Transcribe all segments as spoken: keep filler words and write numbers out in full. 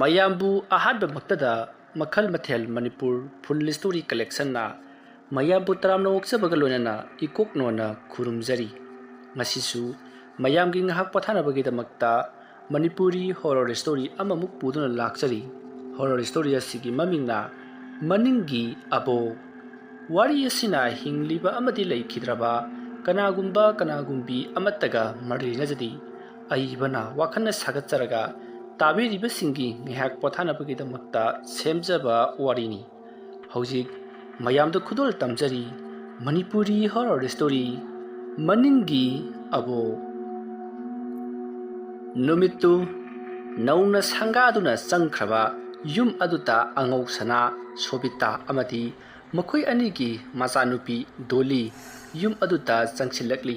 ꯃꯌꯥꯝꯕꯨ ꯑꯍꯥꯟꯕꯃꯛꯇꯗ ꯃꯈꯜ ꯃꯊꯦꯜ ꯃꯅꯤꯄꯨꯔ ꯐꯨꯜ ꯁ꯭ꯇꯣꯔꯤ ꯀꯂꯦꯛꯁꯟꯅ ꯃꯌꯥꯝꯕꯨ ꯇꯔꯥꯝꯅ ꯑꯣꯛꯆꯕꯒ ꯂꯣꯏꯅꯅ ꯏꯀꯣꯛ ꯅꯣꯟꯅ ꯈꯨꯔꯨꯝꯖꯔꯤ꯫ ꯉꯁꯤꯁꯨ ꯃꯌꯥꯝꯒꯤ ꯉꯥꯏꯍꯥꯛ ꯄꯣꯊꯥꯅꯕꯒꯤꯗꯃꯛꯇ ꯃꯅꯤꯄꯨꯔꯤ ꯍꯣꯔꯔ ꯁ꯭ꯇꯣꯔꯤ ꯑꯃꯃꯨꯛ ꯄꯨꯗꯨꯅ ꯂꯥꯛꯆꯔꯤ꯫ ꯍꯣꯔꯔ ꯁ꯭ꯇꯣꯔꯤ ꯑꯁꯤꯒꯤ ꯃꯃꯤꯡꯅ ꯃꯅꯤꯡꯒꯤ ꯑꯕꯣꯛ꯫ ꯋꯥꯔꯤ ꯑꯁꯤꯅ ꯍꯤꯡꯂꯤꯕ ꯑꯃꯗꯤ ꯂꯩꯈꯤꯗ꯭ꯔꯕ ꯀꯅꯥꯒꯨꯝꯕ ꯀꯅꯥꯒꯨꯝꯕꯤ ꯑꯃꯠꯇꯒ ꯃꯔꯤ ꯂꯩꯅꯖꯗꯦ꯫ ꯑꯏꯕꯅ ꯋꯥꯈꯜꯅ ꯁꯥꯒꯠꯆꯔꯒ ꯇꯥꯕꯤꯔꯤꯕꯁꯤꯡꯒꯤ ꯉꯥꯏꯍꯥꯛ ꯄꯣꯊꯥꯅꯕꯒꯤꯗꯃꯛꯇ ꯁꯦꯝꯖꯕ ꯋꯥꯔꯤꯅꯤ꯫ ꯍꯧꯖꯤꯛ ꯃꯌꯥꯝꯗ ꯈꯨꯗꯣꯜ ꯇꯝꯖꯔꯤ ꯃꯅꯤꯄꯨꯔꯤ ꯍꯣꯔꯔ ꯁ꯭ꯇꯣꯔꯤ ꯃꯅꯤꯡꯒꯤ ꯑꯕꯣꯛ꯫ ꯅꯨꯃꯤꯠꯇꯨ ꯅꯧꯅ ꯁꯪꯒꯥꯗꯨꯅ ꯆꯪꯈ꯭ꯔꯕ ꯌꯨꯝ ꯑꯗꯨꯗ ꯑꯉꯧꯁꯅꯥ, ꯁꯣꯕꯤꯇꯥ ꯑꯃꯗꯤ ꯃꯈꯣꯏ ꯑꯅꯤꯒꯤ ꯃꯆꯥꯅꯨꯄꯤ ꯗꯣꯂꯤ ꯌꯨꯝ ꯑꯗꯨꯗ ꯆꯪꯁꯤꯜꯂꯛꯂꯤ꯫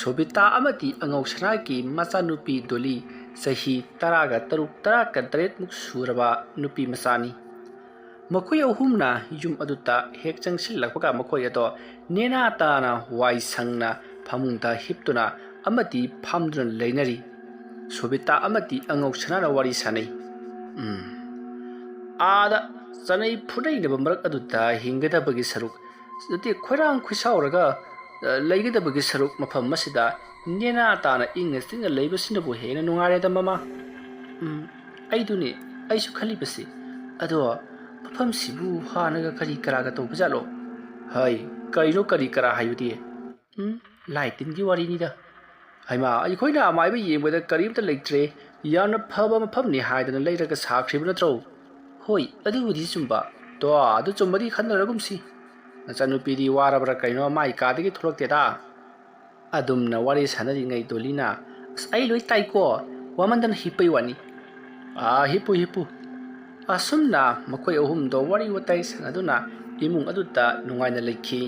ꯁꯣꯕꯤꯇꯥ ꯑꯃꯗꯤ ꯑꯉꯧꯁꯅꯥꯒꯤ ꯃꯆꯥꯅꯨꯄꯤ ꯗꯣꯂꯤ ꯆꯍꯤ ꯇꯔꯥꯒ ꯇꯔꯨꯛ, ꯇꯔꯥꯒ ꯇꯔꯦꯠꯃꯨꯛ ꯁꯨꯔꯕ ꯅꯨꯄꯤ ꯃꯆꯥꯅꯤ꯫ ꯃꯈꯣꯏ ꯑꯍꯨꯝꯅ ꯌꯨꯝ ꯑꯗꯨꯗ ꯍꯦꯛ ꯆꯪꯁꯤꯜꯂꯛꯄꯒ ꯃꯈꯣꯏ ꯑꯗꯣ ꯅꯦꯅꯥ ꯇꯥꯅ ꯋꯥꯏ ꯁꯪꯅ ꯐꯃꯨꯡꯗ ꯍꯤꯞꯇꯨꯅ ꯑꯃꯗꯤ ꯐꯝꯗꯨꯅ ꯂꯩꯅꯔꯤ꯫ ꯁꯣꯕꯤꯇꯥ ꯑꯃꯗꯤ ꯑꯉꯧꯁꯅꯥꯅ ꯋꯥꯔꯤ ꯁꯥꯅꯩ꯫ ꯎꯝ꯫ ꯑꯥꯗ ꯆꯅꯩ ꯐꯨꯅꯩꯅꯕ ꯃꯔꯛ ꯑꯗꯨꯗ ꯍꯤꯡꯒꯗꯕꯒꯤ ꯁꯔꯨꯛ, ꯅꯠꯇꯦ, ꯈꯣꯏꯔꯥꯡ ꯈꯣꯏꯁꯥꯎꯔꯒ, ꯑ, ꯂꯩꯒꯗꯕꯒꯤ ꯁꯔꯨꯛ ꯃꯐꯝ ꯑꯁꯤꯗ ꯅꯦꯅꯥ ꯇꯥꯅ ꯏꯪꯅ ꯆꯤꯛꯅ ꯂꯩꯕꯁꯤꯅꯕꯨ ꯍꯦꯟꯅ ꯅꯨꯡꯉꯥꯏꯔꯦꯗ, ꯃꯃꯥ꯫ ꯎꯝ, ꯑꯩꯗꯨꯅꯦ, ꯑꯩꯁꯨ ꯈꯜꯂꯤꯕꯁꯤ꯫ ꯑꯗꯣ ꯃꯐꯝꯁꯤꯕꯨ ꯍꯥꯟꯅꯒ ꯀꯔꯤ ꯀꯔꯥꯒ ꯇꯧꯕꯖꯥꯠꯂꯣ? ꯍꯩ, ꯀꯔꯤꯅꯣ ꯀꯔꯤ ꯀꯔꯥ ꯍꯥꯏꯕꯗꯤ? ꯎꯝ, ꯂꯥꯏ ꯇꯤꯟꯒꯤ ꯋꯥꯔꯤꯅꯤꯗ꯫ ꯍꯩꯃꯥ, ꯑꯩꯈꯣꯏꯅ ꯑꯃꯥꯏꯕ ꯌꯦꯡꯕꯗ ꯀꯔꯤꯝꯇ ꯂꯩꯇ꯭ꯔꯦ, ꯌꯥꯝꯅ ꯐꯕ ꯃꯐꯝꯅꯤ ꯍꯥꯏꯗꯅ ꯂꯩꯔꯒ ꯁꯥꯈ꯭ꯔꯤꯕ ꯅꯠꯇ꯭ꯔꯣ? ꯍꯣꯏ, ꯑꯗꯨꯕꯨꯗꯤ ꯆꯨꯝꯕ꯫ ꯇꯣ, ꯑꯗꯨ ꯆꯨꯝꯕꯗꯤ ꯈꯟꯅꯔꯒꯨꯝꯁꯤ꯫ ꯅꯆꯟꯅꯨꯄꯤꯗꯤ ꯋꯥꯔꯕ꯭ꯔꯥ ꯀꯩꯅꯣ, ꯃꯥꯏ ꯀꯥꯗꯒꯤ ꯊꯣꯛꯂꯛꯇꯦꯗ꯫ ꯑꯗꯨꯝꯅ ꯋꯥꯔꯤ ꯁꯥꯟꯅꯔꯤꯉꯩ ꯗꯣꯂꯤꯅ, "ꯑꯁ, ꯑꯩ ꯂꯣꯏ ꯇꯥꯏꯀꯣ, ꯋꯥꯃꯟꯗꯅ ꯍꯤꯞꯄꯩ ꯋꯥꯅꯤ꯫" "ꯑꯥ, ꯍꯤꯞꯄꯨ, ꯍꯤꯞꯄꯨ꯫" ꯑꯁꯨꯝꯅ ꯃꯈꯣꯏ ꯑꯍꯨꯝꯗꯣ ꯋꯥꯔꯤ ꯋꯥꯇꯥꯏ ꯁꯥꯟꯅꯗꯨꯅ ꯏꯃꯨꯡ ꯑꯗꯨꯗ ꯅꯨꯡꯉꯥꯏꯅ ꯂꯩꯈꯤ꯫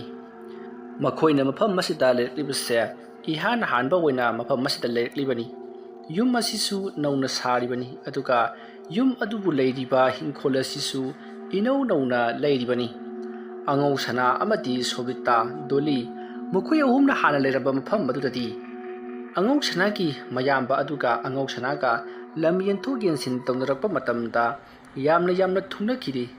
ꯃꯈꯣꯏꯅ ꯃꯐꯝ ꯑꯁꯤꯗ ꯂꯩꯔꯛꯂꯤꯕꯁꯦ ꯏꯍꯥꯟ ꯍꯥꯟꯕ ꯑꯣꯏꯅ ꯃꯐꯝ ꯑꯁꯤꯗ ꯂꯩꯔꯛꯂꯤꯕꯅꯤ꯫ ꯌꯨꯝ ꯑꯁꯤꯁꯨ ꯅꯧꯅ ꯁꯥꯔꯤꯕꯅꯤ, ꯑꯗꯨꯒ ꯌꯨꯝ ꯑꯗꯨꯕꯨ ꯂꯩꯔꯤꯕ ꯏꯪꯈꯣꯜ ꯑꯁꯤꯁꯨ ꯏꯅꯧ ꯅꯧꯅ ꯂꯩꯔꯤꯕꯅꯤ꯫ ꯑꯉꯧꯁꯅꯥ ꯑꯃꯗꯤ ꯁꯣꯕꯤꯇꯥ, ꯗꯣꯂꯤ, ꯃꯈꯣꯏ ꯑꯍꯨꯝꯅ ꯍꯥꯟꯅ ꯂꯩꯔꯝꯕ ꯃꯐꯝ ꯑꯗꯨꯗꯗꯤ ꯑꯉꯧꯁꯅꯥꯒꯤ ꯃꯌꯥꯝꯕ ꯑꯗꯨꯒ ꯑꯉꯧꯁꯅꯥꯒ ꯂꯝ ꯌꯦꯟꯊꯣꯛ ꯌꯦꯟꯁꯤꯟ ꯇꯧꯅꯔꯛꯄ ꯃꯇꯝꯗ ꯌꯥꯝꯅ ꯌꯥꯝꯅ ꯊꯨꯡꯅꯈꯤꯔꯤ꯫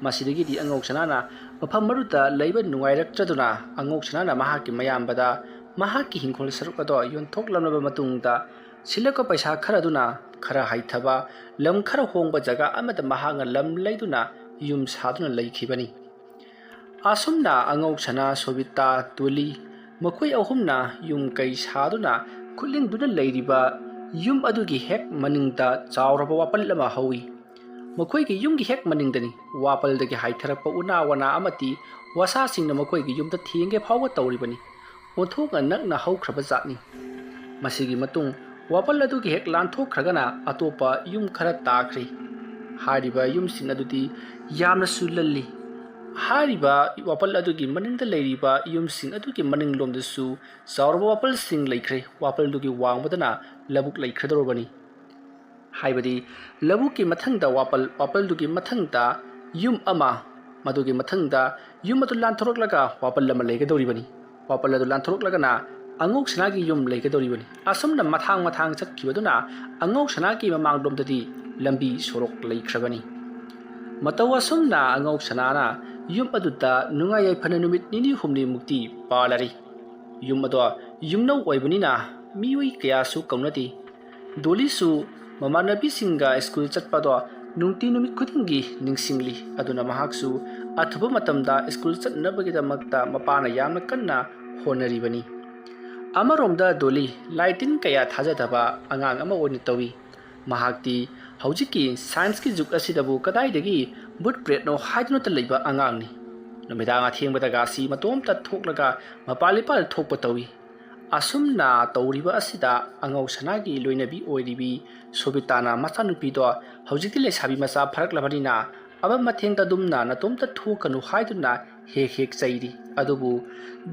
ꯃꯁꯤꯗꯒꯤꯗꯤ ꯑꯉꯧ ꯁꯅꯥꯅ ꯃꯐꯝ ꯑꯗꯨꯗ ꯂꯩꯕ ꯅꯨꯡꯉꯥꯏꯔꯛꯇ꯭ꯔꯗꯨꯅ ꯑꯉꯧ ꯁꯅꯥꯅ ꯃꯍꯥꯛꯀꯤ ꯃꯌꯥꯝꯕꯗ ꯃꯍꯥꯛꯀꯤ ꯍꯤꯡꯈꯣꯜ ꯁꯔꯨꯛ ꯑꯗꯣ ꯌꯣꯟꯊꯣꯛꯂꯝꯂꯕ ꯃꯇꯨꯡꯗ ꯁꯤꯜꯂꯛꯄ ꯄꯩꯁꯥ ꯈꯔꯗꯨꯅ ꯈꯔ ꯍꯩꯊꯕ ꯂꯝ ꯈꯔ ꯍꯣꯡꯕ ꯖꯒꯥ ꯑꯃꯗ ꯃꯍꯥꯛꯅ ꯂꯝ ꯂꯩꯗꯨꯅ ꯌꯨꯝ ꯁꯥꯗꯨꯅ ꯂꯩꯈꯤꯕꯅꯤ꯫ ꯑꯁꯨꯝꯅ ꯑꯉꯧ ꯁꯅꯥ, ꯁꯣꯕꯤꯇꯥ, ꯇꯣꯂꯤ ꯃꯈꯣꯏ ꯑꯍꯨꯝꯅ ꯌꯨꯝ ꯀꯩ ꯁꯥꯗꯨꯅ ꯈꯨꯠꯂꯤꯡꯗꯨꯅ ꯂꯩꯔꯤꯕ ꯌꯨꯝ ꯑꯗꯨꯒꯤ ꯍꯦꯛ ꯃꯅꯤꯡꯗ ꯆꯥꯎꯔꯕ ꯋꯥꯄꯜ ꯑꯃ ꯍꯧꯏ꯫ ꯃꯈꯣꯏꯒꯤ ꯌꯨꯝꯒꯤ ꯍꯦꯛ ꯃꯅꯤꯡꯗꯅꯤ ꯋꯥꯄꯜꯗꯒꯤ ꯍꯥꯏꯊꯔꯛꯄ ꯎꯅꯥ ꯋꯥꯅꯥ ꯑꯃꯗꯤ ꯋꯥꯁꯥꯁꯤꯡꯅ ꯃꯈꯣꯏꯒꯤ ꯌꯨꯝꯗ ꯊꯦꯡꯒꯦ ꯐꯥꯎꯕ ꯇꯧꯔꯤꯕꯅꯤ꯫ ꯑꯣꯟꯊꯣꯛꯅ ꯅꯛꯅ ꯍꯧꯈ꯭ꯔꯕ ꯖꯥꯠꯅꯤ꯫ ꯃꯁꯤꯒꯤ ꯃꯇꯨꯡ ꯋꯥꯄꯜ ꯑꯗꯨꯒꯤ ꯍꯦꯛ ꯂꯥꯟꯊꯣꯛꯈ꯭ꯔꯒꯅ ꯑꯇꯣꯞꯄ ꯌꯨꯝ ꯈꯔ ꯇꯥꯈ꯭ꯔꯦ꯫ ꯍꯥꯏꯔꯤꯕ ꯌꯨꯝꯁꯤꯡ ꯑꯗꯨꯗꯤ ꯌꯥꯝꯅꯁꯨ ꯂꯜꯂꯤ꯫ ꯍꯥꯏꯔꯤꯕ ꯋꯥꯄꯜ ꯑꯗꯨꯒꯤ ꯃꯅꯤꯡꯗ ꯂꯩꯔꯤꯕ ꯌꯨꯝꯁꯤꯡ ꯑꯗꯨꯒꯤ ꯃꯅꯤꯡꯂꯣꯝꯗꯁꯨ ꯆꯥꯎꯔꯕ ꯋꯥꯄꯜꯁꯤꯡ ꯂꯩꯈ꯭ꯔꯦ꯫ ꯋꯥꯄꯜꯗꯨꯒꯤ ꯋꯥꯡꯃꯗꯅ ꯂꯧꯕꯨꯛ ꯂꯩꯈ꯭ꯔꯗꯧꯔꯕꯅꯤ꯫ ꯍꯥꯏꯕꯗꯤ ꯂꯧꯕꯨꯛꯀꯤ ꯃꯊꯪꯗ ꯋꯥꯄꯜ, ꯋꯥꯄꯜꯗꯨꯒꯤ ꯃꯊꯪꯗ ꯌꯨꯝ ꯑꯃ, ꯃꯗꯨꯒꯤ ꯃꯊꯪꯗ ꯌꯨꯝ ꯑꯗꯨ ꯂꯥꯟꯊꯣꯔꯛꯂꯒ ꯋꯥꯄꯜ ꯑꯃ ꯂꯩꯒꯗꯧꯔꯤꯕꯅꯤ꯫ ꯋꯥꯄꯜ ꯑꯗꯨ ꯂꯥꯟꯊꯣꯔꯛꯂꯒꯅ ꯑꯉꯧ ꯁꯅꯥꯒꯤ ꯌꯨꯝ ꯂꯩꯒꯗꯧꯔꯤꯕꯅꯤ꯫ ꯑꯁꯨꯝꯅ ꯃꯊꯥꯡ ꯃꯊꯥꯡ ꯆꯠꯈꯤꯕꯗꯨꯅ ꯑꯉꯧ ꯁꯅꯥꯒꯤ ꯃꯃꯥꯡꯂꯣꯝꯗꯗꯤ ꯂꯝꯕꯤ ꯁꯣꯔꯣꯛ ꯂꯩꯈ꯭ꯔꯕꯅꯤ꯫ ꯃꯇꯧ ꯑꯁꯨꯝꯅ ꯑꯉꯧ ꯁꯅꯥꯅ ꯌꯨꯝ ꯑꯗꯨꯗ ꯅꯨꯡꯉꯥꯏ ꯌꯥꯏꯐꯅ ꯅꯨꯃꯤꯠ ꯅꯤꯅꯤ ꯍꯨꯝꯅꯤꯃꯨꯛꯇꯤ ꯄꯥꯜꯂꯔꯤ꯫ ꯌꯨꯝ ꯑꯗꯣ ꯌꯨꯝꯅꯧ ꯑꯣꯏꯕꯅꯤꯅ ꯃꯤꯑꯣꯏ ꯀꯌꯥꯁꯨ ꯀꯧꯅꯗꯦ꯫ ꯗꯣꯂꯤꯁꯨ ꯃꯃꯥꯟꯅꯕꯤꯁꯤꯡꯒ ꯁ꯭ꯀꯨꯜ ꯆꯠꯄꯗꯣ ꯅꯨꯡꯇꯤ ꯅꯨꯃꯤꯠ ꯈꯨꯗꯤꯡꯒꯤ ꯅꯤꯡꯁꯤꯡꯂꯤ꯫ ꯑꯗꯨꯅ ꯃꯍꯥꯛꯁꯨ ꯑꯊꯨꯕ ꯃꯇꯝꯗ ꯁ꯭ꯀꯨꯜ ꯆꯠꯅꯕꯒꯤꯗꯃꯛꯇ ꯃꯄꯥꯅ ꯌꯥꯝꯅ ꯀꯟꯅ ꯍꯣꯠꯅꯔꯤꯕꯅꯤ꯫ ꯑꯃꯔꯣꯝꯗ ꯗꯣꯂꯤ ꯂꯥꯏ ꯇꯤꯟ ꯀꯌꯥ ꯊꯥꯖꯗꯕ ꯑꯉꯥꯡ ꯑꯃ ꯑꯣꯏꯅ ꯇꯧꯏ꯫ ꯃꯍꯥꯛꯇꯤ ꯍꯧꯖꯤꯛꯀꯤ ꯁꯥꯏꯟꯁꯀꯤ ꯖꯨꯒ ꯑꯁꯤꯗꯕꯨ ꯀꯗꯥꯏꯗꯒꯤ ꯚꯨꯠ ꯄ꯭ꯔꯦꯠꯅꯣ ꯍꯥꯏꯗꯨꯅꯇ ꯂꯩꯕ ꯑꯉꯥꯡꯅꯤ꯫ ꯅꯨꯃꯤꯗꯥꯡ ꯑꯊꯦꯡꯕꯗꯒꯁꯤ ꯃꯇꯣꯝꯇ ꯊꯣꯛꯂꯒ ꯃꯄꯥꯜ ꯏꯄꯥꯜ ꯊꯣꯛꯄ ꯇꯧꯏ꯫ ꯑꯁꯨꯝꯅ ꯇꯧꯔꯤꯕ ꯑꯁꯤꯗ ꯑꯉꯧ ꯁꯅꯥꯒꯤ ꯂꯣꯏꯅꯕꯤ ꯑꯣꯏꯔꯤꯕꯤ ꯁꯣꯕꯤꯇꯥꯅ ꯃꯆꯥꯅꯨꯄꯤꯗꯣ ꯍꯧꯖꯤꯛꯇꯤ ꯂꯩꯁꯥꯕꯤ ꯃꯆꯥ ꯐꯔꯛꯂꯕꯅꯤꯅ ꯑꯕ ꯃꯊꯦꯡꯗ ꯑꯗꯨꯝꯅ ꯅꯇꯣꯝꯇ ꯊꯣꯛꯀꯅꯨ ꯍꯥꯏꯗꯨꯅ ꯍꯦꯛ ꯍꯦꯛ ꯆꯩꯔꯤ꯫ ꯑꯗꯨꯕꯨ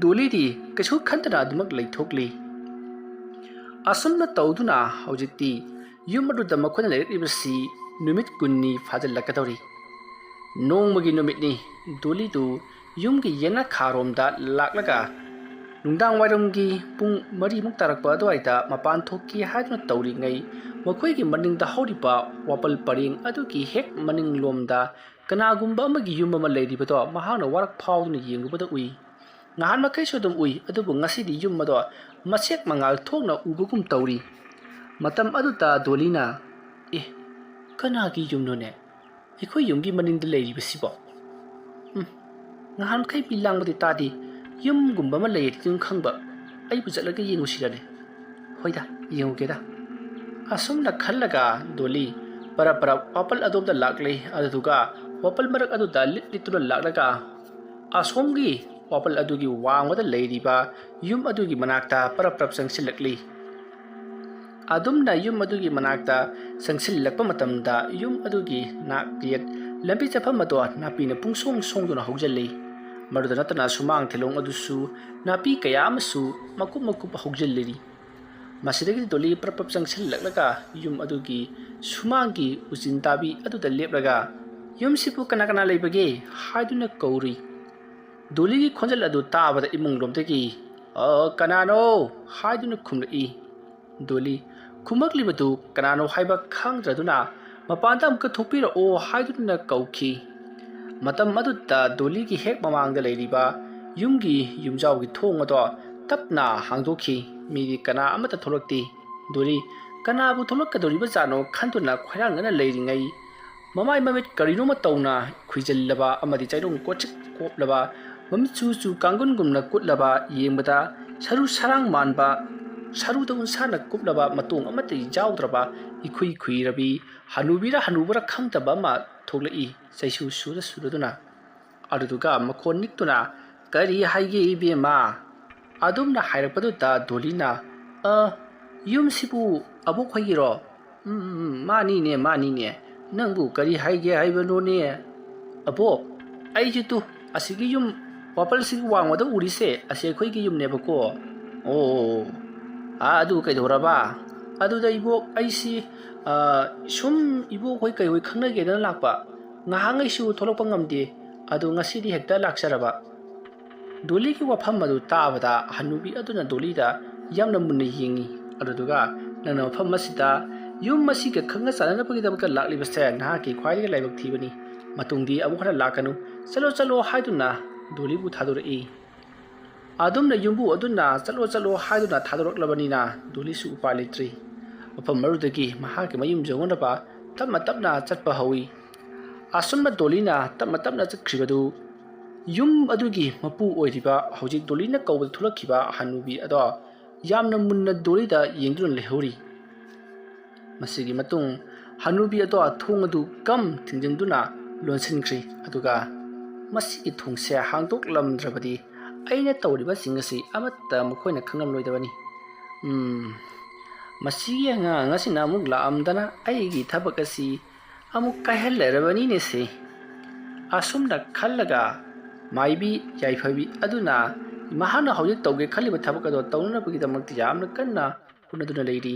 ꯗꯣꯂꯤꯗꯤ ꯀꯩꯁꯨ ꯈꯟꯗꯅ ꯑꯗꯨꯃꯛ ꯂꯩꯊꯣꯛꯂꯤ꯫ ꯑꯁꯨꯝꯅ ꯇꯧꯗꯨꯅ ꯍꯧꯖꯤꯛꯇꯤ ꯌꯨꯝ ꯑꯗꯨꯗ ꯃꯈꯣꯏꯅ ꯂꯩꯔꯛꯂꯤꯕꯁꯤ ꯅꯨꯃꯤꯠ ꯀꯨꯟꯅꯤ ꯐꯥꯖꯤꯜꯂꯛꯀꯗꯧꯔꯤ꯫ ꯅꯣꯡꯃꯒꯤ ꯅꯨꯃꯤꯠꯅꯤ꯫ ꯗꯣꯂꯤꯗꯨ ꯌꯨꯝꯒꯤ ꯌꯦꯅꯈꯥꯔꯣꯝꯗ ꯂꯥꯛꯂꯒ ꯅꯨꯡꯗꯥꯡ ꯋꯥꯏꯔꯝꯒꯤ ꯄꯨꯡ ꯃꯔꯤꯃꯨꯛ ꯇꯥꯔꯛꯄ ꯑꯗꯨꯋꯥꯏꯗ ꯃꯄꯥꯟ ꯊꯣꯛꯀꯦ ꯍꯥꯏꯗꯨꯅ ꯇꯧꯔꯤꯉꯩ, ꯃꯈꯣꯏꯒꯤ ꯃꯅꯤꯡꯗ ꯍꯧꯔꯤꯕ ꯋꯥꯄꯜ ꯄꯔꯦꯡ ꯑꯗꯨꯒꯤ ꯍꯦꯛ ꯃꯅꯤꯡꯂꯣꯝꯗ ꯀꯅꯥꯒꯨꯝꯕ ꯑꯃꯒꯤ ꯌꯨꯝ ꯑꯃ ꯂꯩꯔꯤꯕꯗꯣ ꯃꯍꯥꯛꯅ ꯋꯥꯔꯛ ꯐꯥꯎꯗꯨꯅ ꯌꯦꯡꯂꯨꯕꯗ ꯎꯏ꯫ ꯉꯍꯥꯟ ꯃꯈꯩꯁꯨ ꯑꯗꯨꯝ ꯎꯏ, ꯑꯗꯨꯕꯨ ꯉꯁꯤꯗꯤ ꯌꯨꯝ ꯑꯗꯣ ꯃꯁꯦꯛ ꯃꯉꯥꯜ ꯊꯣꯛꯅ ꯎꯕꯒꯨꯝ ꯇꯧꯔꯤ꯫ ꯃꯇꯝ ꯑꯗꯨꯗ ꯗꯣꯂꯤꯅ, "ꯑꯦ, ꯀꯅꯥꯒꯤ ꯌꯨꯝꯅꯣꯅꯦ? ꯑꯩꯈꯣꯏ ꯌꯨꯝꯒꯤ ꯃꯅꯤꯡꯗ ꯂꯩꯔꯤꯕꯁꯤꯕꯣ? ꯎꯝ, ꯉꯍꯥꯟꯈꯩ ꯃꯤ ꯂꯥꯡꯕꯗꯤ ꯇꯥꯗꯦ꯫ ꯌꯨꯝꯒꯨꯝꯕ ꯑꯃ ꯂꯩꯔꯗꯤ ꯑꯗꯨꯝ ꯈꯪꯕ꯫ ꯑꯩꯕꯨ ꯆꯠꯂꯒ ꯌꯦꯡꯉꯨꯁꯤꯔꯅꯦ? ꯍꯣꯏꯗ, ꯌꯦꯡꯉꯨꯒꯦꯗ꯫" ꯑꯁꯨꯝꯅ ꯈꯜꯂꯒ ꯗꯣꯂꯤ ꯄꯔꯞ ꯄꯔꯞ ꯋꯥꯄꯜ ꯑꯗꯣꯝꯗ ꯂꯥꯛꯂꯦ꯫ ꯑꯗꯨꯗꯨꯒ ꯋꯥꯄꯜ ꯃꯔꯛ ꯑꯗꯨꯗ ꯂꯤꯠ ꯂꯤꯠꯇꯨꯅ ꯂꯥꯛꯂꯒ ꯑꯁꯣꯝꯒꯤ ꯋꯥꯄꯜ ꯑꯗꯨꯒꯤ ꯋꯥꯡꯃꯗ ꯂꯩꯔꯤꯕ ꯌꯨꯝ ꯑꯗꯨꯒꯤ ꯃꯅꯥꯛꯇ ꯄꯔꯞ ꯄꯔꯞ ꯆꯪꯁꯤꯜꯂꯛꯂꯤ꯫ ꯑꯗꯨꯝꯅ ꯌꯨꯝ ꯑꯗꯨꯒꯤ ꯃꯅꯥꯛꯇ ꯆꯪꯁꯤꯜꯂꯛꯄ ꯃꯇꯝꯗ ꯌꯨꯝ ꯑꯗꯨꯒꯤ ꯅꯥꯛ ꯌꯦꯠ ꯂꯝꯕꯤ ꯆꯠꯐꯝ ꯑꯗꯣ ꯅꯥꯄꯤꯅ ꯄꯨꯡꯁꯣꯡ ꯁꯣꯡꯗꯨꯅ ꯍꯧꯖꯤꯜꯂꯤ꯫ ꯃꯗꯨꯗ ꯅꯠꯇꯅ ꯁꯨꯃꯥꯡ ꯊꯦꯂꯣꯡ ꯑꯗꯨꯁꯨ ꯅꯥꯄꯤ ꯀꯌꯥ ꯑꯃꯁꯨ ꯃꯀꯨꯞ ꯃꯀꯨꯞ ꯍꯧꯖꯤꯜꯂꯤꯔꯤ꯫ ꯃꯁꯤꯗꯒꯤ ꯗꯣꯂꯤ ꯄ꯭ꯔꯞ ꯄ꯭ꯔꯞ ꯆꯪꯁꯤꯜꯂꯛꯂꯒ ꯌꯨꯝ ꯑꯗꯨꯒꯤ ꯁꯨꯃꯥꯡꯒꯤ ꯎꯆꯤꯟ ꯇꯥꯕꯤ ꯑꯗꯨꯗ ꯂꯦꯞꯂꯒ, "ꯌꯨꯝꯁꯤꯕꯨ ꯀꯅꯥ ꯀꯅꯥ ꯂꯩꯕꯒꯦ?" ꯍꯥꯏꯗꯨꯅ ꯀꯧꯔꯤ꯫ ꯗꯣꯂꯤꯒꯤ ꯈꯣꯟꯖꯦꯜ ꯑꯗꯨ ꯇꯥꯕꯗ ꯏꯃꯨꯡꯂꯣꯝꯗꯒꯤ, "ꯑ, ꯀꯅꯥꯅꯣ?" ꯍꯥꯏꯗꯨꯅ ꯈꯨꯝꯂꯛꯏ꯫ ꯗꯣꯂꯤ ꯈꯨꯝꯂꯛꯂꯤꯕꯗꯨ ꯀꯅꯥꯅꯣ ꯍꯥꯏꯕ ꯈꯪꯗ꯭ꯔꯗꯨꯅ, "ꯃꯄꯥꯟꯗ ꯑꯃꯨꯛꯀ ꯊꯣꯛꯄꯤꯔꯛꯑꯣ" ꯍꯥꯏꯗꯨꯅ ꯀꯧꯈꯤ꯫ ꯃꯇꯝ ꯑꯗꯨꯗ ꯗꯣꯂꯤꯒꯤ ꯍꯦꯛ ꯃꯃꯥꯡꯗ ꯂꯩꯔꯤꯕ ꯌꯨꯝꯒꯤ ꯌꯨꯝꯖꯥꯎꯒꯤ ꯊꯣꯡ ꯑꯗꯣ ꯇꯞꯅ ꯍꯥꯡꯗꯣꯛꯈꯤ꯫ ꯃꯤꯗꯤ ꯀꯅꯥ ꯑꯃꯠꯇ ꯊꯣꯛꯂꯛꯇꯦ꯫ ꯗꯣꯂꯤ ꯀꯅꯥꯕꯨ ꯊꯣꯛꯂꯛꯀꯗꯧꯔꯤꯕ ꯖꯥꯠꯅꯣ ꯈꯟꯗꯨꯅ ꯈꯣꯏꯔꯥꯡꯅꯅ ꯂꯩꯔꯤꯉꯩ, ꯃꯃꯥꯏ ꯃꯃꯤꯠ ꯀꯔꯤꯅꯣꯃ ꯇꯧꯅ ꯈꯨꯏꯖꯤꯜꯂꯕ ꯑꯃꯗꯤ ꯆꯩꯔꯣꯡ ꯀꯣꯠꯆꯤꯛ ꯀꯣꯞꯂꯕ, ꯃꯃꯤꯠ ꯆꯨ ꯆꯨ ꯀꯥꯡꯒꯨꯟꯒꯨꯝꯅ ꯀꯨꯠꯂꯕ, ꯌꯦꯡꯕꯗ ꯁꯔꯨ ꯁꯔꯥꯡ ꯃꯥꯟꯕ, ꯁꯔꯨꯗ ꯎꯟꯁꯥꯅ ꯀꯨꯞꯂꯕ, ꯃꯇꯣꯡ ꯑꯃꯠꯇ ꯌꯥꯎꯗ꯭ꯔꯕ, ꯏꯈꯨꯏ ꯈꯨꯏꯔꯕꯤ, ꯍꯅꯨꯕꯤꯔ ꯍꯅꯨꯕꯔ ꯈꯪꯗꯕ ꯑꯃ ꯊꯣꯛꯂꯛꯏ, ꯆꯩꯁꯨ ꯁꯨꯔ ꯁꯨꯔꯗꯨꯅ꯫ ꯑꯗꯨꯗꯨꯒ ꯃꯈꯣꯟ ꯅꯤꯛꯇꯨꯅ, "ꯀꯔꯤ ꯍꯥꯏꯒꯦ ꯏꯕꯦꯝꯃ?" ꯑꯗꯨꯝꯅ ꯍꯥꯏꯔꯛꯄꯗꯨꯗ ꯗꯣꯂꯤꯅ, "ꯑ, ꯌꯨꯝꯁꯤꯕꯨ ꯑꯕꯣꯛ ꯍꯣꯏꯒꯤꯔꯣ?" "ꯎꯝ, ꯎꯝ, ꯎꯝ, ꯃꯥꯅꯤꯅꯦ, ꯃꯥꯅꯤꯅꯦ꯫ ꯅꯪꯕꯨ ꯀꯔꯤ ꯍꯥꯏꯒꯦ ꯍꯥꯏꯕꯅꯣꯅꯦ?" "ꯑꯕꯣꯛ, ꯑꯩꯁꯤ ꯇꯨ, ꯑꯁꯤꯒꯤ ꯌꯨꯝ ꯋꯥꯄꯜꯁꯤꯒꯤ ꯋꯥꯡꯃꯗ ꯎꯔꯤꯁꯦ, ꯑꯁꯤ ꯑꯩꯈꯣꯏꯒꯤ ꯌꯨꯝꯅꯦꯕꯀꯣ꯫" "ꯑꯣ, ꯑꯥ, ꯑꯗꯨ ꯀꯩꯗꯧꯔꯕ?" "ꯑꯗꯨꯗ ꯏꯕꯣꯛ, ꯑꯩꯁꯤ, ꯑ, ꯁꯨꯝ ꯏꯕꯣꯛ ꯍꯣꯏ ꯀꯩ ꯍꯣꯏ ꯈꯪꯅꯒꯦꯗꯅ ꯂꯥꯛꯄ꯫ ꯉꯍꯥꯟꯉꯩꯁꯨ ꯊꯣꯛꯂꯛꯄ ꯉꯝꯗꯦ, ꯑꯗꯣ ꯉꯁꯤꯗꯤ ꯍꯦꯛꯇ ꯂꯥꯛꯆꯔꯕ꯫" ꯗꯣꯂꯤꯒꯤ ꯋꯥꯐꯝ ꯑꯗꯨ ꯇꯥꯕꯗ ꯍꯅꯨꯕꯤ ꯑꯗꯨꯅ ꯗꯣꯂꯤꯗ ꯌꯥꯝꯅ ꯃꯨꯟꯅ ꯌꯦꯡꯉꯤ꯫ ꯑꯗꯨꯗꯨꯒ, "ꯅꯪꯅ ꯃꯐꯝ ꯑꯁꯤꯗ ꯌꯨꯝ ꯑꯁꯤꯒ ꯈꯪꯅ ꯆꯥꯟꯅꯅꯕꯒꯤꯗꯃꯛꯇ ꯂꯥꯛꯂꯤꯕꯁꯦ ꯅꯍꯥꯛꯀꯤ ꯈ꯭ꯋꯥꯏꯗꯒꯤ ꯂꯥꯏꯕꯛ ꯊꯤꯕꯅꯤ꯫ ꯃꯇꯨꯡꯗꯤ ꯑꯃꯨꯛ ꯍꯟꯅ ꯂꯥꯛꯀꯅꯨ꯫ ꯆꯠꯂꯣ, ꯆꯠꯂꯣ" ꯍꯥꯏꯗꯨꯅ ꯗꯣꯂꯤꯕꯨ ꯊꯥꯗꯣꯔꯛꯏ꯫ ꯑꯗꯨꯝꯅ ꯌꯨꯝꯕꯨ ꯑꯗꯨꯅ "ꯆꯠꯂꯣ, ꯆꯠꯂꯣ" ꯍꯥꯏꯗꯨꯅ ꯊꯥꯗꯣꯔꯛꯂꯕꯅꯤꯅ ꯗꯣꯂꯤꯁꯨ ꯎꯄꯥꯏ ꯂꯩꯇ꯭ꯔꯤ꯫ ꯃꯐꯝ ꯑꯗꯨꯗꯒꯤ ꯃꯍꯥꯛꯀꯤ ꯃꯌꯨꯝ ꯌꯧꯅꯅꯕ ꯇꯞꯅ ꯇꯞꯅ ꯆꯠꯄ ꯍꯧꯏ꯫ ꯑꯁꯨꯝꯅ ꯗꯣꯂꯤꯅ ꯇꯞꯅ ꯇꯞꯅ ꯆꯠꯈ꯭ꯔꯤꯕꯗꯨ ꯌꯨꯝ ꯑꯗꯨꯒꯤ ꯃꯄꯨ ꯑꯣꯏꯔꯤꯕ, ꯍꯧꯖꯤꯛ ꯗꯣꯂꯤꯅ ꯀꯧꯕꯗ ꯊꯣꯛꯂꯛꯈꯤꯕ ꯍꯅꯨꯕꯤ ꯑꯗꯣ ꯌꯥꯝꯅ ꯃꯨꯟꯅ ꯗꯣꯂꯤꯗ ꯌꯦꯡꯗꯨꯅ ꯂꯩꯍꯧꯔꯤ꯫ ꯃꯁꯤꯒꯤ ꯃꯇꯨꯡ ꯍꯅꯨꯕꯤ ꯑꯗꯣ ꯊꯣꯡ ꯑꯗꯨ ꯀꯝ ꯊꯤꯡꯖꯤꯟꯗꯨꯅ ꯂꯣꯟꯁꯤꯟꯈ꯭ꯔꯤ꯫ ꯑꯗꯨꯒ, "ꯃꯁꯤꯒꯤ ꯊꯣꯡꯁꯦ ꯍꯥꯡꯗꯣꯛꯂꯝꯗ꯭ꯔꯕꯗꯤ ꯑꯩꯅ ꯇꯧꯔꯤꯕꯁꯤꯡ ꯑꯁꯤ ꯑꯃꯠꯇ ꯃꯈꯣꯏꯅ ꯈꯪꯂꯝꯂꯣꯏꯗꯕꯅꯤ꯫ ꯎꯝ, ꯃꯁꯤꯒꯤ ꯑꯉꯥꯡ ꯑꯁꯤꯅ ꯑꯃꯨꯛ ꯂꯥꯛꯑꯝꯗꯅ ꯑꯩꯒꯤ ꯊꯕꯛ ꯑꯁꯤ ꯑꯃꯨꯛ ꯀꯥꯏꯍꯜꯂꯔꯕꯅꯤꯅꯦ ꯁꯤ"꯫ ꯑꯁꯨꯝꯅ ꯈꯜꯂꯒ ꯃꯥꯏꯕꯤ ꯌꯥꯏꯐꯕꯤ ꯑꯗꯨꯅ ꯃꯍꯥꯛꯅ ꯍꯧꯖꯤꯛ ꯇꯧꯒꯦ ꯈꯜꯂꯤꯕ ꯊꯕꯛ ꯑꯗꯣ ꯇꯧꯅꯅꯕꯒꯤꯗꯃꯛꯇ ꯌꯥꯝꯅ ꯀꯟꯅ ꯍꯣꯠꯅꯗꯨꯅ ꯂꯩꯔꯤ꯫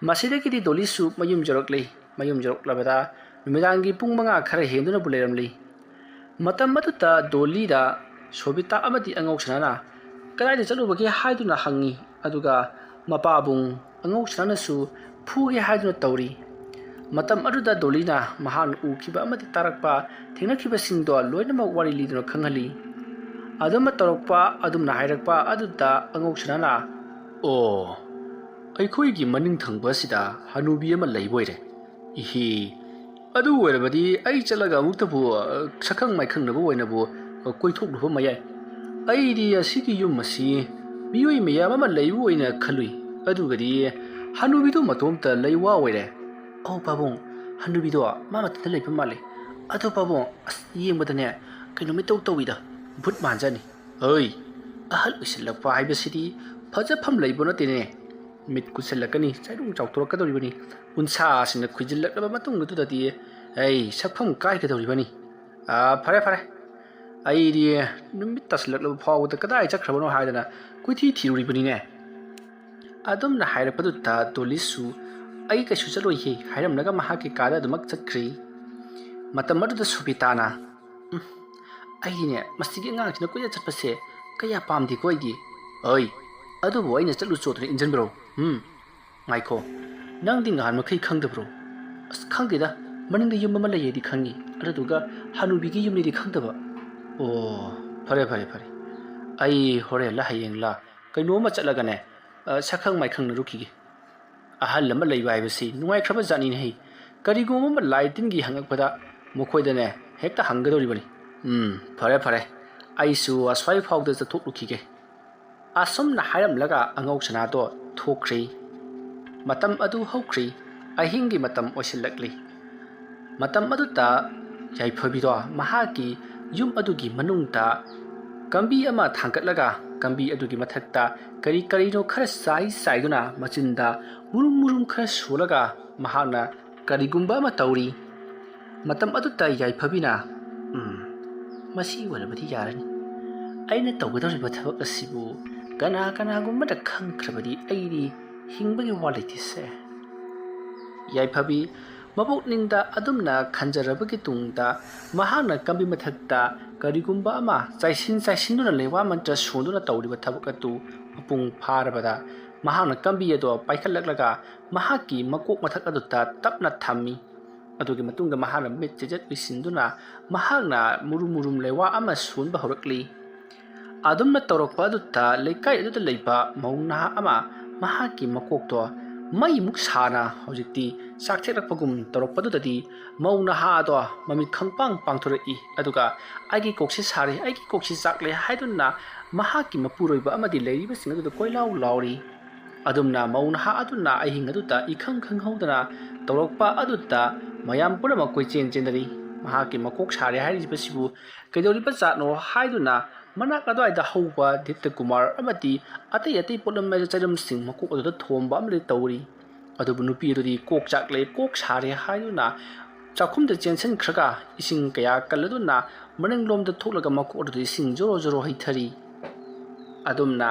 ꯃꯁꯤꯗꯒꯤꯗꯤ ꯗꯣꯂꯤꯁꯨ ꯃꯌꯨꯝ ꯌꯧꯔꯛꯂꯤ꯫ ꯃꯌꯨꯝ ꯌꯧꯔꯛꯂꯕꯗ ꯅꯨꯃꯤꯗꯥꯡꯒꯤ ꯄꯨꯡ ꯃꯉꯥ ꯈꯔ ꯍꯦꯟꯗꯨꯅꯕꯨ ꯂꯩꯔꯝꯂꯤ꯫ ꯃꯇꯝ ꯑꯗꯨꯗ ꯗꯣꯂꯤꯗ ꯁꯣꯕꯤꯇꯥ ꯑꯃꯗꯤ ꯑꯉꯧꯁꯅꯥꯅ "ꯀꯗꯥꯏꯗ ꯆꯠꯂꯨꯕꯒꯦ?" ꯍꯥꯏꯗꯨꯅ ꯍꯪꯉꯤ꯫ ꯑꯗꯨꯒ ꯃꯄꯥꯕꯨꯡ ꯑꯉꯧꯁꯅꯥꯅꯁꯨ ꯐꯨꯒꯦ ꯍꯥꯏꯗꯨꯅ ꯇꯧꯔꯤ꯫ ꯃꯇꯝ ꯑꯗꯨꯗ ꯗꯣꯂꯤꯅ ꯃꯍꯥꯛꯅ ꯎꯈꯤꯕ ꯑꯃꯗꯤ ꯇꯥꯔꯛꯄ, ꯊꯦꯡꯅꯈꯤꯕꯁꯤꯡꯗꯣ ꯂꯣꯏꯅꯃꯛ ꯋꯥꯔꯤ ꯂꯤꯗꯨꯅ ꯈꯪꯍꯜꯂꯤ꯫ ꯑꯗꯨꯝꯅ ꯇꯧꯔꯛꯄ, ꯑꯗꯨꯝꯅ ꯍꯥꯏꯔꯛꯄ ꯑꯗꯨꯗ ꯑꯉꯧꯁꯅꯥꯅ, "ꯑꯣ, ꯑꯩꯈꯣꯏꯒꯤ ꯃꯅꯤꯡ ꯊꯪꯕ ꯑꯁꯤꯗ ꯍꯅꯨꯕꯤ ꯑꯃ ꯂꯩꯕ ꯑꯣꯏꯔꯦ꯫ ꯏꯍꯤ, ꯑꯗꯨ ꯑꯣꯏꯔꯕꯗꯤ ꯑꯩ ꯆꯠꯂꯒ ꯑꯃꯨꯛꯇꯕꯨ, ꯑ, ꯁꯛꯈꯪ ꯃꯥꯏꯈꯪꯅꯕ ꯑꯣꯏꯅꯕꯨ, ꯑ, ꯀꯣꯏꯊꯣꯛꯂꯨꯕ ꯃꯌꯥꯏ꯫ ꯑꯩꯗꯤ ꯑꯁꯤꯒꯤ ꯌꯨꯝ ꯑꯁꯤ ꯃꯤꯑꯣꯏ ꯃꯌꯥꯝ ꯑꯃ ꯂꯩꯕ ꯑꯣꯏꯅ ꯈꯜꯂꯨꯏ꯫ ꯑꯗꯨꯒꯗꯤ ꯍꯅꯨꯕꯤꯗꯨ ꯃꯇꯣꯝꯇ ꯂꯩ ꯋꯥ ꯑꯣꯏꯔꯦ꯫ ꯑꯧ ꯄꯥꯕꯨꯡ, ꯍꯅꯨꯕꯤꯗꯣ ꯃꯥ ꯃꯊꯟꯇ ꯂꯩꯕ ꯃꯥꯜꯂꯦ꯫ ꯑꯗꯣ ꯄꯥꯕꯨꯡ, ꯑꯁ, ꯌꯦꯡꯕꯗꯅꯦ ꯀꯩꯅꯣꯝ ꯏꯇꯧ ꯇꯧꯏꯗ, ꯚꯨꯠ ꯃꯥꯟꯖꯥꯅꯤ꯫ ꯍꯣꯏ, ꯑꯍꯜ ꯑꯣꯏꯁꯤꯜꯂꯛꯄ ꯍꯥꯏꯕꯁꯤꯗꯤ ꯐꯖꯐꯝ ꯂꯩꯕ ꯅꯠꯇꯦꯅꯦ꯫ ꯃꯤꯠ ꯀꯨꯠꯁꯤꯜꯂꯛꯀꯅꯤ, ꯆꯩꯔꯨꯡ ꯆꯥꯎꯊꯣꯔꯛꯀꯗꯧꯔꯤꯕꯅꯤ꯫ ꯎꯟꯁꯥꯁꯤꯡꯅ ꯈꯨꯏꯖꯤꯜꯂꯛꯂꯕ ꯃꯇꯨꯡꯗꯨꯗꯗꯤ, ꯑꯩ ꯁꯛꯐꯝ ꯀꯥꯏꯒꯗꯧꯔꯤꯕꯅꯤ꯫ ꯑꯥ, ꯐꯔꯦ, ꯐꯔꯦ꯫ ꯑꯩꯗꯤ ꯅꯨꯃꯤꯠ ꯇꯥꯁꯤꯜꯂꯛꯂꯕ ꯐꯥꯎꯕꯗ ꯀꯗꯥꯏ ꯆꯠꯈ꯭ꯔꯕꯅꯣ ꯍꯥꯏꯗꯅ ꯀꯣꯏꯊꯤ ꯊꯤꯔꯨꯔꯤꯕꯅꯤꯅꯦ꯫ ꯑꯗꯨꯝꯅ ꯍꯥꯏꯔꯛꯄꯗꯨꯗ ꯗꯣꯂꯤꯁꯨ "ꯑꯩ ꯀꯩꯁꯨ ꯆꯠꯂꯣꯏꯍꯦ" ꯍꯥꯏꯔꯝꯂꯒ ꯃꯍꯥꯛꯀꯤ ꯀꯥꯗ ꯑꯗꯨꯃꯛ ꯆꯠꯈ꯭ꯔꯤ꯫ ꯃꯇꯝ ꯑꯗꯨꯗ ꯁꯣꯕꯤꯇꯥꯅ, "ꯎꯝ, ꯑꯩꯗꯤꯅꯦ, ꯃꯁꯤꯒꯤ ꯑꯉꯥꯡꯁꯤꯅ ꯀꯣꯏꯆꯠ ꯆꯠꯄꯁꯦ ꯀꯌꯥ ꯄꯥꯝꯗꯦꯀꯣ ꯑꯩꯗꯤ꯫ ꯑꯩ, ꯑꯗꯨꯕꯨ ꯑꯩꯅ ꯆꯠꯂꯨ ꯆꯣꯗꯅ ꯏꯟꯖꯟꯕ꯭ꯔꯣ? ꯎꯝ, ꯉꯥꯏꯈꯣ, ꯅꯪꯗꯤ ꯉꯍꯥꯟ ꯃꯈꯩ ꯈꯪꯗꯕ꯭ꯔꯣ? ꯑꯁ, ꯈꯪꯗꯦꯗ, ꯃꯅꯤꯡꯗ ꯌꯨꯝ ꯑꯃ ꯂꯩꯌꯦꯗꯤ ꯈꯪꯉꯤ, ꯑꯗꯨꯗꯨꯒ ꯍꯅꯨꯕꯤꯒꯤ ꯌꯨꯝꯅꯤꯗꯤ ꯈꯪꯗꯕ꯫ ꯑꯣ, ꯐꯔꯦ, ꯐꯔꯦ, ꯐꯔꯦ꯫ ꯑꯩ ꯍꯣꯔꯦꯟꯂ ꯍꯌꯦꯡꯂ ꯀꯩꯅꯣꯝꯃ ꯆꯠꯂꯒꯅꯦ, ꯑ, ꯁꯛꯈꯪ ꯃꯥꯏꯈꯪꯅꯔꯨꯈꯤꯒꯦ꯫ ꯑꯍꯜ ꯑꯃ ꯂꯩꯕ ꯍꯥꯏꯕꯁꯤ ꯅꯨꯡꯉꯥꯏꯈ꯭ꯔꯕ ꯖꯥꯠꯅꯤꯅꯦ ꯍꯩ꯫ ꯀꯔꯤꯒꯨꯝꯕ ꯑꯃ ꯂꯥꯏ ꯇꯤꯟꯒꯤ ꯍꯪꯉꯛꯄꯗ ꯃꯈꯣꯏꯗꯅꯦ ꯍꯦꯛꯇ ꯍꯪꯒꯗꯧꯔꯤꯕꯅꯤ꯫ ꯎꯝ, ꯐꯔꯦ, ꯐꯔꯦ꯫ ꯑꯩꯁꯨ ꯑꯁ꯭ꯋꯥꯏ ꯐꯥꯎꯗ ꯆꯠꯊꯣꯛꯂꯨꯈꯤꯒꯦ꯫ ꯑꯁꯨꯝꯅ ꯍꯥꯏꯔꯝꯂꯒ ꯑꯉꯧ ꯁꯅꯥꯗꯣ ꯊꯣꯛꯈ꯭ꯔꯤ꯫ ꯃꯇꯝ ꯑꯗꯨ ꯍꯧꯈ꯭ꯔꯤ꯫ ꯑꯍꯤꯡꯒꯤ ꯃꯇꯝ ꯑꯣꯏꯁꯤꯜꯂꯛꯂꯤ꯫ ꯃꯇꯝ ꯑꯗꯨꯗ ꯌꯥꯏꯐꯕꯤꯗꯣ ꯃꯍꯥꯛꯀꯤ ꯌꯨꯝ ꯑꯗꯨꯒꯤ ꯃꯅꯨꯡꯗ ꯀꯝꯕꯤ ꯑꯃ ꯊꯥꯡꯒꯠꯂꯒ ꯀꯝꯕꯤ ꯑꯗꯨꯒꯤ ꯃꯊꯛꯇ ꯀꯔꯤ ꯀꯔꯤꯅꯣ ꯈꯔ ꯆꯥꯏ ꯆꯥꯏꯗꯨꯅ ꯃꯆꯤꯟꯗ ꯃꯨꯔꯨꯝ ꯃꯨꯔꯨꯝ ꯈꯔ ꯁꯣꯜꯂꯒ ꯃꯍꯥꯛꯅ ꯀꯔꯤꯒꯨꯝꯕ ꯑꯃ ꯇꯧꯔꯤ꯫ ꯃꯇꯝ ꯑꯗꯨꯗ ꯌꯥꯏꯐꯕꯤꯅ, "ꯎꯝ, ꯃꯁꯤ ꯑꯣꯏꯔꯕꯗꯤ ꯌꯥꯔꯅꯤ꯫ ꯑꯩꯅ ꯇꯧꯒꯗꯧꯔꯤꯕ ꯊꯕꯛ ꯑꯁꯤꯕꯨ ꯀꯅꯥ ꯀꯅꯥꯒꯨꯝꯕꯗ ꯈꯪꯈ꯭ꯔꯕꯗꯤ ꯑꯩꯗꯤ ꯍꯤꯡꯕꯒꯤ ꯋꯥ ꯂꯩꯇꯦꯁꯦ꯫" ꯌꯥꯏꯐꯕꯤ ꯃꯄꯨꯛꯅꯤꯡꯗ ꯑꯗꯨꯝꯅ ꯈꯟꯖꯔꯕꯒꯤ ꯇꯨꯡꯗ ꯃꯍꯥꯛꯅ ꯀꯝꯕꯤ ꯃꯊꯛꯇ ꯀꯔꯤꯒꯨꯝꯕ ꯑꯃ ꯆꯥꯏꯁꯤꯟ ꯆꯥꯏꯁꯤꯟꯗꯨꯅ ꯂꯩꯋꯥ ꯃꯟꯇ꯭ꯔ ꯁꯣꯟꯗꯨꯅ ꯇꯧꯔꯤꯕ ꯊꯕꯛ ꯑꯗꯨ ꯃꯄꯨꯡ ꯐꯥꯔꯕꯗ ꯃꯍꯥꯛꯅ ꯀꯝꯕꯤ ꯑꯗꯣ ꯄꯥꯏꯈꯠꯂꯛꯂꯒ ꯃꯍꯥꯛꯀꯤ ꯃꯀꯣꯛ ꯃꯊꯛ ꯑꯗꯨꯗ ꯇꯞꯅ ꯊꯝꯃꯤ꯫ ꯑꯗꯨꯒꯤ ꯃꯇꯨꯡꯗ ꯃꯍꯥꯛꯅ ꯃꯤꯠ ꯆꯦꯖꯠ ꯎꯏꯁꯤꯟꯗꯨꯅ ꯃꯍꯥꯛꯅ ꯃꯨꯔꯨꯝ ꯃꯨꯔꯨꯝ ꯂꯩꯋꯥ ꯑꯃ ꯁꯣꯟꯕ ꯍꯧꯔꯛꯂꯤ꯫ ꯑꯗꯨꯝꯅ ꯇꯧꯔꯛꯄ ꯑꯗꯨꯗ ꯂꯩꯀꯥꯏ ꯑꯗꯨꯗ ꯂꯩꯕ ꯃꯧ ꯅꯍꯥ ꯑꯃ ꯃꯍꯥꯛꯀꯤ ꯃꯀꯣꯛꯇꯣ ꯃꯩꯃꯨꯛ ꯁꯥꯅ ꯍꯧꯖꯤꯛꯇꯤ ꯆꯥꯛꯊꯦꯛꯂꯛꯄꯒꯨꯝ ꯇꯧꯔꯛꯄꯗꯨꯗꯗꯤ ꯃꯧ ꯅꯍꯥ ꯑꯗꯣ ꯃꯃꯤꯠ ꯈꯪꯄꯥꯡ ꯄꯥꯡꯊꯣꯔꯛꯏ꯫ ꯑꯗꯨꯒ "ꯑꯩꯒꯤ ꯀꯣꯛꯁꯤ ꯁꯥꯔꯦ, ꯑꯩꯒꯤ ꯀꯣꯛꯁꯤ ꯆꯥꯛꯂꯦ" ꯍꯥꯏꯗꯨꯅ ꯃꯍꯥꯛꯀꯤ ꯃꯄꯨꯔꯣꯏꯕ ꯑꯃꯗꯤ ꯂꯩꯔꯤꯕꯁꯤꯡ ꯑꯗꯨꯗ ꯀꯣꯏꯂꯥꯎ ꯂꯥꯎꯔꯤ꯫ ꯑꯗꯨꯝꯅ ꯃꯧ ꯅꯍꯥ ꯑꯗꯨꯅ ꯑꯍꯤꯡ ꯑꯗꯨꯗ ꯏꯈꯪ ꯈꯪꯍꯧꯗꯅ ꯇꯧꯔꯛꯄ ꯑꯗꯨꯗ ꯃꯌꯥꯝ ꯄꯨꯝꯅꯃꯛ ꯀꯣꯏꯆꯦꯟ ꯆꯦꯟꯅꯔꯤ꯫ ꯃꯍꯥꯛꯀꯤ ꯃꯀꯣꯛ ꯁꯥꯔꯦ ꯍꯥꯏꯔꯤꯕꯁꯤꯕꯨ ꯀꯩꯗꯧꯔꯤꯕ ꯖꯥꯠꯅꯣ ꯍꯥꯏꯗꯨꯅ ꯃꯅꯥꯛ ꯑꯗꯨꯋꯥꯏꯗ ꯍꯧꯕ ꯗꯤꯠꯇ ꯀꯨꯃꯥꯔ ꯑꯃꯗꯤ ꯑꯇꯩ ꯑꯇꯩ ꯄꯣꯠꯂꯝ ꯆꯩꯔꯝꯁꯤꯡ ꯃꯀꯣꯛ ꯑꯗꯨꯗ ꯊꯣꯝꯕ ꯑꯃꯗꯤ ꯇꯧꯔꯤ꯫ ꯑꯗꯨꯕꯨ ꯅꯨꯄꯤ ꯑꯗꯨꯗꯤ ꯀꯣꯛ ꯆꯥꯛꯂꯦ, ꯀꯣꯛ ꯁꯥꯔꯦ ꯍꯥꯏꯗꯨꯅ ꯆꯥꯛꯈꯨꯝꯗ ꯆꯦꯟꯁꯤꯟꯈ꯭ꯔꯒ ꯏꯁꯤꯡ ꯀꯌꯥ ꯀꯜꯂꯗꯨꯅ ꯃꯅꯤꯡꯂꯣꯝꯗ ꯊꯣꯛꯂꯒ ꯃꯀꯣꯛ ꯑꯗꯨꯗ ꯏꯁꯤꯡ ꯖꯣꯔꯣ ꯖꯣꯔꯣ ꯍꯩꯊꯔꯤ꯫ ꯑꯗꯨꯝꯅ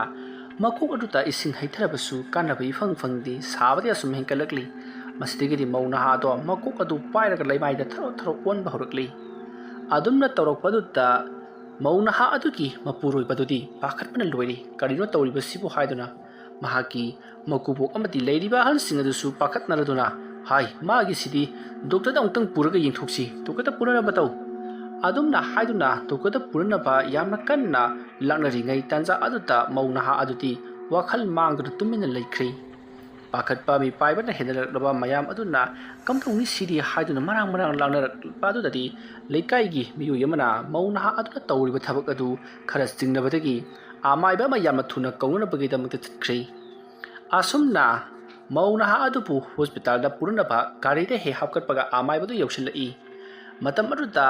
ꯃꯀꯣꯛ ꯑꯗꯨꯗ ꯏꯁꯤꯡ ꯍꯩꯊꯔꯕꯁꯨ ꯀꯥꯟꯅꯕ ꯏꯐꯪ ꯐꯪꯗꯦ꯫ ꯁꯥꯕꯗꯤ ꯑꯁꯨꯝ ꯍꯦꯟꯒꯠꯂꯛꯂꯤ꯫ ꯃꯁꯤꯗꯒꯤꯗꯤ ꯃꯧ ꯅꯍꯥ ꯑꯗꯣ ꯃꯀꯣꯛ ꯑꯗꯨ ꯄꯥꯏꯔꯒ ꯂꯩꯃꯥꯏꯗ ꯊꯔꯣ ꯊꯔꯣ ꯑꯣꯟꯕ ꯍꯧꯔꯛꯂꯤ꯫ ꯑꯗꯨꯝꯅ ꯇꯧꯔꯛꯄꯗꯨꯗ ꯃꯧ ꯅꯍꯥ ꯑꯗꯨꯒꯤ ꯃꯄꯨꯔꯣꯏꯕꯗꯨꯗꯤ ꯄꯥꯈꯠꯄꯅ ꯂꯣꯏꯔꯦ꯫ "ꯀꯔꯤꯅꯣ ꯇꯧꯔꯤꯕꯁꯤꯕꯨ?" ꯍꯥꯏꯗꯨꯅ ꯃꯍꯥꯛꯀꯤ ꯃꯀꯨꯕꯣꯛ ꯑꯃꯗꯤ ꯂꯩꯔꯤꯕ ꯑꯍꯜꯁꯤꯡ ꯑꯗꯨꯁꯨ ꯄꯥꯈꯠꯅꯔꯗꯨꯅ ꯍꯥꯏ, "ꯃꯥꯒꯤꯁꯤꯗꯤ ꯗꯣꯛꯇꯔꯗ ꯑꯃꯨꯛꯇꯪ ꯄꯨꯔꯒ ꯌꯦꯡꯊꯣꯛꯁꯤ, ꯗꯣꯛꯇꯔꯗ ꯄꯨꯅꯅꯕ ꯇꯧ" ꯑꯗꯨꯝꯅ ꯍꯥꯏꯗꯨꯅ ꯗꯣꯛꯇꯔꯗ ꯄꯨꯅꯅꯕ ꯌꯥꯝꯅ ꯀꯟꯅ ꯂꯥꯛꯅꯔꯤꯉꯩ ꯇꯥꯟꯖꯥ ꯑꯗꯨꯗ ꯃꯧ ꯅꯍꯥ ꯑꯗꯨꯗꯤ ꯋꯥꯈꯜ ꯃꯥꯡꯗꯨꯅ ꯇꯨꯃꯤꯟꯅ ꯂꯩꯈ꯭ꯔꯦ꯫ ꯄꯥꯈꯠꯄ ꯃꯤꯄꯥꯏꯕꯅ ꯍꯦꯟꯅꯔꯛꯂꯕ ꯃꯌꯥꯝ ꯑꯗꯨꯅ "ꯀꯝꯗꯧꯅꯤ ꯁꯤꯗꯤ?" ꯍꯥꯏꯗꯨꯅ ꯃꯔꯥꯡ ꯃꯔꯥꯡ ꯂꯥꯡꯅꯔꯛꯄ ꯑꯗꯨꯗꯗꯤ ꯂꯩꯀꯥꯏꯒꯤ ꯃꯤꯑꯣꯏ ꯑꯃꯅ ꯃꯧ ꯅꯍꯥ ꯑꯗꯨꯅ ꯇꯧꯔꯤꯕ ꯊꯕꯛ ꯑꯗꯨ ꯈꯔ ꯆꯤꯡꯅꯕꯗꯒꯤ ꯑꯃꯥꯏꯕ ꯑꯃ ꯌꯥꯝꯅ ꯊꯨꯅ ꯀꯧꯅꯅꯕꯒꯤꯗꯃꯛꯇ ꯆꯠꯈ꯭ꯔꯦ꯫ ꯑꯁꯨꯝꯅ ꯃꯧ ꯅꯍꯥ ꯑꯗꯨꯕꯨ ꯍꯣꯁꯄꯤꯇꯥꯜꯗ ꯄꯨꯅꯅꯕ ꯒꯥꯔꯤꯗ ꯍꯦꯛ ꯍꯥꯞꯀꯠꯄꯒ ꯑꯃꯥꯏꯕꯗꯨ ꯌꯧꯁꯤꯜꯂꯛꯏ꯫ ꯃꯇꯝ ꯑꯗꯨꯗ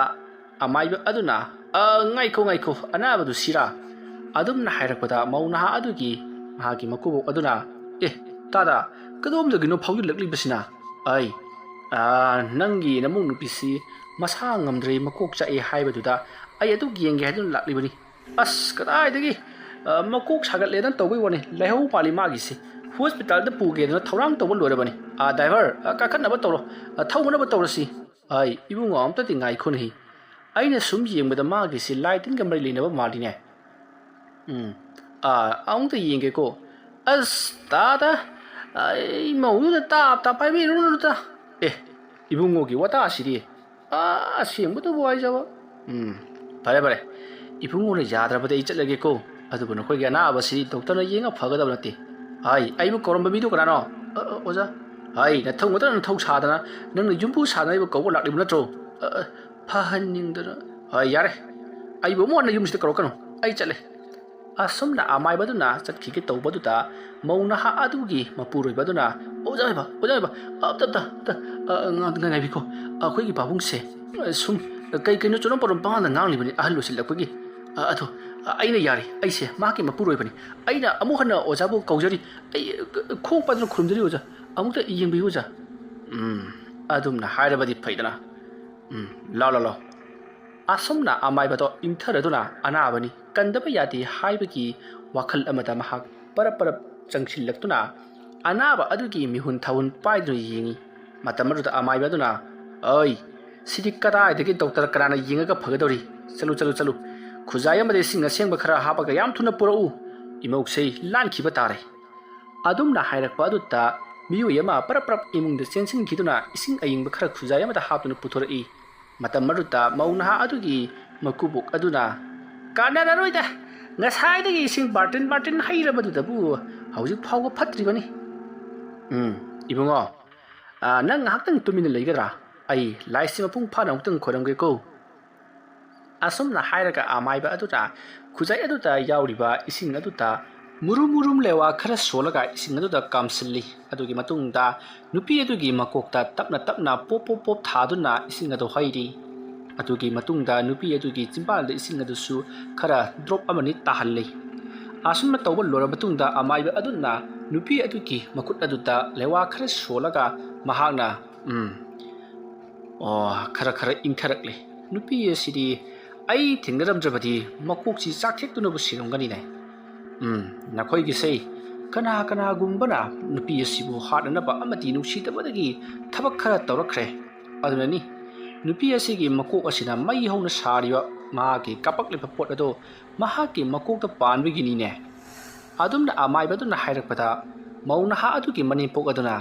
ꯑꯃꯥꯏꯕ ꯑꯗꯨꯅ, "ꯑ, ꯉꯥꯏꯈꯣ, ꯉꯥꯏꯈꯣ, ꯑꯅꯥꯕꯗꯨ ꯁꯤꯔꯥ?" ꯑꯗꯨꯝꯅ ꯍꯥꯏꯔꯛꯄꯗ ꯃꯧ ꯅꯍꯥ ꯑꯗꯨꯒꯤ ꯃꯍꯥꯛꯀꯤ ꯃꯀꯨꯕꯣꯛ ꯑꯗꯨꯅ, "ꯑꯦ, ꯇꯥꯗ, ꯀꯗꯣꯝꯗꯒꯤꯅꯣ ꯐꯥꯎꯖꯤꯜꯂꯛꯂꯤꯕꯁꯤꯅ?" "ꯑꯩ, ꯑ, ꯅꯪꯒꯤ ꯅꯃꯧ ꯅꯨꯄꯤꯁꯤ ꯃꯁꯥ ꯉꯝꯗ꯭ꯔꯦ, ꯃꯀꯣꯛ ꯆꯥꯛꯑꯦ ꯍꯥꯏꯕꯗꯨꯗ ꯑꯩ ꯑꯗꯨ ꯌꯦꯡꯒꯦ ꯍꯥꯏꯗꯨꯅ ꯂꯥꯛꯂꯤꯕꯅꯤ꯫" "ꯑꯁ, ꯀꯗꯥꯏꯗꯒꯤ, ꯑ, ꯃꯀꯣꯛ ꯁꯥꯒꯠꯂꯦꯗꯅ ꯇꯧꯕꯩ ꯋꯥꯅꯤ, ꯂꯥꯏꯍꯧ ꯄꯥꯜꯂꯤ ꯃꯥꯒꯤꯁꯤ꯫ ꯍꯣꯁꯄꯤꯇꯥꯜꯗ ꯄꯨꯒꯦꯗꯅ ꯊꯧꯔꯥꯡ ꯇꯧꯕ ꯂꯣꯏꯔꯕꯅꯤ꯫ ꯑ, ꯗ꯭ꯔꯥꯏꯚꯔ, ꯑ, ꯀꯥꯈꯠꯅꯕ ꯇꯧꯔꯣ, ꯑ, ꯊꯧꯅꯅꯕ ꯇꯧꯔꯁꯤ꯫" "ꯑꯩ, ꯏꯕꯨꯡꯉꯣ, ꯑꯝꯇꯗꯤ ꯉꯥꯏꯈꯣꯅꯦꯍꯦ꯫ ꯑꯩꯅ ꯁꯨꯝ ꯌꯦꯡꯕꯗ ꯃꯥꯒꯤꯁꯤ ꯂꯥꯏ ꯇꯤꯟꯒ ꯃꯔꯤ ꯂꯩꯅꯕ ꯃꯥꯜꯂꯤꯅꯦ꯫ ꯎꯝ, ꯑꯥ, ꯑꯃꯨꯛꯇ ꯌꯦꯡꯒꯦꯀꯣ꯫ ꯑꯁ, ꯇꯥꯗ, ꯑꯩ ꯃꯧꯗꯨꯗ ꯇꯥꯞ ꯇꯥꯞ ꯄꯥꯏꯕꯤꯔꯨꯅꯨꯗ꯫ ꯑꯦ, ꯏꯕꯨꯡꯉꯣꯒꯤ ꯋꯥꯇꯥꯁꯤꯗꯤ꯫ ꯑꯥ, ꯑꯁꯦꯡꯕꯗꯨꯕꯨ ꯍꯥꯏꯖꯕ꯫ ꯎꯝ, ꯐꯔꯦ, ꯐꯔꯦ꯫ ꯏꯕꯨꯡꯉꯣꯅ ꯌꯥꯗ꯭ꯔꯕꯗꯤ ꯑꯩ ꯆꯠꯂꯒꯦꯀꯣ꯫ ꯑꯗꯨꯕꯨ ꯅꯈꯣꯏꯒꯤ ꯑꯅꯥꯕꯁꯤ ꯗꯣꯛꯇꯔꯅ ꯌꯦꯡꯉ ꯐꯒꯗꯕ ꯅꯠꯇꯦ꯫ ꯍꯥꯏ, ꯑꯩꯕꯨ ꯀꯧꯔꯝꯕ ꯃꯤꯗꯨ ꯀꯅꯥꯅꯣ? ꯑ, ꯑ, ꯑꯣꯖꯥ꯫ ꯍꯥꯏ, ꯅꯊꯧ ꯉꯇꯅ ꯅꯊꯧ ꯁꯥꯗꯅ ꯅꯪꯅ ꯌꯨꯝꯕꯨ ꯁꯥꯗꯅ ꯑꯩꯕꯨ ꯀꯧꯕ ꯂꯥꯛꯂꯤꯕ ꯅꯠꯇ꯭ꯔꯣ? ꯑ, ꯑ, ꯐꯍꯟꯅꯤꯡꯗꯅ꯫ ꯍꯥꯏ, ꯌꯥꯔꯦ꯫ ꯑꯩꯕꯨ ꯑꯃꯨꯛ ꯍꯟꯅ ꯌꯨꯝꯁꯤꯗ ꯀꯧꯔꯛꯀꯅꯨ꯫ ꯑꯩ ꯆꯠꯂꯦ꯫ ꯑꯁꯨꯝꯅ ꯑꯃꯥꯏꯕꯗꯨꯅ ꯆꯠꯈꯤꯒꯦ ꯇꯧꯕꯗꯨꯗ ꯃꯧ ꯅꯍꯥ ꯑꯗꯨꯒꯤ ꯃꯄꯨꯔꯣꯏꯕ ꯑꯗꯨꯅ, "ꯑꯣꯖꯥ ꯑꯣꯏꯕ, ꯑꯣꯖꯥ ꯑꯣꯏꯕ, ꯑꯝꯇ, ꯑꯝꯇ, ꯑꯝꯇ, ꯑ, ꯉꯥ-, ꯉꯥ-, ꯉꯥꯏꯕꯤꯈꯣ꯫ ꯑꯩꯈꯣꯏꯒꯤ ꯄꯥꯕꯨꯡꯁꯦ, ꯑ, ꯁꯨꯝ ꯀꯩ ꯀꯩꯅꯣ ꯆꯨꯔꯝ ꯄꯔꯨꯝ ꯄꯉꯥꯡꯗ ꯉꯥꯡꯂꯤꯕꯅꯤ ꯑꯍꯜ ꯑꯣꯏꯁꯤꯜꯂꯛꯄꯒꯤ꯫ ꯑ, ꯑꯗꯣ, ꯑ, ꯑꯩꯅ ꯌꯥꯔꯤ, ꯑꯩꯁꯦ ꯃꯍꯥꯛꯀꯤ ꯃꯄꯨꯔꯣꯏꯕꯅꯤ꯫ ꯑꯩꯅ ꯑꯃꯨꯛ ꯍꯟꯅ ꯑꯣꯖꯥꯕꯨ ꯀꯧꯖꯔꯤ꯫ ꯑꯩ, ꯑ, ꯈꯣꯡ ꯄꯥꯏꯗꯨꯅ ꯈꯨꯔꯨꯝꯖꯔꯤ ꯑꯣꯖꯥ꯫ ꯑꯃꯨꯛꯇ ꯌꯦꯡꯕꯤꯌꯨ ꯑꯣꯖꯥ꯫" ꯎꯝ, ꯑꯗꯨꯝꯅ ꯍꯥꯏꯔꯕꯗꯤ ꯐꯩꯗꯅ꯫ ꯎꯝ, ꯂꯥꯎ, ꯂꯥꯎ, ꯂꯥꯎ꯫ ꯑꯁꯨꯝꯅ ꯑꯃꯥꯏꯕꯗꯣ ꯏꯪꯊꯔꯗꯨꯅ ꯑꯅꯥꯕꯅꯤ, ꯀꯟꯗꯕ ꯌꯥꯗꯦ ꯍꯥꯏꯕꯒꯤ ꯋꯥꯈꯜ ꯑꯃꯗ ꯃꯍꯥꯛ ꯄꯔꯞ ꯄꯔꯞ ꯆꯪꯁꯤꯜꯂꯛꯇꯨꯅ ꯑꯅꯥꯕ ꯑꯗꯨꯒꯤ ꯃꯤꯍꯨꯟ ꯊꯥꯍꯨꯟ ꯄꯥꯏꯗꯨꯅ ꯌꯦꯡꯉꯤ꯫ ꯃꯇꯝ ꯑꯗꯨꯗ ꯑꯃꯥꯏꯕ ꯑꯗꯨꯅ, "ꯑꯩ, ꯁꯤꯗꯤ ꯀꯗꯥꯏꯗꯒꯤ ꯗꯣꯛꯇꯔ ꯀꯅꯥꯅ ꯌꯦꯡꯉꯒ ꯐꯒꯗꯧꯔꯤ? ꯆꯠꯂꯨ, ꯆꯠꯂꯨ, ꯆꯠꯂꯨ꯫ "ꯈꯨꯖꯥꯏ ꯑꯃꯗ ꯏꯁꯤꯡ ꯑꯁꯦꯡꯕ ꯈꯔ ꯍꯥꯞꯄꯒ ꯌꯥꯝ ꯊꯨꯅ ꯄꯨꯔꯛꯎ꯫ ꯏꯃꯧꯁꯦ ꯂꯥꯟꯈꯤꯕ ꯇꯥꯔꯦ"꯫ ꯑꯗꯨꯝꯅ ꯍꯥꯏꯔꯛꯄ ꯑꯗꯨꯗ ꯃꯤꯑꯣꯏ ꯑꯃ ꯄꯔꯞ ꯄꯔꯞ ꯏꯃꯨꯡꯗ ꯆꯦꯟꯁꯤꯟꯈꯤꯗꯨꯅ ꯏꯁꯤꯡ ꯑꯏꯪꯕ ꯈꯔ ꯈꯨꯖꯥꯏ ꯑꯃꯗ ꯍꯥꯞꯇꯨꯅ ꯄꯨꯊꯣꯔꯛꯏ꯫ ꯃꯇꯝ ꯑꯗꯨꯗ ꯃꯧ ꯅꯍꯥ ꯑꯗꯨꯒꯤ ꯃꯀꯨꯕꯣꯛ ꯑꯗꯨꯅ, "ꯀꯥꯟꯅꯔꯔꯣꯏꯗ, ꯉꯁꯥꯏꯗꯒꯤ ꯏꯁꯤꯡ ꯕꯥꯔꯇꯤꯟ ꯕꯥꯔꯇꯤꯟ ꯍꯩꯔꯕꯗꯨꯗꯕꯨ ꯍꯧꯖꯤꯛ ꯐꯥꯎꯕ ꯐꯠꯇ꯭ꯔꯤꯕꯅꯤ"꯫ "ꯎꯝ, ꯏꯕꯨꯡꯉꯣ, ꯑ, ꯅꯪ ꯉꯥꯏꯍꯥꯛꯇꯪ ꯇꯨꯃꯤꯟꯅ ꯂꯩꯒꯗ꯭ꯔꯥ? ꯑꯩ ꯂꯥꯏꯁꯤ ꯃꯄꯨꯡ ꯐꯥꯅ ꯑꯃꯨꯛꯇꯪ ꯈꯣꯏꯔꯝꯒꯦꯀꯣ"꯫ ꯑꯁꯨꯝꯅ ꯍꯥꯏꯔꯒ ꯑꯃꯥꯏꯕ ꯑꯗꯨꯅ ꯈꯨꯖꯥꯏ ꯑꯗꯨꯗ ꯌꯥꯎꯔꯤꯕ ꯏꯁꯤꯡ ꯑꯗꯨꯗ ꯃꯨꯔꯨꯝ ꯃꯨꯔꯨꯝ ꯂꯦꯋꯥ ꯈꯔ ꯁꯣꯜꯂꯒ ꯏꯁꯤꯡ ꯑꯗꯨꯗ ꯀꯥꯝꯁꯤꯜꯂꯤ꯫ ꯑꯗꯨꯒꯤ ꯃꯇꯨꯡꯗ ꯅꯨꯄꯤ ꯑꯗꯨꯒꯤ ꯃꯀꯣꯛꯇ ꯇꯞꯅ ꯇꯞꯅ ꯄꯣꯞ ꯄꯣꯞ ꯄꯣꯞ ꯊꯥꯗꯨꯅ ꯏꯁꯤꯡ ꯑꯗꯨ ꯍꯩꯔꯤ꯫ ꯑꯗꯨꯒꯤ ꯃꯇꯨꯡꯗ ꯅꯨꯄꯤ ꯑꯗꯨꯒꯤ ꯆꯤꯝꯕꯥꯜꯗ ꯏꯁꯤꯡ ꯑꯗꯨꯁꯨ ꯈꯔ ꯗ꯭ꯔꯣꯞ ꯑꯃꯅꯤ ꯇꯥꯍꯜꯂꯤ꯫ ꯑꯁꯨꯝꯅ ꯇꯧꯕ ꯂꯣꯏꯔꯕ ꯃꯇꯨꯡꯗ ꯑꯃꯥꯏꯕ ꯑꯗꯨꯅ ꯅꯨꯄꯤ ꯑꯗꯨꯒꯤ ꯃꯈꯨꯠ ꯑꯗꯨꯗ ꯂꯦꯋꯥ ꯈꯔ ꯁꯣꯜꯂꯒ ꯃꯍꯥꯛꯅ, "ꯎꯝ, ꯑꯣ, ꯈꯔ ꯈꯔ ꯏꯪꯊꯔꯛꯂꯦ꯫ ꯅꯨꯄꯤ ꯑꯁꯤꯗꯤ ꯑꯩ ꯊꯦꯡꯅꯔꯝꯗ꯭ꯔꯕꯗꯤ ꯃꯀꯣꯛꯁꯤ ꯆꯥꯛꯊꯦꯛꯇꯨꯅꯕꯨ ꯁꯤꯔꯝꯒꯅꯤꯅꯦ꯫ ꯎꯝ, ꯅꯈꯣꯏꯒꯤꯁꯦ ꯀꯅꯥ ꯀꯅꯥꯒꯨꯝꯕꯅ ꯅꯨꯄꯤ ꯑꯁꯤꯕꯨ ꯍꯥꯠꯅꯅꯕ ꯑꯃꯗꯤ ꯅꯨꯡꯁꯤꯗꯕꯗꯒꯤ ꯊꯕꯛ ꯈꯔ ꯇꯧꯔꯛꯈ꯭ꯔꯦ꯫ ꯑꯗꯨꯅꯅꯤ ꯅꯨꯄꯤ ꯑꯁꯤꯒꯤ ꯃꯀꯣꯛ ꯑꯁꯤꯅ ꯃꯩ ꯍꯧꯅ ꯁꯥꯔꯤꯕ꯫ ꯃꯍꯥꯛꯀꯤ ꯀꯥꯄꯛꯂꯤꯕ ꯄꯣꯠ ꯑꯗꯣ ꯃꯍꯥꯛꯀꯤ ꯃꯀꯣꯛꯇ ꯄꯥꯟꯕꯒꯤꯅꯤꯅꯦ"꯫ ꯑꯗꯨꯝꯅ ꯑꯃꯥꯏꯕꯗꯨꯅ ꯍꯥꯏꯔꯛꯄꯗ ꯃꯧ ꯅꯍꯥ ꯑꯗꯨꯒꯤ ꯃꯅꯦꯝꯄꯣꯛ ꯑꯗꯨꯅ,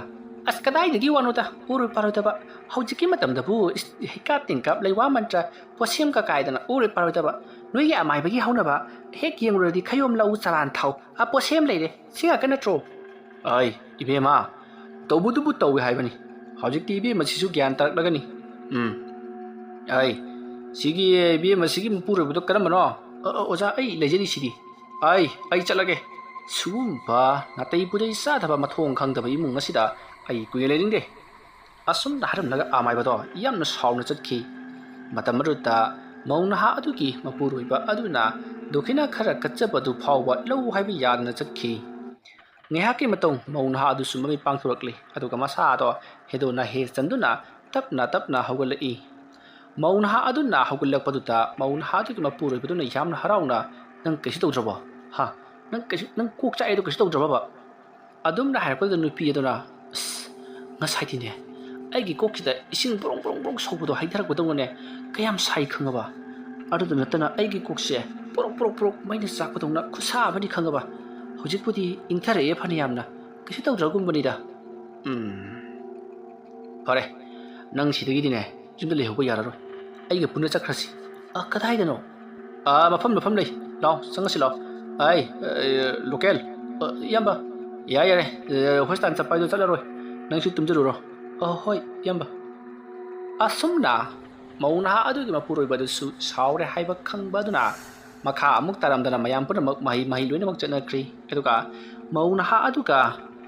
"ꯑꯁ, ꯀꯗꯥꯏꯗꯒꯤ ꯋꯥꯅꯣꯗ, ꯎꯔꯣꯏ ꯄꯥꯔꯣꯏꯗꯕ꯫ ꯍꯧꯖꯤꯛꯀꯤ ꯃꯇꯝꯗꯕꯨ ꯏꯁ-, ꯍꯩꯀꯥꯞ ꯇꯦꯡꯀꯥꯞ, ꯂꯩꯋꯥ ꯃꯟꯇ꯭ꯔ, ꯄꯣꯠꯁꯦꯝ ꯀꯀꯥꯏꯗꯅ ꯎꯔꯣꯏ ꯄꯥꯔꯣꯏꯗꯕ꯫ ꯅꯣꯏꯒꯤ ꯑꯃꯥꯏꯕꯒꯤ ꯍꯧꯅꯕ ꯍꯦꯛ ꯌꯦꯡꯂꯨꯔꯗꯤ ꯈꯌꯣꯝ ꯂꯧꯎ ꯆꯔꯥꯟ ꯊꯥꯎ, ꯑ, ꯄꯣꯠꯁꯦꯝ ꯂꯩꯔꯦ꯫ ꯁꯤ ꯉꯥꯛꯇ ꯅꯠꯇ꯭ꯔꯣ?" "ꯑꯩ, ꯏꯕꯦꯝꯃ, ꯇꯧꯕꯗꯨꯕꯨ ꯇꯧꯏ ꯍꯥꯏꯕꯅꯤ꯫ ꯍꯧꯖꯤꯛꯇꯤ ꯏꯕꯦꯝꯃꯁꯤꯁꯨ ꯒ꯭ꯌꯥꯟ ꯇꯥꯔꯛꯂꯒꯅꯤ꯫ ꯎꯝ꯫ ꯑꯩ, ꯁꯤꯒꯤ ꯏꯕꯦꯝꯃꯁꯤꯒꯤ ꯃꯄꯨꯔꯣꯏꯕꯗꯣ ꯀꯔꯝꯕꯅꯣ? ꯑ, ꯑ, ꯑꯣꯖꯥ, ꯑꯩ ꯂꯩꯖꯔꯤꯁꯤꯗꯤ꯫ ꯑꯩ, ꯑꯩ ꯆꯠꯂꯒꯦ꯫ ꯁꯤꯒꯨꯝꯕ ꯅꯥꯇꯩ ꯄꯨꯗꯩ ꯆꯥꯗꯕ ꯃꯊꯣꯡ ꯈꯪꯗꯕ ꯏꯃꯨꯡ ꯑꯁꯤꯗ ꯑꯩ ꯀꯨꯏꯅ ꯂꯩꯅꯤꯡꯗꯦ"꯫ ꯑꯁꯨꯝꯅ ꯍꯥꯏꯔꯝꯂꯒ ꯑꯃꯥꯏꯕꯗꯣ ꯌꯥꯝꯅ ꯁꯥꯎꯅ ꯆꯠꯈꯤ꯫ ꯃꯇꯝ ꯑꯗꯨꯗ ꯃꯧ ꯅꯍꯥ ꯑꯗꯨꯒꯤ ꯃꯄꯨꯔꯣꯏꯕ ꯑꯗꯨꯅ ꯗꯈꯤꯅꯥ ꯈꯔ ꯀꯠꯆꯕꯗꯨ ꯐꯥꯎꯕ ꯂꯧ ꯍꯥꯏꯕ ꯌꯥꯗꯅ ꯆꯠꯈꯤ꯫ ꯉꯥꯏꯍꯥꯛꯀꯤ ꯃꯇꯨꯡ ꯃꯧ ꯅꯍꯥ ꯑꯗꯨꯁꯨ ꯃꯃꯤꯠ ꯄꯥꯡꯊꯣꯔꯛꯂꯤ, ꯑꯗꯨꯒ ꯃꯁꯥ ꯑꯗꯣ ꯍꯦꯗꯣ ꯅꯥꯍꯦ ꯆꯟꯗꯨꯅ ꯇꯞꯅ ꯇꯞꯅ ꯍꯧꯒꯠꯂꯛꯏ꯫ ꯃꯧ ꯅꯍꯥ ꯑꯗꯨꯅ ꯍꯧꯒꯠꯂꯛꯄꯗꯨꯗ ꯃꯧ ꯅꯍꯥ ꯑꯗꯨꯒꯤ ꯃꯄꯨꯔꯣꯏꯕꯗꯨꯅ ꯌꯥꯝꯅ ꯍꯔꯥꯎꯅ, "ꯅꯪ ꯀꯩꯁꯨ ꯇꯧꯗ꯭ꯔꯕꯣ? ꯍꯥ? ꯅꯪ ꯀꯩꯁꯨ, ꯅꯪ ꯀꯣꯛ ꯆꯥꯛꯑꯦꯗꯣ ꯀꯩꯁꯨ ꯇꯧꯗ꯭ꯔꯕꯕ?" ꯑꯗꯨꯝꯅ ꯍꯥꯏꯔꯛꯄꯗꯨꯗ ꯅꯨꯄꯤ ꯑꯗꯨꯅ, "ꯑꯁ, ꯉꯁꯥꯏꯗꯤꯅꯦ, ꯑꯩꯒꯤ ꯀꯣꯛꯁꯤꯗ ꯏꯁꯤꯡ ꯕ꯭ꯔꯣꯡ ꯕ꯭ꯔꯣꯡ ꯕ꯭ꯔꯣꯡ ꯁꯧꯕꯗꯣ ꯍꯩꯊꯔꯛꯄꯗꯧꯅꯅꯦ, ꯀꯌꯥꯝ ꯁꯥꯏ ꯈꯪꯉꯕ? ꯑꯗꯨꯗ ꯅꯠꯇꯅ ꯑꯩꯒꯤ ꯀꯣꯛꯁꯦ ꯄꯣꯔꯣꯛ ꯄꯣꯔꯣꯛ ꯄꯣꯔꯣꯛ ꯃꯩꯅ ꯆꯥꯛꯄꯗꯧꯅ ꯈꯨꯠꯁꯥ ꯑꯃꯅꯤ ꯈꯪꯉꯕ꯫ ꯍꯧꯖꯤꯛꯄꯨꯗꯤ ꯏꯪꯊꯔꯛꯑꯦ ꯐꯅꯌꯥꯝꯅ, ꯀꯩꯁꯨ ꯇꯧꯗ꯭ꯔꯒꯨꯝꯕꯅꯤꯗ꯫ ꯎꯝ, ꯐꯔꯦ, ꯅꯪ ꯁꯤꯗꯒꯤꯗꯤꯅꯦ ꯌꯨꯝꯗ ꯂꯩꯍꯧꯕ ꯌꯥꯔꯔꯣꯏ꯫ ꯑꯩꯒ ꯄꯨꯟꯅ ꯆꯠꯈ꯭ꯔꯁꯤ꯫ ꯑ, ꯀꯗꯥꯏꯗꯅꯣ? ꯑ, ꯃꯐꯝ, ꯃꯐꯝ ꯂꯩ꯫ ꯂꯥꯛꯑꯣ, ꯆꯪꯉꯁꯤ ꯂꯥꯛꯑꯣ꯫ ꯑꯩ, ꯑ, ꯂꯣꯀꯦꯜ꯫ ꯑ, ꯏꯌꯥꯝꯕ, ꯌꯥꯔꯦ, ꯌꯥꯔꯦ꯫ ꯑ, ꯍꯣꯁꯄꯤꯇꯥꯜ ꯆꯠꯄ ꯍꯥꯏꯗꯣ ꯆꯠꯂꯔꯣꯏ꯫ ꯅꯪꯁꯨ ꯇꯨꯝꯖꯔꯨꯔꯣ꯫ ꯑ, ꯍꯣꯏ, ꯏꯌꯥꯝꯕ꯫ ꯑꯁꯨꯝꯅ ꯃꯧ ꯅꯍꯥ ꯑꯗꯨꯒꯤ ꯃꯄꯨꯔꯣꯏꯕ ꯑꯗꯨꯁꯨ ꯁꯥꯎꯔꯦ ꯍꯥꯏꯕ ꯈꯪꯕ ꯑꯗꯨꯅ ꯃꯈꯥ ꯑꯃꯨꯛ ꯇꯥꯔꯝꯗꯅ ꯃꯌꯥꯝ ꯄꯨꯝꯅꯃꯛ ꯃꯍꯩ, ꯃꯍꯩ ꯂꯣꯏꯅꯃꯛ ꯆꯠꯅꯈ꯭ꯔꯤ꯫ ꯑꯗꯨꯒ ꯃꯧ ꯅꯍꯥ ꯑꯗꯨꯒ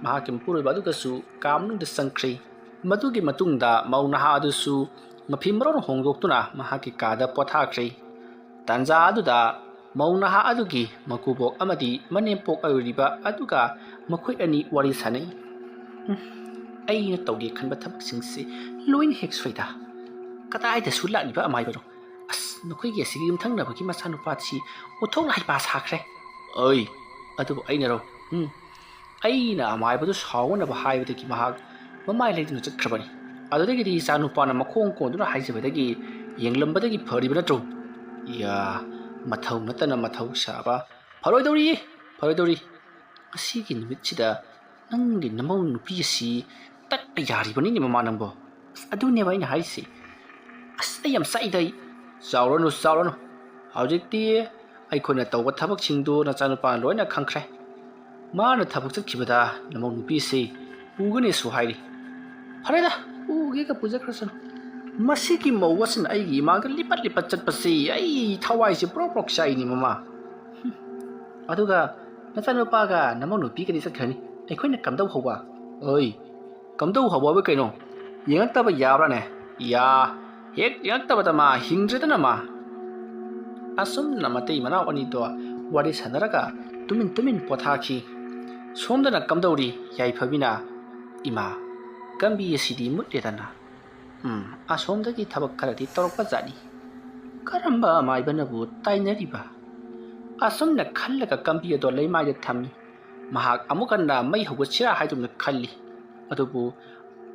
ꯃꯍꯥꯛꯀꯤ ꯃꯄꯨꯔꯣꯏꯕ ꯑꯗꯨꯒꯁꯨ ꯀꯥ ꯃꯅꯨꯡꯗ ꯆꯪꯈ꯭ꯔꯤ꯫ ꯃꯗꯨꯒꯤ ꯃꯇꯨꯡꯗ ꯃꯧ ꯅꯍꯥ ꯑꯗꯨꯁꯨ ꯃꯐꯤ ꯃꯔꯣꯟ ꯍꯣꯡꯗꯣꯛꯇꯨꯅ ꯃꯍꯥꯛꯀꯤ ꯀꯥꯗ ꯄꯣꯊꯥꯈ꯭ꯔꯤ꯫ ꯇꯥꯟꯖꯥ ꯑꯗꯨꯗ ꯃꯧ ꯅꯍꯥ ꯑꯗꯨꯒꯤ ꯃꯀꯨꯕꯣꯛ ꯑꯃꯗꯤ ꯃꯅꯦꯝꯄꯣꯛ ꯑꯣꯏꯔꯤꯕ ꯑꯗꯨꯒ ꯃꯈꯣꯏ ꯑꯅꯤ ꯋꯥꯔꯤ ꯁꯥꯟꯅꯩ꯫ ꯎꯝ, ꯑꯩꯅ ꯇꯧꯒꯦ ꯈꯟꯕ ꯊꯕꯛꯁꯤꯡꯁꯦ ꯂꯣꯏꯅ ꯍꯦꯛ ꯁꯣꯏꯗ꯫ ꯀꯗꯥꯏꯗꯁꯨ ꯂꯥꯛꯂꯤꯕ ꯑꯃꯥꯏꯕꯅꯣ? ꯑꯁ, ꯅꯈꯣꯏꯒꯤ ꯑꯁꯤꯒꯤ ꯌꯨꯝꯊꯪꯅꯕꯒꯤ ꯃꯆꯥꯅꯨꯄꯥꯁꯤ ꯑꯣꯟꯊꯣꯛꯅ ꯍꯩꯄꯥ ꯁꯥꯈ꯭ꯔꯦ꯫ ꯑꯣꯏ, ꯑꯗꯨꯕꯨ ꯑꯩꯅꯔꯣ? ꯎꯝ, ꯑꯩꯅ ꯑꯃꯥꯏꯕꯗꯨ ꯁꯥꯎꯅꯅꯕ ꯍꯥꯏꯕꯗꯒꯤ ꯃꯍꯥꯛ ꯃꯃꯥꯏ ꯂꯩꯗꯨꯅ ꯆꯠꯈ꯭ꯔꯕꯅꯤ꯫ ꯑꯗꯨꯗꯒꯤꯗꯤ ꯏꯆꯥꯅꯨꯄꯥꯅ ꯃꯈꯣꯡ ꯀꯣꯟꯗꯨꯅ ꯍꯥꯏꯖꯕꯗꯒꯤ ꯌꯦꯡꯂꯝꯕꯗꯒꯤ ꯐꯔꯤꯕ ꯅꯠꯇ꯭ꯔꯣ? ꯏꯌꯥ, ꯃꯊꯧ ꯅꯠꯇꯅ ꯃꯊꯧ ꯁꯥꯕ꯫ ꯐꯔꯣꯏꯗꯧꯔꯤ, ꯐꯔꯣꯏꯗꯧꯔꯤ꯫ ꯉꯁꯤꯒꯤ ꯅꯨꯃꯤꯠꯁꯤꯗ ꯅꯪꯒꯤ ꯅꯃꯧ ꯅꯨꯄꯤ ꯑꯁꯤ ꯇꯠꯄ ꯌꯥꯔꯤꯕꯅꯤꯅꯦ, ꯃꯃꯥ ꯅꯪꯕꯣ꯫ ꯑꯁ, ꯑꯗꯨꯅꯦꯕ ꯑꯩꯅ ꯍꯥꯏꯔꯤꯁꯦ꯫ ꯑꯁ, ꯑꯩ ꯌꯥꯝ ꯆꯥꯛꯏꯗ ꯑꯩ꯫ ꯆꯥꯎꯔꯅꯨ, ꯆꯥꯎꯔꯅꯨ꯫ ꯍꯧꯖꯤꯛꯇꯤ ꯑꯩꯈꯣꯏꯅ ꯇꯧꯕ ꯊꯕꯛꯁꯤꯡꯗꯨ ꯅꯆꯥꯅꯨꯄꯥꯅ ꯂꯣꯏꯅ ꯈꯪꯈ꯭ꯔꯦ꯫ ꯃꯥꯅ ꯊꯕꯛ ꯆꯠꯈꯤꯕꯗ ꯅꯃꯧ ꯅꯨꯄꯤꯁꯤ ꯄꯨꯒꯅꯤꯁꯨ ꯍꯥꯏꯔꯤ꯫ ꯐꯔꯦꯗ, ꯄꯨꯒꯦꯒ ꯄꯨꯖꯈ꯭ꯔꯁꯅꯨ꯫ ꯃꯁꯤꯒꯤ ꯃꯧ ꯑꯁꯤꯅ ꯑꯩꯒꯤ ꯏꯃꯥꯒ ꯂꯤꯄꯠ ꯂꯤꯄꯠ ꯆꯠꯄꯁꯤ ꯑꯩ ꯊꯋꯥꯏꯁꯦ ꯄ꯭ꯔꯣꯛ ꯄ꯭ꯔꯣꯛ ꯆꯥꯛꯏꯅꯦ, ꯃꯃꯥ꯫ ꯍꯨꯝ꯫ ꯑꯗꯨꯒ ꯅꯆꯥꯅꯨꯄꯥꯒ ꯅꯃꯧ ꯅꯨꯄꯤꯒꯗꯤ ꯆꯠꯈ꯭ꯔꯅꯤ, ꯑꯩꯈꯣꯏꯅ ꯀꯝꯗꯧ ꯍꯧꯕ? ꯑꯣꯏ, ꯀꯝꯗꯧ ꯍꯧꯕ ꯍꯥꯏꯕ ꯀꯩꯅꯣ? ꯌꯦꯡꯉꯛꯇꯕ ꯌꯥꯕ꯭ꯔꯥꯅꯦ? ꯌꯥ, ꯍꯦꯛ ꯌꯦꯡꯉꯛꯇꯕꯗ ꯃꯥ ꯍꯤꯡꯗ꯭ꯔꯦꯗꯅ ꯃꯥ꯫ ꯑꯁꯨꯝꯅ ꯃꯇꯩ ꯃꯅꯥꯎ ꯑꯅꯤꯗꯣ ꯋꯥꯔꯤ ꯁꯥꯟꯅꯔꯒ ꯇꯨꯃꯤꯟ ꯇꯨꯃꯤꯟ ꯄꯣꯊꯥꯈꯤ꯫ ꯁꯣꯝꯗꯅ ꯀꯝꯗꯧꯔꯤ ꯌꯥꯏꯐꯕꯤꯅ? ꯏꯃꯥ, ꯀꯝꯕꯤ ꯑꯁꯤꯗꯤ ꯃꯨꯠꯂꯦꯗꯅ꯫ ꯎꯝ, ꯑꯁꯣꯝꯗꯒꯤ ꯊꯕꯛ ꯈꯔꯗꯤ ꯇꯧꯔꯛꯄ ꯖꯥꯠꯅꯤ꯫ ꯀꯔꯝꯕ ꯑꯃꯥꯏꯕꯅꯕꯨ ꯇꯥꯏꯅꯔꯤꯕ? ꯑꯁꯨꯝꯅ ꯈꯜꯂꯒ ꯀꯝꯕꯤ ꯑꯗꯣ ꯂꯩꯃꯥꯏꯗ ꯊꯝꯃꯤ꯫ ꯃꯍꯥꯛ ꯑꯃꯨꯛ ꯍꯟꯅ ꯃꯩ ꯍꯧꯒꯠꯁꯤꯔꯥ ꯍꯥꯏꯗꯨꯅ ꯈꯜꯂꯤ꯫ ꯑꯗꯨꯕꯨ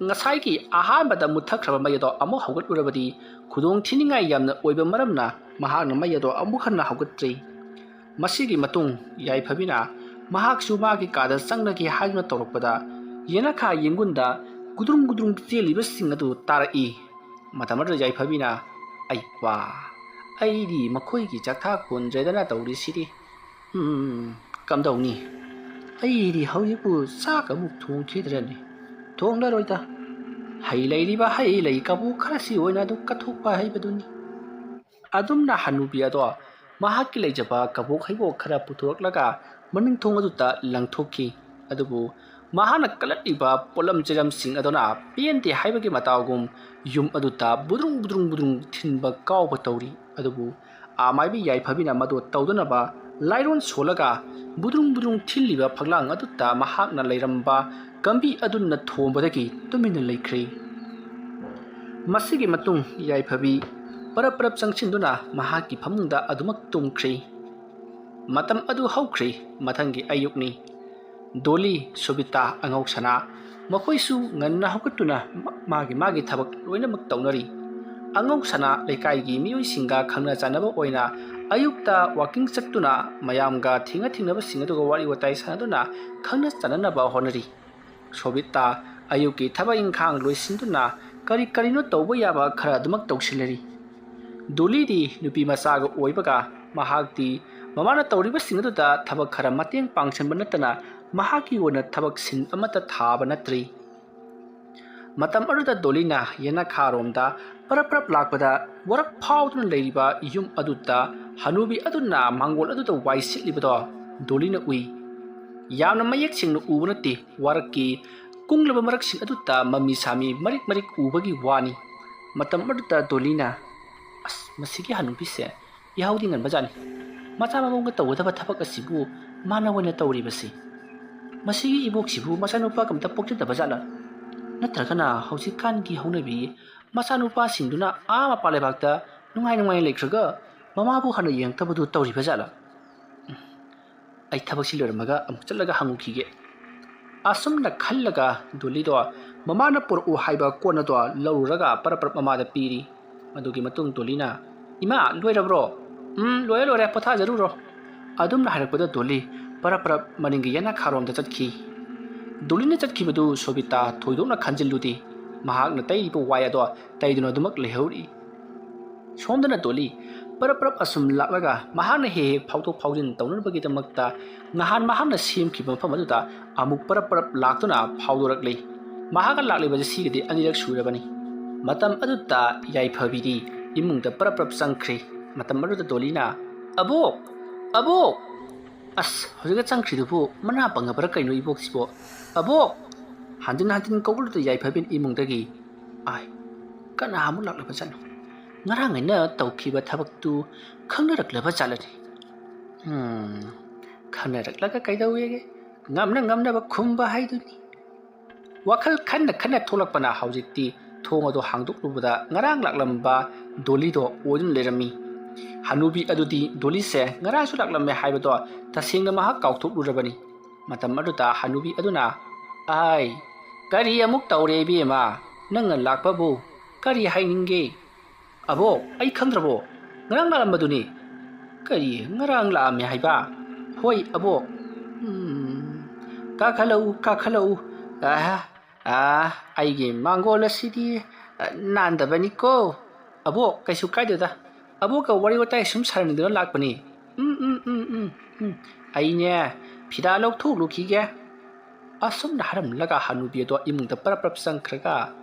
ꯉꯁꯥꯏꯒꯤ ꯑꯍꯥꯟꯕꯗ ꯃꯨꯠꯊꯈ꯭ꯔꯕ ꯃꯩ ꯑꯗꯣ ꯑꯃꯨꯛ ꯍꯧꯒꯠꯂꯨꯔꯕꯗꯤ ꯈꯨꯗꯣꯡ ꯊꯤꯅꯤꯡꯉꯥꯏ ꯌꯥꯝꯅ ꯑꯣꯏꯕ ꯃꯔꯝꯅ ꯃꯍꯥꯛꯅ ꯃꯩ ꯑꯗꯣ ꯑꯃꯨꯛ ꯍꯟꯅ ꯍꯧꯒꯠꯇ꯭ꯔꯤ꯫ ꯃꯁꯤꯒꯤ ꯃꯇꯨꯡ ꯌꯥꯏꯐꯕꯤꯅ ꯃꯍꯥꯛꯁꯨ ꯃꯥꯒꯤ ꯀꯥꯗ ꯆꯪꯂꯒꯦ ꯍꯥꯏꯗꯨꯅ ꯇꯧꯔꯛꯄꯗ, ꯌꯦꯅꯈꯥ ꯌꯦꯡꯒꯨꯟꯗ ꯒꯨꯗ꯭ꯔꯨꯡ ꯒꯨꯗ꯭ꯔꯨꯡ ꯆꯦꯜꯂꯤꯕꯁꯤꯡ ꯑꯗꯨ ꯇꯥꯔꯛꯏ꯫ ꯃꯇꯝ ꯑꯗꯨꯗ ꯌꯥꯏꯐꯕꯤꯅ, "ꯑꯩ ꯄꯥ, ꯑꯩꯗꯤ ꯃꯈꯣꯏꯒꯤ ꯆꯥꯛꯊꯥ ꯈꯣꯟꯗ꯭ꯔꯦꯗꯅ ꯇꯧꯔꯤꯁꯤꯗꯤ꯫ ꯎꯝ, ꯀꯝꯗꯧꯅꯤ? ꯑꯩꯗꯤ ꯍꯧꯖꯤꯛꯄꯨ ꯆꯥꯛ ꯑꯃꯨꯛ ꯊꯣꯡꯈꯤꯗ꯭ꯔꯅꯤ꯫ ꯊꯣꯡꯂꯔꯣꯏꯗ꯫ ꯍꯩ ꯂꯩꯔꯤꯕ ꯍꯩ ꯂꯩ ꯀꯕꯣꯛ ꯈꯔꯁꯤ ꯑꯣꯏꯅ ꯑꯗꯨꯝ ꯀꯠꯊꯣꯛꯄ ꯍꯩꯕꯗꯨꯅꯤ꯫" ꯑꯗꯨꯝꯅ ꯍꯅꯨꯕꯤ ꯑꯗꯣ ꯃꯍꯥꯛꯀꯤ ꯂꯩꯖꯕ ꯀꯕꯣꯛ ꯍꯩꯕꯣꯛ ꯈꯔ ꯄꯨꯊꯣꯔꯛꯂꯒ ꯃꯅꯤꯡ ꯊꯣꯡ ꯑꯗꯨꯗ ꯂꯪꯊꯣꯛꯈꯤ꯫ ꯑꯗꯨꯕꯨ ꯃꯍꯥꯛꯅ ꯀꯜꯂꯛꯂꯤꯕ ꯄꯣꯠꯂꯝ ꯆꯩꯔꯝꯁꯤꯡ ꯑꯗꯨꯅ ꯄꯦꯟꯗꯦ ꯍꯥꯏꯕꯒꯤ ꯃꯇꯥꯎꯒꯨꯝ ꯌꯨꯝ ꯑꯗꯨꯗ ꯕꯨꯗ꯭ꯔꯨꯡ ꯕꯨꯗ꯭ꯔꯨꯡ ꯕꯨꯗ꯭ꯔꯨꯡ ꯊꯤꯟꯕ ꯀꯥꯎꯕ ꯇꯧꯔꯤ꯫ ꯑꯗꯨꯕꯨ ꯑꯥ ꯃꯥꯏꯕꯤ ꯌꯥꯏꯐꯕꯤꯅ ꯃꯗꯨ ꯇꯧꯗꯅꯕ ꯂꯥꯏꯔꯣꯟ ꯁꯣꯜꯂꯒ ꯕꯨꯗ꯭ꯔꯨꯡ ꯕꯨꯗ꯭ꯔꯨꯡ ꯊꯤꯜꯂꯤꯕ ꯐꯛꯂꯥꯡ ꯑꯗꯨꯗ ꯃꯍꯥꯛꯅ ꯂꯩꯔꯝꯕ ꯀꯝꯕꯤ ꯑꯗꯨꯅ ꯊꯣꯝꯕꯗꯒꯤ ꯇꯨꯃꯤꯟꯅ ꯂꯩꯈ꯭ꯔꯦ꯫ ꯃꯁꯤꯒꯤ ꯃꯇꯨꯡ ꯌꯥꯏꯐꯕꯤ ꯄꯔꯞ ꯄꯔꯞ ꯆꯪꯁꯤꯟꯗꯨꯅ ꯃꯍꯥꯛꯀꯤ ꯐꯃꯨꯡꯗ ꯑꯗꯨꯃꯛ ꯇꯨꯝꯈ꯭ꯔꯦ꯫ ꯃꯇꯝ ꯑꯗꯨ ꯍꯧꯈ꯭ꯔꯦ꯫ ꯃꯊꯪꯒꯤ ꯑꯌꯨꯛꯅꯤ꯫ ꯗꯣꯂꯤ, ꯁꯣꯕꯤꯇꯥ, ꯑꯉꯧꯁꯅꯥ ꯃꯈꯣꯏꯁꯨ ꯉꯟꯅ ꯍꯧꯒꯠꯇꯨꯅ ꯃꯥꯒꯤ ꯃꯥꯒꯤ ꯊꯕꯛ ꯂꯣꯏꯅꯃꯛ ꯇꯧꯅꯔꯤ꯫ ꯑꯉꯧꯁꯅꯥ ꯂꯩꯀꯥꯏꯒꯤ ꯃꯤꯑꯣꯏꯁꯤꯡꯒ ꯈꯪꯅ ꯆꯥꯟꯅꯕ ꯑꯣꯏꯅ ꯑꯌꯨꯛꯇ ꯋꯥꯀꯤꯡ ꯆꯠꯇꯨꯅ ꯃꯌꯥꯝꯒ ꯊꯦꯡꯅ ꯊꯦꯡꯅꯕꯁꯤꯡ ꯑꯗꯨꯒ ꯋꯥꯔꯤ ꯋꯥꯇꯥꯏ ꯁꯥꯟꯅꯗꯨꯅ ꯈꯪꯅ ꯆꯥꯟꯅꯅꯕ ꯍꯣꯠꯅꯔꯤ꯫ ꯁꯣꯕꯤꯇꯥ ꯑꯌꯨꯛꯀꯤ ꯊꯕꯛ ꯏꯪꯈꯥꯡ ꯂꯣꯏꯁꯤꯟꯗꯨꯅ ꯀꯔꯤ ꯀꯔꯤꯅꯣ ꯇꯧꯕ ꯌꯥꯕ ꯈꯔ ꯑꯗꯨꯃꯛ ꯇꯧꯁꯤꯜꯂꯔꯤ꯫ ꯗꯣꯂꯤꯗꯤ ꯅꯨꯄꯤ ꯃꯆꯥꯒ ꯑꯣꯏꯕꯒ ꯃꯍꯥꯛꯇꯤ ꯃꯃꯥꯅ ꯇꯧꯔꯤꯕꯁꯤꯡ ꯑꯗꯨꯗ ꯊꯕꯛ ꯈꯔ ꯃꯇꯦꯡ ꯄꯥꯡꯁꯤꯟꯕ ꯅꯠꯇꯅ ꯃꯍꯥꯛꯀꯤ ꯑꯣꯏꯅ ꯊꯕꯛ ꯁꯤꯟ ꯑꯃꯠꯇ ꯊꯥꯕ ꯅꯠꯇ꯭ꯔꯤ꯫ ꯃꯇꯝ ꯑꯗꯨꯗ ꯗꯣꯂꯤꯅ ꯌꯦꯅꯈꯥꯔꯣꯝꯗ ꯄꯔꯞ ꯄꯔꯞ ꯂꯥꯛꯄꯗ ꯋꯥꯔꯛ ꯐꯥꯎꯗꯨꯅ ꯂꯩꯔꯤꯕ ꯌꯨꯝ ꯑꯗꯨꯗ ꯍꯅꯨꯕꯤ ꯑꯗꯨꯅ ꯃꯥꯡꯒꯣꯜ ꯑꯗꯨꯗ ꯋꯥꯏ ꯁꯤꯠꯂꯤꯕꯗꯣ ꯗꯣꯂꯤꯅ ꯎꯏ꯫ ꯌꯥꯝꯅ ꯃꯌꯦꯛ ꯁꯦꯡꯅ ꯎꯕ ꯅꯠꯇꯦ, ꯋꯥꯔꯛꯀꯤ ꯀꯨꯡꯂꯕ ꯃꯔꯛꯁꯤꯡ ꯑꯗꯨꯗ ꯃꯃꯤ ꯁꯥꯃꯤ ꯃꯔꯤꯛ ꯃꯔꯤꯛ ꯎꯕꯒꯤ ꯋꯥꯅꯤ꯫ ꯃꯇꯝ ꯑꯗꯨꯗ ꯗꯣꯂꯤꯅ, "ꯑꯁ, ꯃꯁꯤꯒꯤ ꯍꯅꯨꯕꯤꯁꯦ ꯌꯥꯍꯧꯗꯤ ꯉꯟꯕꯖꯥꯠꯅꯤ꯫ ꯃꯆꯥ ꯃꯃꯧꯒ ꯇꯧꯒꯗꯕ ꯊꯕꯛ ꯑꯁꯤꯕꯨ ꯃꯥꯅ ꯑꯣꯏꯅ ꯇꯧꯔꯤꯕꯁꯤ꯫ ꯃꯁꯤꯒꯤ ꯏꯕꯣꯛꯁꯤꯕꯨ ꯃꯆꯥꯅꯨꯄꯥꯒ ꯑꯝꯇ ꯄꯣꯛꯆꯗꯕ ꯖꯥꯠꯂꯥ? ꯅꯠꯇ꯭ꯔꯒꯅ ꯍꯧꯖꯤꯛꯀꯥꯟꯒꯤ ꯍꯧꯅꯕꯤ ꯃꯆꯥꯅꯨꯄꯥꯁꯤꯡꯗꯨꯅ ꯑꯥ ꯃꯄꯥꯟ ꯂꯩꯕꯥꯛꯇ ꯅꯨꯡꯉꯥꯏ ꯅꯨꯡꯉꯥꯏꯅ ꯂꯩꯈ꯭ꯔꯒ ꯃꯃꯥꯕꯨ ꯍꯟꯅ ꯌꯦꯡꯉꯛꯇꯕꯗꯨ ꯇꯧꯔꯤꯕ ꯖꯥꯠꯂꯥ? ꯑꯩ ꯊꯕꯛꯁꯤ ꯂꯣꯏꯔꯝꯃꯒ ꯑꯃꯨꯛ ꯆꯠꯂꯒ ꯍꯪꯉꯨꯈꯤꯒꯦ꯫" ꯑꯁꯨꯝꯅ ꯈꯜꯂꯒ ꯗꯣꯂꯤꯗꯣ ꯃꯃꯥꯅ ꯄꯨꯔꯛꯎ ꯍꯥꯏꯕ ꯀꯣꯟ ꯑꯗꯣ ꯂꯧꯔꯨꯔꯒ ꯄꯔꯞ ꯄꯔꯞ ꯃꯃꯥꯗ ꯄꯤꯔꯤ꯫ ꯃꯗꯨꯒꯤ ꯃꯇꯨꯡ ꯗꯣꯂꯤꯅ, "ꯏꯃꯥ, ꯂꯣꯏꯔꯕ꯭ꯔꯣ?" "ꯎꯝ, ꯂꯣꯏꯔꯦ, ꯂꯣꯏꯔꯦ, ꯄꯣꯊꯥꯖꯔꯨꯔꯣ"꯫ ꯑꯗꯨꯝꯅ ꯍꯥꯏꯔꯛꯄꯗ ꯗꯣꯂꯤ ꯄꯔꯞ ꯄꯔꯞ ꯃꯅꯤꯡꯒꯤ ꯌꯦꯅꯥꯈꯥꯔꯣꯝꯗ ꯆꯠꯈꯤ꯫ ꯗꯣꯂꯤꯅ ꯆꯠꯈꯤꯕꯗꯨ ꯁꯣꯕꯤꯇꯥ ꯊꯣꯏꯗꯣꯛꯅ ꯈꯟꯖꯤꯜꯂꯨꯗꯦ꯫ ꯃꯍꯥꯛꯅ ꯇꯩꯔꯤꯕ ꯋꯥꯏ ꯑꯗꯣ ꯇꯩꯗꯨꯅ ꯑꯗꯨꯃꯛ ꯂꯩꯍꯧꯔꯤ꯫ ꯁꯣꯝꯗꯅ ꯗꯣꯂꯤ ꯄꯔꯞ ꯄꯔꯞ ꯑꯁꯨꯝ ꯂꯥꯛꯂꯒ ꯃꯍꯥꯛꯅ ꯍꯦꯛ ꯍꯦꯛ ꯐꯥꯎꯗꯣꯛ ꯐꯥꯎꯖꯤꯟ ꯇꯧꯅꯅꯕꯒꯤꯗꯃꯛꯇ ꯉꯍꯥꯟ ꯃꯍꯥꯛꯅ ꯁꯦꯝꯈꯤꯕ ꯃꯐꯝ ꯑꯗꯨꯗ ꯑꯃꯨꯛ ꯄꯔꯞ ꯄꯔꯞ ꯂꯥꯛꯇꯨꯅ ꯐꯥꯎꯗꯣꯔꯛꯂꯤ꯫ ꯃꯍꯥꯛꯀ ꯂꯥꯛꯂꯤꯕꯁꯤ ꯁꯤꯒꯗꯤ ꯑꯅꯤꯔꯛ ꯁꯨꯔꯕꯅꯤ꯫ ꯃꯇꯝ ꯑꯗꯨꯗ ꯌꯥꯏꯐꯕꯤꯗꯤ ꯏꯃꯨꯡꯗ ꯄꯔꯞ ꯄꯔꯞ ꯆꯪꯈ꯭ꯔꯦ꯫ ꯃꯇꯝ ꯑꯗꯨꯗ ꯗꯣꯂꯤꯅ, "ꯑꯕꯣꯛ! ꯑꯕꯣꯛ!" "ꯑꯁ, ꯍꯧꯖꯤꯛꯀ ꯆꯪꯈ꯭ꯔꯤꯗꯨꯕꯨ ꯃꯅꯥ ꯄꯪꯉꯕ꯭ꯔꯥ ꯀꯩꯅꯣ ꯏꯕꯣꯛꯁꯤꯕꯣ? ꯑꯕꯣꯛ!" ꯍꯟꯖꯤꯟ ꯍꯟꯖꯤꯟ ꯀꯧꯒꯠꯂꯨꯗ ꯌꯥꯏꯐꯕꯤꯅ ꯏꯃꯨꯡꯗꯒꯤ, "ꯑꯥꯏ, ꯀꯅꯥ ꯑꯃꯨꯛ ꯂꯥꯛꯂꯕ ꯖꯥꯠꯅꯣ? ꯉꯔꯥꯡ ꯑꯩꯅ ꯇꯧꯈꯤꯕ ꯊꯕꯛꯇꯨ ꯈꯪꯅꯔꯛꯂꯕ ꯖꯥꯠꯂꯅꯤ? ꯎꯝ, ꯈꯪꯅꯔꯛꯂꯒ ꯀꯩꯗꯧꯋꯦꯒꯦ? ꯉꯝꯅ ꯉꯝꯅꯕ ꯈꯨꯝꯕ ꯍꯥꯏꯗꯨꯅꯤ"꯫ ꯋꯥꯈꯜ ꯈꯟꯅ ꯈꯟꯅ ꯊꯣꯛꯂꯛꯄꯅ ꯍꯧꯖꯤꯛꯇꯤ ꯊꯣꯡ ꯑꯗꯨ ꯍꯥꯡꯗꯣꯛꯂꯨꯕꯗ ꯉꯔꯥꯡ ꯂꯥꯛꯂꯝꯕ ꯗꯣꯂꯤꯗꯣ ꯑꯣꯏꯗꯨꯅ ꯂꯩꯔꯝꯃꯤ꯫ ꯍꯅꯨꯕꯤ ꯑꯗꯨꯗꯤ ꯗꯣꯂꯤꯁꯦ ꯉꯔꯥꯡꯁꯨ ꯂꯥꯛꯂꯝꯃꯦ ꯍꯥꯏꯕꯗꯣ ꯇꯁꯦꯡꯅ ꯃꯍꯥꯛ ꯀꯥꯎꯊꯣꯛꯂꯨꯔꯕꯅꯤ꯫ ꯃꯇꯝ ꯑꯗꯨꯗ ꯍꯅꯨꯕꯤ ꯑꯗꯨꯅ, "ꯑꯥꯏ, ꯀꯔꯤ ꯑꯃꯨꯛ ꯇꯧꯔꯦ ꯏꯕꯦꯝꯃ? ꯅꯪꯅ ꯂꯥꯛꯄꯕꯨ ꯀꯔꯤ ꯍꯥꯏꯅꯤꯡꯒꯦ?" "ꯑꯕꯣꯛ, ꯑꯩ ꯈꯪꯗ꯭ꯔꯕꯣ? ꯉꯔꯥꯡ ꯂꯥꯛꯂꯝꯕꯗꯨꯅꯤ"꯫ "ꯀꯔꯤ, ꯉꯔꯥꯡ ꯂꯥꯛꯂꯝꯃꯦ ꯍꯥꯏꯕ?" "ꯍꯣꯏ ꯑꯕꯣꯛ"꯫ "ꯎꯝ, ꯀꯥꯈꯠꯂꯛꯎ, ꯀꯥꯈꯠꯂꯛꯎ꯫ ꯑꯥ, ꯑꯥ, ꯑꯩꯒꯤ ꯃꯥꯡꯒꯣꯜ ꯑꯁꯤꯗꯤ, ꯑ, ꯅꯥꯟꯗꯕꯅꯤꯀꯣ"꯫ "ꯑꯕꯣꯛ, ꯀꯩꯁꯨ ꯀꯥꯏꯗꯦꯗ꯫ ꯑꯕꯣꯛꯀ ꯋꯥꯔꯤ ꯋꯥꯇꯥꯏ ꯁꯨꯝ ꯁꯥꯟꯅꯅꯤꯡꯗꯨꯅ ꯂꯥꯛꯄꯅꯤ꯫ ꯎꯝ, ꯎꯝ, ꯎꯝ, ꯎꯝ, ꯎꯝ꯫ ꯑꯩꯅꯦ, ꯐꯤꯗꯥ ꯂꯧꯊꯣꯛꯂꯨꯈꯤꯒꯦ"꯫ ꯑꯁꯨꯝꯅ ꯍꯥꯏꯔꯝꯂꯒ ꯍꯅꯨꯕꯤ ꯑꯗꯣ ꯏꯃꯨꯡꯗ ꯄꯔꯞ ꯄꯔꯞ ꯆꯪꯈ꯭ꯔꯒ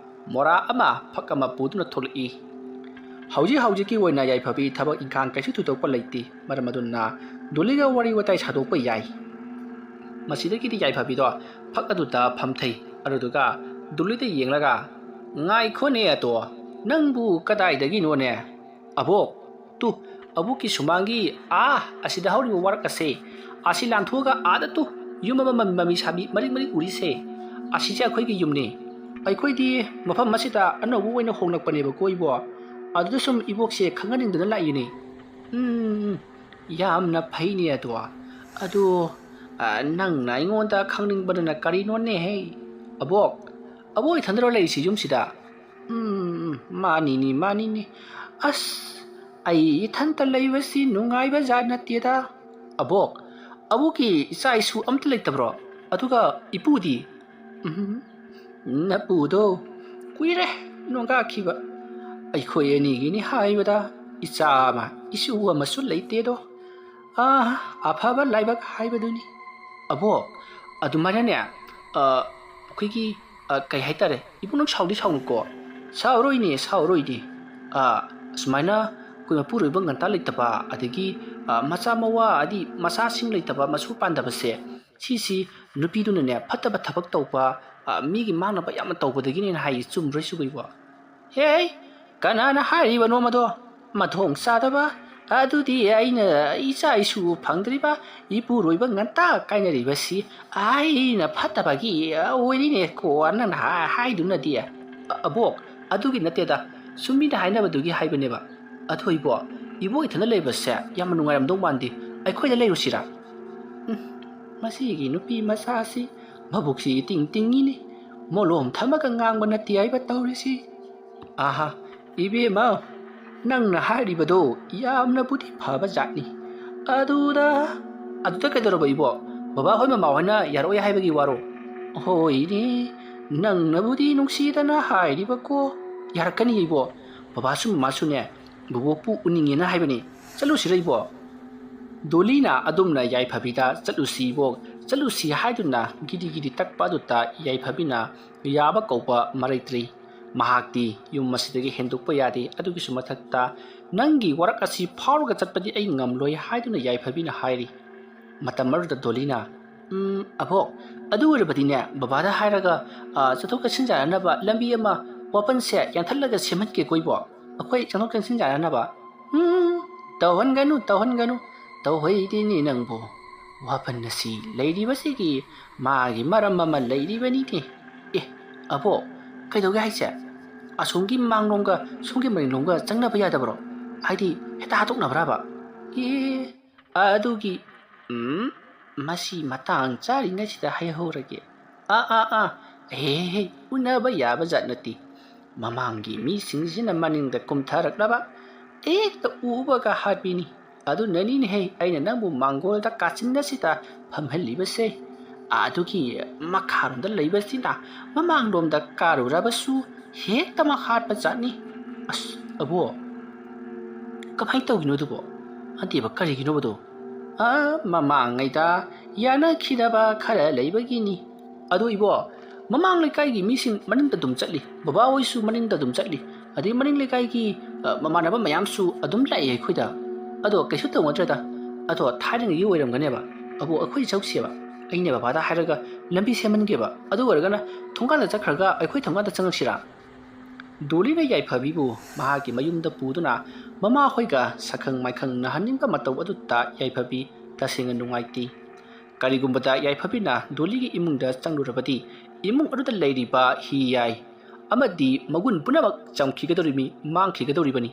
ꯃꯣꯔꯥ ꯑꯃ, ꯐꯛ ꯑꯃ ꯄꯨꯗꯨꯅ ꯊꯣꯛꯂꯛꯏ꯫ ꯍꯧꯖꯤꯛ ꯍꯧꯖꯤꯛꯀꯤ ꯑꯣꯏꯅ ꯌꯥꯏꯐꯕꯤ ꯊꯕꯛ ꯏꯪꯈꯥꯡ ꯀꯩꯁꯨ ꯊꯣꯏꯗꯣꯛꯄ ꯂꯩꯇꯦ꯫ ꯃꯔꯝ ꯑꯗꯨꯅ ꯗꯣꯂꯤꯒ ꯋꯥꯔꯤ ꯋꯥꯇꯥꯏ ꯁꯥꯗꯣꯛꯄ ꯌꯥꯏ꯫ ꯃꯁꯤꯗꯒꯤꯗꯤ ꯌꯥꯏꯐꯕꯤꯗꯣ ꯐꯛ ꯑꯗꯨꯗ ꯐꯝꯊꯩ꯫ ꯑꯗꯨꯗꯨꯒ ꯗꯣꯂꯤꯗ ꯌꯦꯡꯂꯒ, "ꯉꯥꯏꯈꯣꯅꯦ ꯑꯗꯣ, ꯅꯪꯕꯨ ꯀꯗꯥꯏꯗꯒꯤꯅꯣꯅꯦ?" "ꯑꯕꯣꯛ, ꯇꯨ, ꯑꯕꯣꯛꯀꯤ ꯁꯨꯃꯥꯡꯒꯤ ꯑꯥ ꯑꯁꯤꯗ ꯍꯧꯔꯤꯕ ꯋꯥꯔꯛ ꯑꯁꯦ, ꯑꯁꯤ ꯂꯥꯟꯊꯣꯛꯑꯒ ꯑꯥꯗ ꯇꯨ, ꯌꯨꯝ ꯑꯃ ꯃꯃꯤ, ꯃꯃꯤ ꯁꯥꯕꯤ ꯃꯔꯤꯛ ꯃꯔꯤꯛ ꯎꯔꯤꯁꯦ, ꯑꯁꯤꯁꯦ ꯑꯩꯈꯣꯏꯒꯤ ꯌꯨꯝꯅꯤ꯫ ꯑꯩꯈꯣꯏꯗꯤ ꯃꯐꯝ ꯑꯁꯤꯗ ꯑꯅꯧꯕ ꯑꯣꯏꯅ ꯍꯣꯡꯂꯛꯄꯅꯦꯕꯀꯣ ꯏꯕꯣꯛ꯫ ꯑꯗꯨꯗ ꯁꯨꯝ ꯏꯕꯣꯛꯁꯦ ꯈꯪꯍꯟꯅꯤꯡꯗꯅ ꯂꯥꯛꯏꯅꯦ"꯫ "ꯎꯝ, ꯌꯥꯝꯅ ꯐꯩꯅꯦ ꯑꯗꯣ꯫ ꯑꯗꯣ, ꯑ, ꯅꯪꯅ ꯑꯩꯉꯣꯟꯗ ꯈꯪꯅꯤꯡꯕꯗꯨꯅ ꯀꯔꯤꯅꯣꯅꯦꯍꯦ? ꯑꯕꯣꯛ, ꯑꯕꯣꯛ ꯏꯊꯟꯗꯔꯣ ꯂꯩꯔꯤꯁꯤ ꯌꯨꯝꯁꯤꯗ?" "ꯎꯝ, ꯃꯥꯅꯤꯅꯦ, ꯃꯥꯅꯤꯅꯦ꯫ ꯑꯁ, ꯑꯩ ꯏꯊꯟꯇ ꯂꯩꯕꯁꯤ ꯅꯨꯡꯉꯥꯏꯕ ꯖꯥꯠ ꯅꯠꯇꯦꯗ꯫ ꯑꯕꯣꯛ, ꯑꯕꯣꯛꯀꯤ ꯏꯆꯥ ꯏꯁꯨ ꯑꯝꯇ ꯂꯩꯇꯕ꯭ꯔꯣ? ꯑꯗꯨꯒ ꯏꯄꯨꯗꯤ? ꯎꯝ, ꯅꯄꯨꯗꯣ ꯀꯨꯏꯔꯦ ꯅꯣꯡꯒꯥꯈꯤꯕ꯫ ꯑꯩꯈꯣꯏ ꯑꯅꯤꯒꯤꯅꯤ ꯍꯥꯏꯕꯗ ꯏꯆꯥ ꯑꯃ ꯏꯁꯨ ꯑꯃꯁꯨ ꯂꯩꯇꯦꯗꯣ꯫ ꯑꯥ, ꯑꯐꯕ ꯂꯥꯏꯕꯛ ꯍꯥꯏꯕꯗꯨꯅꯤ꯫ ꯑꯕꯣꯛ, ꯑꯗꯨꯃꯥꯏꯅꯅꯦ, ꯑ, ꯑꯩꯈꯣꯏꯒꯤ, ꯑ, ꯀꯩ ꯍꯥꯏꯇꯥꯔꯦ, ꯏꯕꯨꯡ, ꯅꯪ ꯁꯥꯎꯗꯤ ꯁꯥꯎꯅꯨꯀꯣ꯫ ꯁꯥꯎꯔꯣꯏꯅꯦ, ꯁꯥꯎꯔꯣꯏꯅꯦ꯫ ꯑ, ꯑꯁꯨꯃꯥꯏꯅ ꯑꯩꯈꯣꯏ ꯃꯄꯨꯔꯣꯏꯕ ꯉꯟꯇꯥ ꯂꯩꯇꯕ, ꯑꯗꯒꯤ, ꯑ, ꯃꯆꯥ ꯃꯋꯥ, ꯍꯥꯏꯗꯤ ꯃꯆꯥꯁꯤꯡ ꯂꯩꯇꯕ, ꯃꯁꯨ ꯄꯥꯟꯗꯕꯁꯦ, ꯁꯤꯁꯤ ꯅꯨꯄꯤꯗꯨꯅꯅꯦ ꯐꯠꯇꯕ ꯊꯕꯛ ꯇꯧꯕ, ꯑ, ꯃꯤꯒꯤ ꯃꯥꯡꯅꯕ ꯌꯥꯝꯅ ꯇꯧꯕꯗꯒꯤꯅꯦꯅ ꯍꯥꯏꯌꯦ꯫ ꯆꯨꯝꯕ꯭ꯔꯣ ꯁꯤꯕꯨ ꯏꯕꯣ? ꯍꯦ, ꯀꯅꯥꯅ ꯍꯥꯏꯔꯤꯕꯅꯣ ꯃꯗꯣ? ꯃꯊꯣꯡ ꯆꯥꯗꯕ꯫ ꯑꯗꯨꯗꯤ ꯑꯩꯅ ꯏꯆꯥ ꯏꯁꯨ ꯐꯪꯗ꯭ꯔꯤꯕ, ꯏꯄꯨꯔꯣꯏꯕ ꯉꯟꯇꯥ ꯀꯥꯏꯅꯔꯤꯕꯁꯤ ꯑꯩꯅ ꯐꯠꯇꯕꯒꯤ ꯑꯣꯏꯔꯤꯅꯦ ꯀꯣ, ꯅꯪꯅ ꯍꯥ-, ꯍꯥꯏꯗꯨꯅꯗꯤ꯫ ꯑ-, ꯑꯕꯣꯛ, ꯑꯗꯨꯒꯤ ꯅꯠꯇꯦꯗ, ꯁꯨꯝ ꯃꯤꯅ ꯍꯥꯏꯅꯕꯗꯨꯒꯤ ꯍꯥꯏꯕꯅꯦꯕ꯫ ꯑꯗꯣ ꯏꯕꯣ, ꯏꯕꯣ ꯏꯊꯟꯗ ꯂꯩꯕꯁꯦ ꯌꯥꯝꯅ ꯅꯨꯡꯉꯥꯏꯔꯝꯗꯧ ꯃꯥꯟꯗꯦ, ꯑꯩꯈꯣꯏꯗ ꯂꯩꯔꯨꯁꯤꯔꯥ? ꯎꯝ, ꯃꯁꯤꯒꯤ ꯅꯨꯄꯤ ꯃꯆꯥꯁꯤ ꯃꯕꯨꯛꯁꯤ ꯏꯇꯤꯡ ꯇꯤꯡꯉꯤꯅꯤ, ꯃꯣꯂꯣꯝ ꯊꯝꯃꯒ ꯉꯥꯡꯕ ꯅꯠꯇꯦ ꯍꯥꯏꯕ ꯇꯧꯔꯤꯁꯤ꯫ ꯑꯍꯥ, ꯏꯕꯦꯝꯃ, ꯅꯪꯅ ꯍꯥꯏꯔꯤꯕꯗꯣ ꯌꯥꯝꯅꯕꯨꯗꯤ ꯐꯕ ꯖꯥꯠꯅꯤ꯫ ꯑꯗꯨꯗ, ꯑꯗꯨꯗ ꯀꯩꯗꯧꯔꯕ ꯏꯕꯣ? ꯕꯕꯥ ꯍꯣꯏ ꯃꯃꯥ ꯍꯣꯏꯅ ꯌꯥꯔꯛꯑꯣꯏ ꯍꯥꯏꯕꯒꯤ ꯋꯥꯔꯣ? ꯍꯣꯏꯅꯦ, ꯅꯪꯅꯕꯨꯗꯤ ꯅꯨꯡꯁꯤꯗꯅ ꯍꯥꯏꯔꯤꯕꯀꯣ꯫ ꯌꯥꯔꯛꯀꯅꯤ ꯏꯕꯣ, ꯕꯕꯥꯁꯨ ꯃꯃꯥꯁꯨꯅꯦ ꯕꯣꯕꯣꯛꯄꯨ ꯎꯅꯤꯡꯉꯦꯅ ꯍꯥꯏꯕꯅꯤ꯫ ꯆꯠꯂꯨꯁꯤꯔ ꯏꯕꯣ? ꯗꯣꯂꯤꯅ ꯑꯗꯨꯝꯅ ꯌꯥꯏꯐꯕꯤꯗ ꯆꯠꯂꯨꯁꯤ ꯏꯕꯣ, ꯆꯠꯂꯨꯁꯤ ꯍꯥꯏꯗꯨꯅ ꯒꯤꯔꯤ ꯒꯤꯔꯤ ꯇꯛꯄ ꯑꯗꯨꯗ ꯌꯥꯏꯐꯕꯤꯅ ꯌꯥꯕ ꯀꯧꯕ ꯃꯔꯩꯇ꯭ꯔꯤ꯫ ꯃꯍꯥꯛꯇꯤ ꯌꯨꯝ ꯑꯁꯤꯗꯒꯤ ꯍꯦꯟꯗꯣꯛꯄ ꯌꯥꯗꯦ꯫ ꯑꯗꯨꯒꯤꯁꯨ ꯃꯊꯛꯇ ꯅꯪꯒꯤ ꯋꯥꯔꯛ ꯑꯁꯤ ꯐꯥꯎꯔꯒ ꯆꯠꯄꯗꯤ ꯑꯩ ꯉꯝꯂꯣꯏ ꯍꯥꯏꯗꯨꯅ ꯌꯥꯏꯐꯕꯤꯅ ꯍꯥꯏꯔꯤ꯫ ꯃꯇꯝ ꯑꯗꯨꯗ ꯗꯣꯂꯤꯅ, "ꯎꯝ, ꯑꯕꯣꯛ, ꯑꯗꯨ ꯑꯣꯏꯔꯕꯗꯤꯅꯦ, ꯕꯕꯥꯗ ꯍꯥꯏꯔꯒ, ꯑ, ꯆꯠꯊꯣꯛ ꯆꯠꯁꯤꯟ ꯌꯥꯅꯅꯕ ꯂꯝꯕꯤ ꯑꯃ ꯋꯥꯄꯟꯁꯦ ꯌꯥꯟꯊꯠꯂꯒ ꯁꯦꯝꯍꯟꯒꯦꯀꯣ ꯏꯕꯣ꯫ ꯑꯩꯈꯣꯏ ꯆꯠꯊꯣꯛ ꯆꯠꯁꯤꯟ ꯌꯥꯅꯅꯕ꯫" "ꯎꯝ, ꯇꯧꯍꯟꯒꯅꯨ, ꯇꯧꯍꯟꯒꯅꯨ꯫ ꯇꯧꯍꯩꯗꯦꯅꯦ ꯅꯪꯕꯨ꯫ ꯋꯥꯄꯟ ꯑꯁꯤ ꯂꯩꯔꯤꯕꯁꯤꯒꯤ ꯃꯥꯒꯤ ꯃꯔꯝ ꯑꯃ ꯂꯩꯔꯤꯕꯅꯤꯅꯦ꯫ ꯑꯦ, ꯑꯕꯣꯛ, ꯀꯩꯗꯧꯒꯦ ꯍꯥꯏꯁꯦ? ꯑꯁꯣꯝꯒꯤ ꯃꯥꯡꯂꯣꯝꯒ ꯁꯣꯝꯒꯤ ꯃꯅꯤꯡꯂꯣꯝꯒ ꯆꯪꯅꯕ ꯌꯥꯗꯕ꯭ꯔꯣ? ꯍꯥꯏꯗꯤ ꯍꯦꯛꯇ ꯍꯥꯠꯇꯣꯛꯅꯕ꯭ꯔꯕ?" "ꯑꯦ, ꯑꯗꯨꯒꯤ, ꯎꯝ, ꯃꯁꯤ ꯃꯇꯥꯡ ꯆꯥꯔꯤꯉꯩꯁꯤꯗ ꯍꯥꯏꯍꯧꯔꯒꯦ꯫ ꯑꯥ, ꯑꯥ, ꯑꯥ, ꯍꯦ, ꯍꯦ, ꯍꯦ, ꯎꯅꯕ ꯌꯥꯕ ꯖꯥꯠ ꯅꯠꯇꯦ꯫ ꯃꯃꯥꯡꯒꯤ ꯃꯤꯁꯤꯡꯁꯤꯅ ꯃꯅꯤꯡꯗ ꯀꯨꯝꯊꯔꯛꯅꯕ, ꯍꯦꯛꯇ ꯎꯕꯒ ꯍꯥꯠꯄꯤꯅꯤ꯫ ꯑꯗꯨꯅꯅꯤꯅꯦꯍꯦ ꯑꯩꯅ ꯅꯪꯕꯨ ꯃꯥꯡꯒꯣꯜꯗ ꯀꯥꯆꯤꯟ ꯑꯁꯤꯗ ꯐꯝꯍꯜꯂꯤꯕꯁꯦ꯫ ꯑꯗꯨꯒꯤ ꯃꯈꯥꯔꯣꯝꯗ ꯂꯩꯕꯁꯤꯅ ꯃꯃꯥꯡꯂꯣꯝꯗ ꯀꯥꯔꯨꯔꯕꯁꯨ ꯍꯦꯛꯇ ꯃꯍꯥꯠꯄ ꯖꯥꯠꯅꯤ꯫ ꯑꯁ, ꯑꯕꯣ, ꯀꯃꯥꯏꯅ ꯇꯧꯒꯤꯅꯣ ꯑꯗꯨꯕꯣ? ꯅꯠꯇꯦꯕ, ꯀꯔꯤꯒꯤꯅꯣꯕꯗꯣ? ꯑꯥ, ꯃꯃꯥꯡꯉꯩꯗ ꯌꯥꯅꯈꯤꯗꯕ ꯈꯔ ꯂꯩꯕꯒꯤꯅꯤ꯫ ꯑꯗꯣ ꯏꯕꯣ, ꯃꯃꯥꯡ ꯂꯩꯀꯥꯏꯒꯤ ꯃꯤꯁꯤꯡ ꯃꯅꯤꯡꯗ ꯑꯗꯨꯝ ꯆꯠꯂꯤ, ꯕꯕꯥ ꯍꯣꯏꯁꯨ ꯃꯅꯤꯡꯗ ꯑꯗꯨꯝ ꯆꯠꯂꯤ, ꯑꯗꯩ ꯃꯅꯤꯡ ꯂꯩꯀꯥꯏꯒꯤ, ꯑ, ꯃꯃꯥꯟꯅꯕ ꯃꯌꯥꯝꯁꯨ ꯑꯗꯨꯝ ꯂꯥꯛꯑꯦ ꯑꯩꯈꯣꯏꯗ꯫ ꯑꯗꯣ ꯀꯩꯁꯨ ꯇꯧꯅꯗ꯭ꯔꯦꯗ꯫ ꯑꯗꯣ ꯊꯥꯏꯅꯉꯩꯒꯤ ꯑꯣꯏꯔꯝꯒꯅꯦꯕ꯫ ꯑꯕꯣ, ꯑꯩꯈꯣꯏ ꯆꯧꯁꯦꯕ, ꯑꯩꯅ ꯕꯕꯥꯗ ꯍꯥꯏꯔꯒ ꯂꯝꯕꯤ ꯁꯦꯝꯍꯟꯒꯦꯕ꯫ ꯑꯗꯨ ꯑꯣꯏꯔꯒꯅ ꯊꯣꯡꯒꯥꯟꯗ ꯆꯠꯈ꯭ꯔꯒ ꯑꯩꯈꯣꯏ ꯊꯣꯡꯒꯥꯟꯗ ꯆꯪꯉꯛꯁꯤꯔꯥ? ꯗꯣꯂꯤꯅ ꯌꯥꯏꯐꯕꯤꯕꯨ ꯃꯍꯥꯛꯀꯤ ꯃꯌꯨꯝꯗ ꯄꯨꯗꯨꯅ ꯃꯃꯥꯍꯣꯏꯒ ꯁꯛꯈꯪ ꯃꯥꯏꯈꯪ ꯅꯥꯍꯟꯅꯤꯡꯕ ꯃꯇꯧ ꯑꯗꯨꯗ ꯌꯥꯏꯐꯕꯤ ꯇꯁꯦꯡꯅ ꯅꯨꯡꯉꯥꯏꯇꯦ꯫ ꯀꯔꯤꯒꯨꯝꯕꯗ ꯌꯥꯏꯐꯕꯤꯅ ꯗꯣꯂꯤꯒꯤ ꯏꯃꯨꯡꯗ ꯆꯪꯂꯨꯔꯕꯗꯤ ꯏꯃꯨꯡ ꯑꯗꯨꯗ ꯂꯩꯔꯤꯕ ꯍꯤ ꯌꯥꯏ ꯑꯃꯗꯤ ꯃꯒꯨꯟ ꯄꯨꯝꯅꯃꯛ ꯆꯝꯈꯤꯒꯗꯧꯔꯤꯃꯤ, ꯃꯥꯡꯈꯤꯒꯗꯧꯔꯤꯕꯅꯤ꯫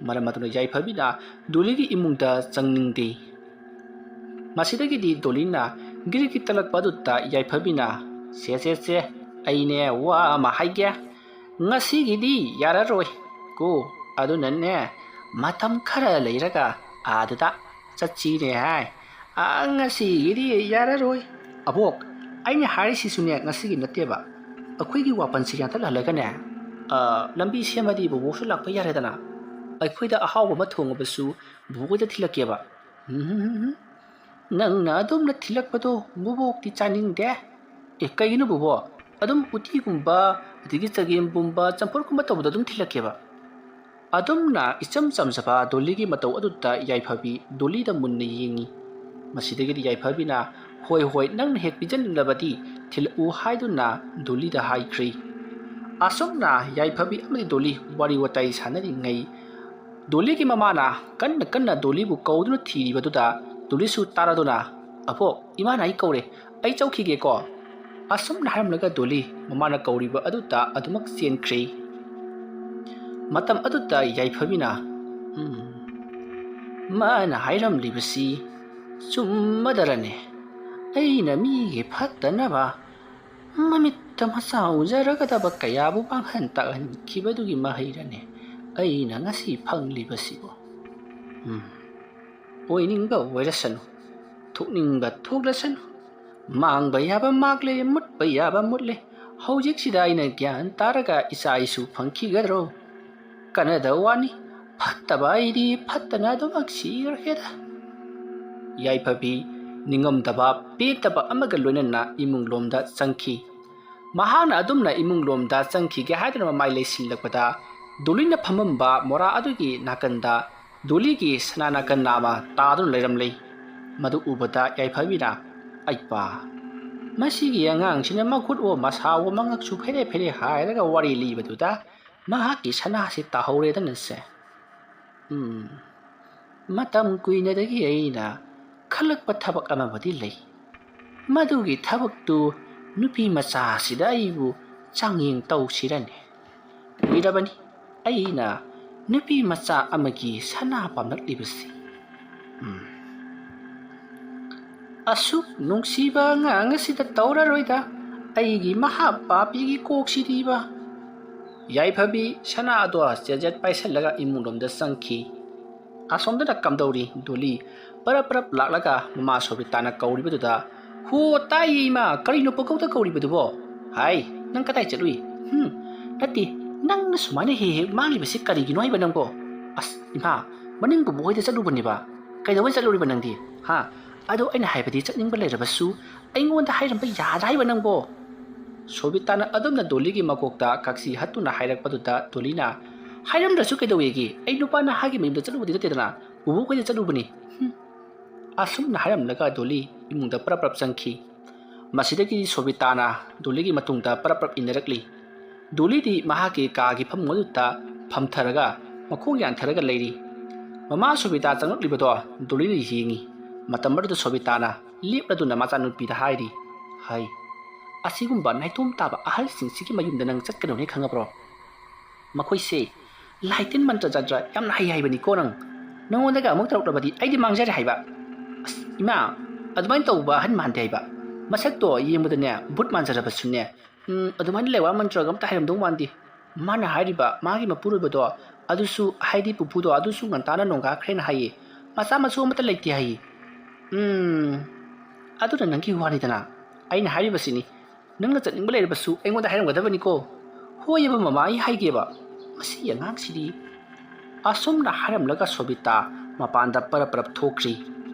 ꯃꯔꯝ ꯑꯗꯨꯅ ꯌꯥꯏꯐꯕꯤꯅ ꯗꯣꯂꯤꯒꯤ ꯏꯃꯨꯡꯗ ꯆꯪꯅꯤꯡꯗꯦ꯫ ꯃꯁꯤꯗꯒꯤꯗꯤ ꯗꯣꯂꯤꯅ ꯒꯤꯔꯤꯒꯤ ꯇꯛꯂꯛꯄ ꯑꯗꯨꯗ ꯌꯥꯏꯐꯕꯤꯅ, "ꯁꯦ, ꯁꯦ, ꯁꯦ, ꯑꯩꯅꯦ ꯋꯥ ꯑꯃ ꯍꯥꯏꯒꯦ꯫ ꯉꯁꯤꯒꯤꯗꯤ ꯌꯥꯔꯔꯣꯏ ꯀꯣ꯫ ꯑꯗꯨꯅꯅꯦ, ꯃꯇꯝ ꯈꯔ ꯂꯩꯔꯒ ꯑꯥꯗꯨꯗ ꯆꯠꯁꯤꯅꯦ ꯍꯥꯏ꯫ ꯑꯥ, ꯉꯁꯤꯒꯤꯗꯤ ꯌꯥꯔꯔꯣꯏ꯫" "ꯑꯕꯣꯛ, ꯑꯩꯅ ꯍꯥꯏꯔꯤꯁꯤꯁꯨꯅꯦ ꯉꯁꯤꯒꯤ ꯅꯠꯇꯦꯕ꯫ ꯑꯩꯈꯣꯏꯒꯤ ꯋꯥꯄꯟꯁꯤ ꯌꯥꯟꯊꯠꯍꯜꯂꯒꯅꯦ, ꯑ, ꯂꯝꯕꯤ ꯁꯦꯝꯃꯗꯤ ꯕꯣꯕꯣꯛꯁꯨ ꯂꯥꯛꯄ ꯌꯥꯔꯦꯗꯅ꯫ ꯑꯩꯈꯣꯏꯗ ꯑꯍꯥꯎꯕ ꯑꯃ ꯊꯣꯡꯉꯕꯁꯨ ꯕꯣꯕꯣꯛꯇ ꯊꯤꯜꯂꯛꯀꯦꯕ꯫" "ꯎꯝ, ꯅꯪꯅ ꯑꯗꯨꯝꯅ ꯊꯤꯜꯂꯛꯄꯗꯣ ꯕꯣꯕꯣꯛꯇꯤ ꯆꯥꯅꯤꯡꯗꯦ꯫" "ꯑꯦ, ꯀꯩꯒꯤꯅꯣ ꯕꯣꯕꯣꯛ? ꯑꯗꯨꯝ ꯎꯇꯤꯒꯨꯝꯕ, ꯑꯗꯒꯤ ꯆꯒꯦꯝꯒꯨꯝꯕ, ꯆꯝꯐꯨꯠꯀꯨꯝꯕ ꯇꯧꯕꯗꯣ ꯑꯗꯨꯝ ꯊꯤꯜꯂꯛꯀꯦꯕ꯫" ꯑꯗꯨꯝꯅ ꯏꯆꯝ ꯆꯝꯖꯕ ꯗꯣꯂꯤꯒꯤ ꯃꯇꯧ ꯑꯗꯨꯗ ꯌꯥꯏꯐꯕꯤ ꯗꯣꯂꯤꯗ ꯃꯨꯟꯅ ꯌꯦꯡꯉꯤ꯫ ꯃꯁꯤꯗꯒꯤꯗꯤ ꯌꯥꯏꯐꯕꯤꯅ, "ꯍꯣꯏ, ꯍꯣꯏ, ꯅꯪꯅ ꯍꯦꯛ ꯄꯤꯖꯅꯤꯡꯂꯕꯗꯤ ꯊꯤꯜꯂꯛꯎ," ꯍꯥꯏꯗꯨꯅ ꯗꯣꯂꯤꯗ ꯍꯥꯏꯈ꯭ꯔꯦ꯫ ꯑꯁꯨꯝꯅ ꯌꯥꯏꯐꯕꯤ ꯑꯃꯗꯤ ꯗꯣꯂꯤ ꯋꯥꯔꯤ ꯋꯥꯇꯥꯏ ꯁꯥꯟꯅꯔꯤꯉꯩ, ꯗꯣꯂꯤꯒꯤ ꯃꯃꯥꯅ ꯀꯟꯅ ꯀꯟꯅ ꯗꯣꯂꯤꯕꯨ ꯀꯧꯗꯨꯅ ꯊꯤꯔꯤꯕꯗꯨꯗ ꯗꯣꯂꯤꯁꯨ ꯇꯥꯔꯗꯨꯅ, "ꯑꯕꯣꯛ, ꯏꯃꯥꯅ ꯑꯩ ꯀꯧꯔꯦ, ꯑꯩ ꯆꯧꯈꯤꯒꯦꯀꯣ꯫" ꯑꯁꯨꯝꯅ ꯍꯥꯏꯔꯝꯂꯒ ꯗꯣꯂꯤ ꯃꯃꯥꯅ ꯀꯧꯔꯤꯕ ꯑꯗꯨꯗ ꯑꯗꯨꯃꯛ ꯆꯦꯟꯈ꯭ꯔꯦ꯫ ꯃꯇꯝ ꯑꯗꯨꯗ ꯌꯥꯏꯐꯕꯤꯅ, "ꯎꯝ, ꯃꯥꯅ ꯍꯥꯏꯔꯝꯂꯤꯕꯁꯤ ꯆꯨꯝꯃꯗꯔꯅꯦ? ꯑꯩꯅ ꯃꯤꯒꯤ ꯐꯠꯇꯅꯕ ꯃꯃꯤꯠꯇ ꯃꯆꯥ ꯎꯖꯔꯒꯗꯕ ꯀꯌꯥꯕꯨ ꯃꯥꯡꯍꯟ ꯇꯥꯛꯍꯟꯈꯤꯕꯗꯨꯒꯤ ꯃꯍꯩꯔꯅꯦ? ꯑꯩꯅ ꯉꯁꯤ ꯐꯪꯂꯤꯕꯁꯤꯕꯨ? ꯎꯝ, ꯑꯣꯏꯅꯤꯡꯕ ꯑꯣꯏꯔꯁꯅꯨ, ꯊꯣꯛꯅꯤꯡꯕ ꯊꯣꯛꯂꯁꯅꯨ, ꯃꯥꯡꯕ ꯌꯥꯕ ꯃꯥꯡꯂꯦ, ꯃꯨꯠꯄ ꯌꯥꯕ ꯃꯨꯠꯂꯦ꯫ ꯍꯧꯖꯤꯛꯁꯤꯗ ꯑꯩꯅ ꯒ꯭ꯌꯥꯟ ꯇꯥꯔꯒ ꯏꯆꯥ ꯏꯁꯨ ꯐꯪꯈꯤꯒꯗ꯭ꯔꯣ? ꯀꯅꯗ ꯋꯥꯅꯤ, ꯐꯠꯇꯕ ꯑꯩꯗꯤ ꯐꯠꯇꯅ ꯑꯗꯨꯃꯛ ꯁꯤꯈ꯭ꯔꯒꯦꯗ꯫ ꯌꯥꯏꯐꯕꯤ ꯅꯤꯡꯉꯝꯗꯕ ꯄꯦꯟꯗꯕ ꯑꯃꯒ ꯂꯣꯏꯅꯅ ꯏꯃꯨꯡ ꯂꯣꯝꯗ ꯆꯪꯈꯤ꯫ ꯃꯍꯥꯛꯅ ꯑꯗꯨꯝꯅ ꯏꯃꯨꯡ ꯂꯣꯝꯗ ꯆꯪꯈꯤꯒꯦ ꯍꯥꯏꯗꯨꯅ ꯃꯃꯥꯏ ꯂꯩꯁꯤꯜꯂꯛꯄꯗ, ꯗꯣꯂꯤꯅ ꯐꯝꯃꯝꯕ ꯃꯣꯔꯥ ꯑꯗꯨꯒꯤ ꯅꯥꯀꯟꯗ ꯗꯣꯂꯤꯒꯤ ꯁꯅꯥ ꯅꯥꯀꯟ ꯅꯥꯝꯃ ꯇꯥꯗꯨꯅ ꯂꯩꯔꯝꯂꯦ꯫ ꯃꯗꯨ ꯎꯕꯗ ꯌꯥꯏꯐꯕꯤꯅ, "ꯑꯩꯄꯥ, ꯃꯁꯤꯒꯤ ꯑꯉꯥꯡꯁꯤꯅ ꯃꯈꯨꯠꯋꯣ ꯃꯁꯥꯋꯣ ꯃꯉꯛꯁꯨ ꯐꯦꯔꯦ ꯐꯦꯔꯦ ꯍꯥꯏꯔꯒ ꯋꯥꯔꯤ ꯂꯤꯕꯗꯨꯗ ꯃꯍꯥꯛꯀꯤ ꯁꯅꯥꯁꯤ ꯇꯥꯍꯧꯔꯦꯗꯅꯁꯦ꯫ ꯎꯝ, ꯃꯇꯝ ꯀꯨꯏꯅꯗꯒꯤ ꯑꯩꯅ ꯈꯜꯂꯛꯄ ꯊꯕꯛ ꯑꯃꯕꯨꯗꯤ ꯂꯩ꯫ ꯃꯗꯨꯒꯤ ꯊꯕꯛꯇꯨ ꯅꯨꯄꯤ ꯃꯆꯥꯁꯤꯗ ꯑꯩꯕꯨ ꯆꯥꯡꯌꯦꯡ ꯇꯧꯁꯤꯔꯅꯦ꯫ ꯀꯨꯏꯔꯕꯅꯤ ꯑꯩꯅ ꯅꯨꯄꯤ ꯃꯆꯥ ꯑꯃꯒꯤ ꯁꯅꯥ ꯄꯥꯝꯂꯛꯂꯤꯕꯁꯤ꯫ ꯎꯝ, ꯑꯁꯨꯛ ꯅꯨꯡꯁꯤꯕ ꯑꯉꯥꯡ ꯑꯁꯤꯗ ꯇꯧꯔꯔꯣꯏꯗ, ꯑꯩꯒꯤ ꯃꯍꯥ ꯄꯥꯄꯤꯒꯤ ꯀꯣꯛꯁꯤꯗꯤꯕ꯫" ꯌꯥꯏꯐꯕꯤ ꯁꯅꯥ ꯑꯗꯣ ꯆꯦꯖꯦꯠ ꯄꯥꯏꯁꯜꯂꯒ ꯏꯃꯨꯡꯂꯣꯝꯗ ꯆꯪꯈꯤ꯫ ꯑꯁꯣꯝꯗꯅ ꯀꯝꯗꯧꯔꯤ? ꯗꯣꯂꯤ ꯄꯔꯞ ꯄꯔꯞ ꯂꯥꯛꯂꯒ ꯃꯃꯥ ꯁꯣꯕꯤꯇꯥꯅ ꯀꯧꯔꯤꯕꯗꯨꯗ, "ꯍꯣ, ꯇꯥꯏꯌꯦ ꯏꯃꯥ, ꯀꯔꯤꯅꯣ ꯄꯪꯀꯧꯗ ꯀꯧꯔꯤꯕꯗꯨꯕꯣ? ꯍꯥꯏ, ꯅꯪ ꯀꯗꯥꯏ ꯆꯠꯂꯨꯏ? ꯍꯨꯝ, ꯅꯠꯇꯦ, ꯅꯪꯅ ꯁꯨꯃꯥꯏꯅ ꯍꯦꯛ ꯍꯦꯛ ꯃꯥꯡꯂꯤꯕꯁꯤ ꯀꯔꯤꯒꯤꯅꯣ ꯍꯥꯏꯕ ꯅꯪꯕꯣ?" "ꯑꯁ ꯏꯃꯥ, ꯃꯅꯤꯡ ꯄꯨꯕꯣꯛ ꯍꯣꯏꯗ ꯆꯠꯂꯨꯕꯅꯦꯕ꯫" "ꯀꯩꯗꯧꯕꯩ ꯆꯠꯂꯨꯔꯤꯕ ꯅꯪꯗꯤ? ꯍꯥ? ꯑꯗꯣ ꯑꯩꯅ ꯍꯥꯏꯕꯗꯤ ꯆꯠꯅꯤꯡꯕ ꯂꯩꯔꯕꯁꯨ ꯑꯩꯉꯣꯟꯗ ꯍꯥꯏꯔꯝꯕ ꯌꯥꯗ꯭ꯔꯥ ꯍꯥꯏꯕ ꯅꯪꯕꯣ?" ꯁꯣꯕꯤꯇꯥꯅ ꯑꯗꯨꯝꯅ ꯗꯣꯂꯤꯒꯤ ꯃꯀꯣꯛꯇ ꯀꯥꯛꯁꯤ ꯍꯠꯇꯨꯅ ꯍꯥꯏꯔꯛꯄꯗꯨꯗ ꯗꯣꯂꯤꯅ, "ꯍꯥꯏꯔꯝꯗ꯭ꯔꯁꯨ ꯀꯩꯗꯧꯋꯦꯒꯦ? ꯑꯩ ꯅꯨꯄꯥ ꯅꯍꯥꯒꯤ ꯃꯌꯨꯝꯗ ꯆꯠꯂꯨꯕꯗꯤ ꯅꯠꯇꯦꯗꯅ, ꯕꯨꯕꯣꯛ ꯈꯣꯏꯗ ꯆꯠꯂꯨꯕꯅꯤ꯫" ꯍꯨꯝ꯫ ꯑꯁꯨꯝꯅ ꯍꯥꯏꯔꯝꯂꯒ ꯗꯣꯂꯤ ꯏꯃꯨꯡꯗ ꯄꯔꯞ ꯄꯔꯞ ꯆꯪꯈꯤ꯫ ꯃꯁꯤꯗꯒꯤ ꯁꯣꯕꯤꯇꯥꯅ ꯗꯣꯂꯤꯒꯤ ꯃꯇꯨꯡꯗ ꯄꯔꯞ ꯄꯔꯞ ꯏꯟꯅꯔꯛꯂꯤ꯫ ꯗꯣꯂꯤꯗꯤ ꯃꯍꯥꯛꯀꯤ ꯀꯥꯒꯤ ꯐꯃꯨꯡ ꯑꯗꯨꯗ ꯐꯝꯊꯔꯒ ꯃꯈꯣꯡ ꯌꯥꯟꯊꯔꯒ ꯂꯩꯔꯤ꯫ ꯃꯃꯥ ꯁꯣꯕꯤꯇꯥ ꯆꯪꯂꯛꯂꯤꯕꯗꯣ ꯗꯣꯂꯤꯅ ꯌꯦꯡꯉꯤ꯫ ꯃꯇꯝ ꯑꯗꯨꯗ ꯁꯣꯕꯤꯇꯥꯅ ꯂꯦꯞꯂꯗꯨꯅ ꯃꯆꯥꯅꯨꯄꯤꯗ ꯍꯥꯏꯔꯤ, "ꯍꯩ, ꯑꯁꯤꯒꯨꯝꯕ ꯅꯥꯏꯇꯣꯝ ꯇꯥꯕ ꯑꯍꯜꯁꯤꯡꯁꯤꯒꯤ ꯃꯌꯨꯝꯗ ꯅꯪ ꯆꯠꯀꯅꯨꯅꯦ, ꯈꯪꯉꯕ꯭ꯔꯣ? ꯃꯈꯣꯏꯁꯦ ꯂꯥꯏꯇꯤꯟ ꯃꯟꯇ꯭ꯔ ꯖꯟꯇ꯭ꯔ ꯌꯥꯝꯅ ꯍꯩ ꯍꯥꯏꯕꯅꯤꯀꯣ꯫ ꯅꯪ, ꯅꯉꯣꯟꯗꯒ ꯑꯃꯨꯛ ꯇꯧꯔꯛꯂꯕꯗꯤ ꯑꯩꯗꯤ ꯃꯥꯡꯖꯔꯦ ꯍꯥꯏꯕ꯫" "ꯑꯁ ꯏꯃꯥ, ꯑꯗꯨꯃꯥꯏꯅ ꯇꯧꯕ ꯑꯍꯟ ꯃꯥꯟꯗꯦ ꯍꯥꯏꯕ꯫ ꯃꯁꯛꯇꯣ ꯌꯦꯡꯕꯗꯅꯦ ꯚꯨꯠ ꯃꯥꯟꯖꯔꯕꯁꯨꯅꯦ, ꯎꯝ, ꯑꯗꯨꯃꯥꯏꯅ ꯂꯩꯋꯥ ꯃꯟꯇ꯭ꯔꯒ ꯑꯝꯇ ꯍꯩꯔꯝꯗꯧ ꯃꯥꯟꯗꯦ꯫ ꯃꯥꯅ ꯍꯥꯏꯔꯤꯕ ꯃꯥꯒꯤ ꯃꯄꯨꯔꯣꯏꯕꯗꯣ ꯑꯗꯨꯁꯨ ꯍꯥꯏꯗꯤ ꯄꯨꯄꯨꯗꯣ ꯑꯗꯨꯁꯨ ꯉꯟꯇꯥꯅ ꯅꯣꯡꯒꯥꯈ꯭ꯔꯦꯅ ꯍꯥꯏꯌꯦ꯫ ꯃꯆꯥ ꯃꯁꯨ ꯑꯃꯠꯇ ꯂꯩꯇꯦ ꯍꯥꯏꯌꯦ꯫ ꯎꯝ, ꯑꯗꯨꯅ ꯅꯪꯒꯤ ꯋꯥꯅꯤꯗꯅ꯫ ꯑꯩꯅ ꯍꯥꯏꯔꯤꯕꯁꯤꯅꯤ, ꯅꯪꯅ ꯆꯠꯅꯤꯡꯕ ꯂꯩꯔꯕꯁꯨ ꯑꯩꯉꯣꯟꯗ ꯍꯥꯏꯔꯝꯒꯗꯕꯅꯤꯀꯣ꯫ ꯍꯣꯏꯑꯕ ꯃꯃꯥ, ꯑꯩ ꯍꯥꯏꯒꯦꯕ꯫ ꯃꯁꯤꯒꯤ ꯑꯉꯥꯡꯁꯤꯗꯤ꯫ ꯑꯁꯨꯝꯅ ꯍꯥꯏꯔꯝꯂꯒ ꯁꯣꯕꯤꯇꯥ ꯃꯄꯥꯟꯗ ꯄꯔꯞ ꯄꯔꯞ ꯊꯣꯛꯈ꯭ꯔꯤ꯫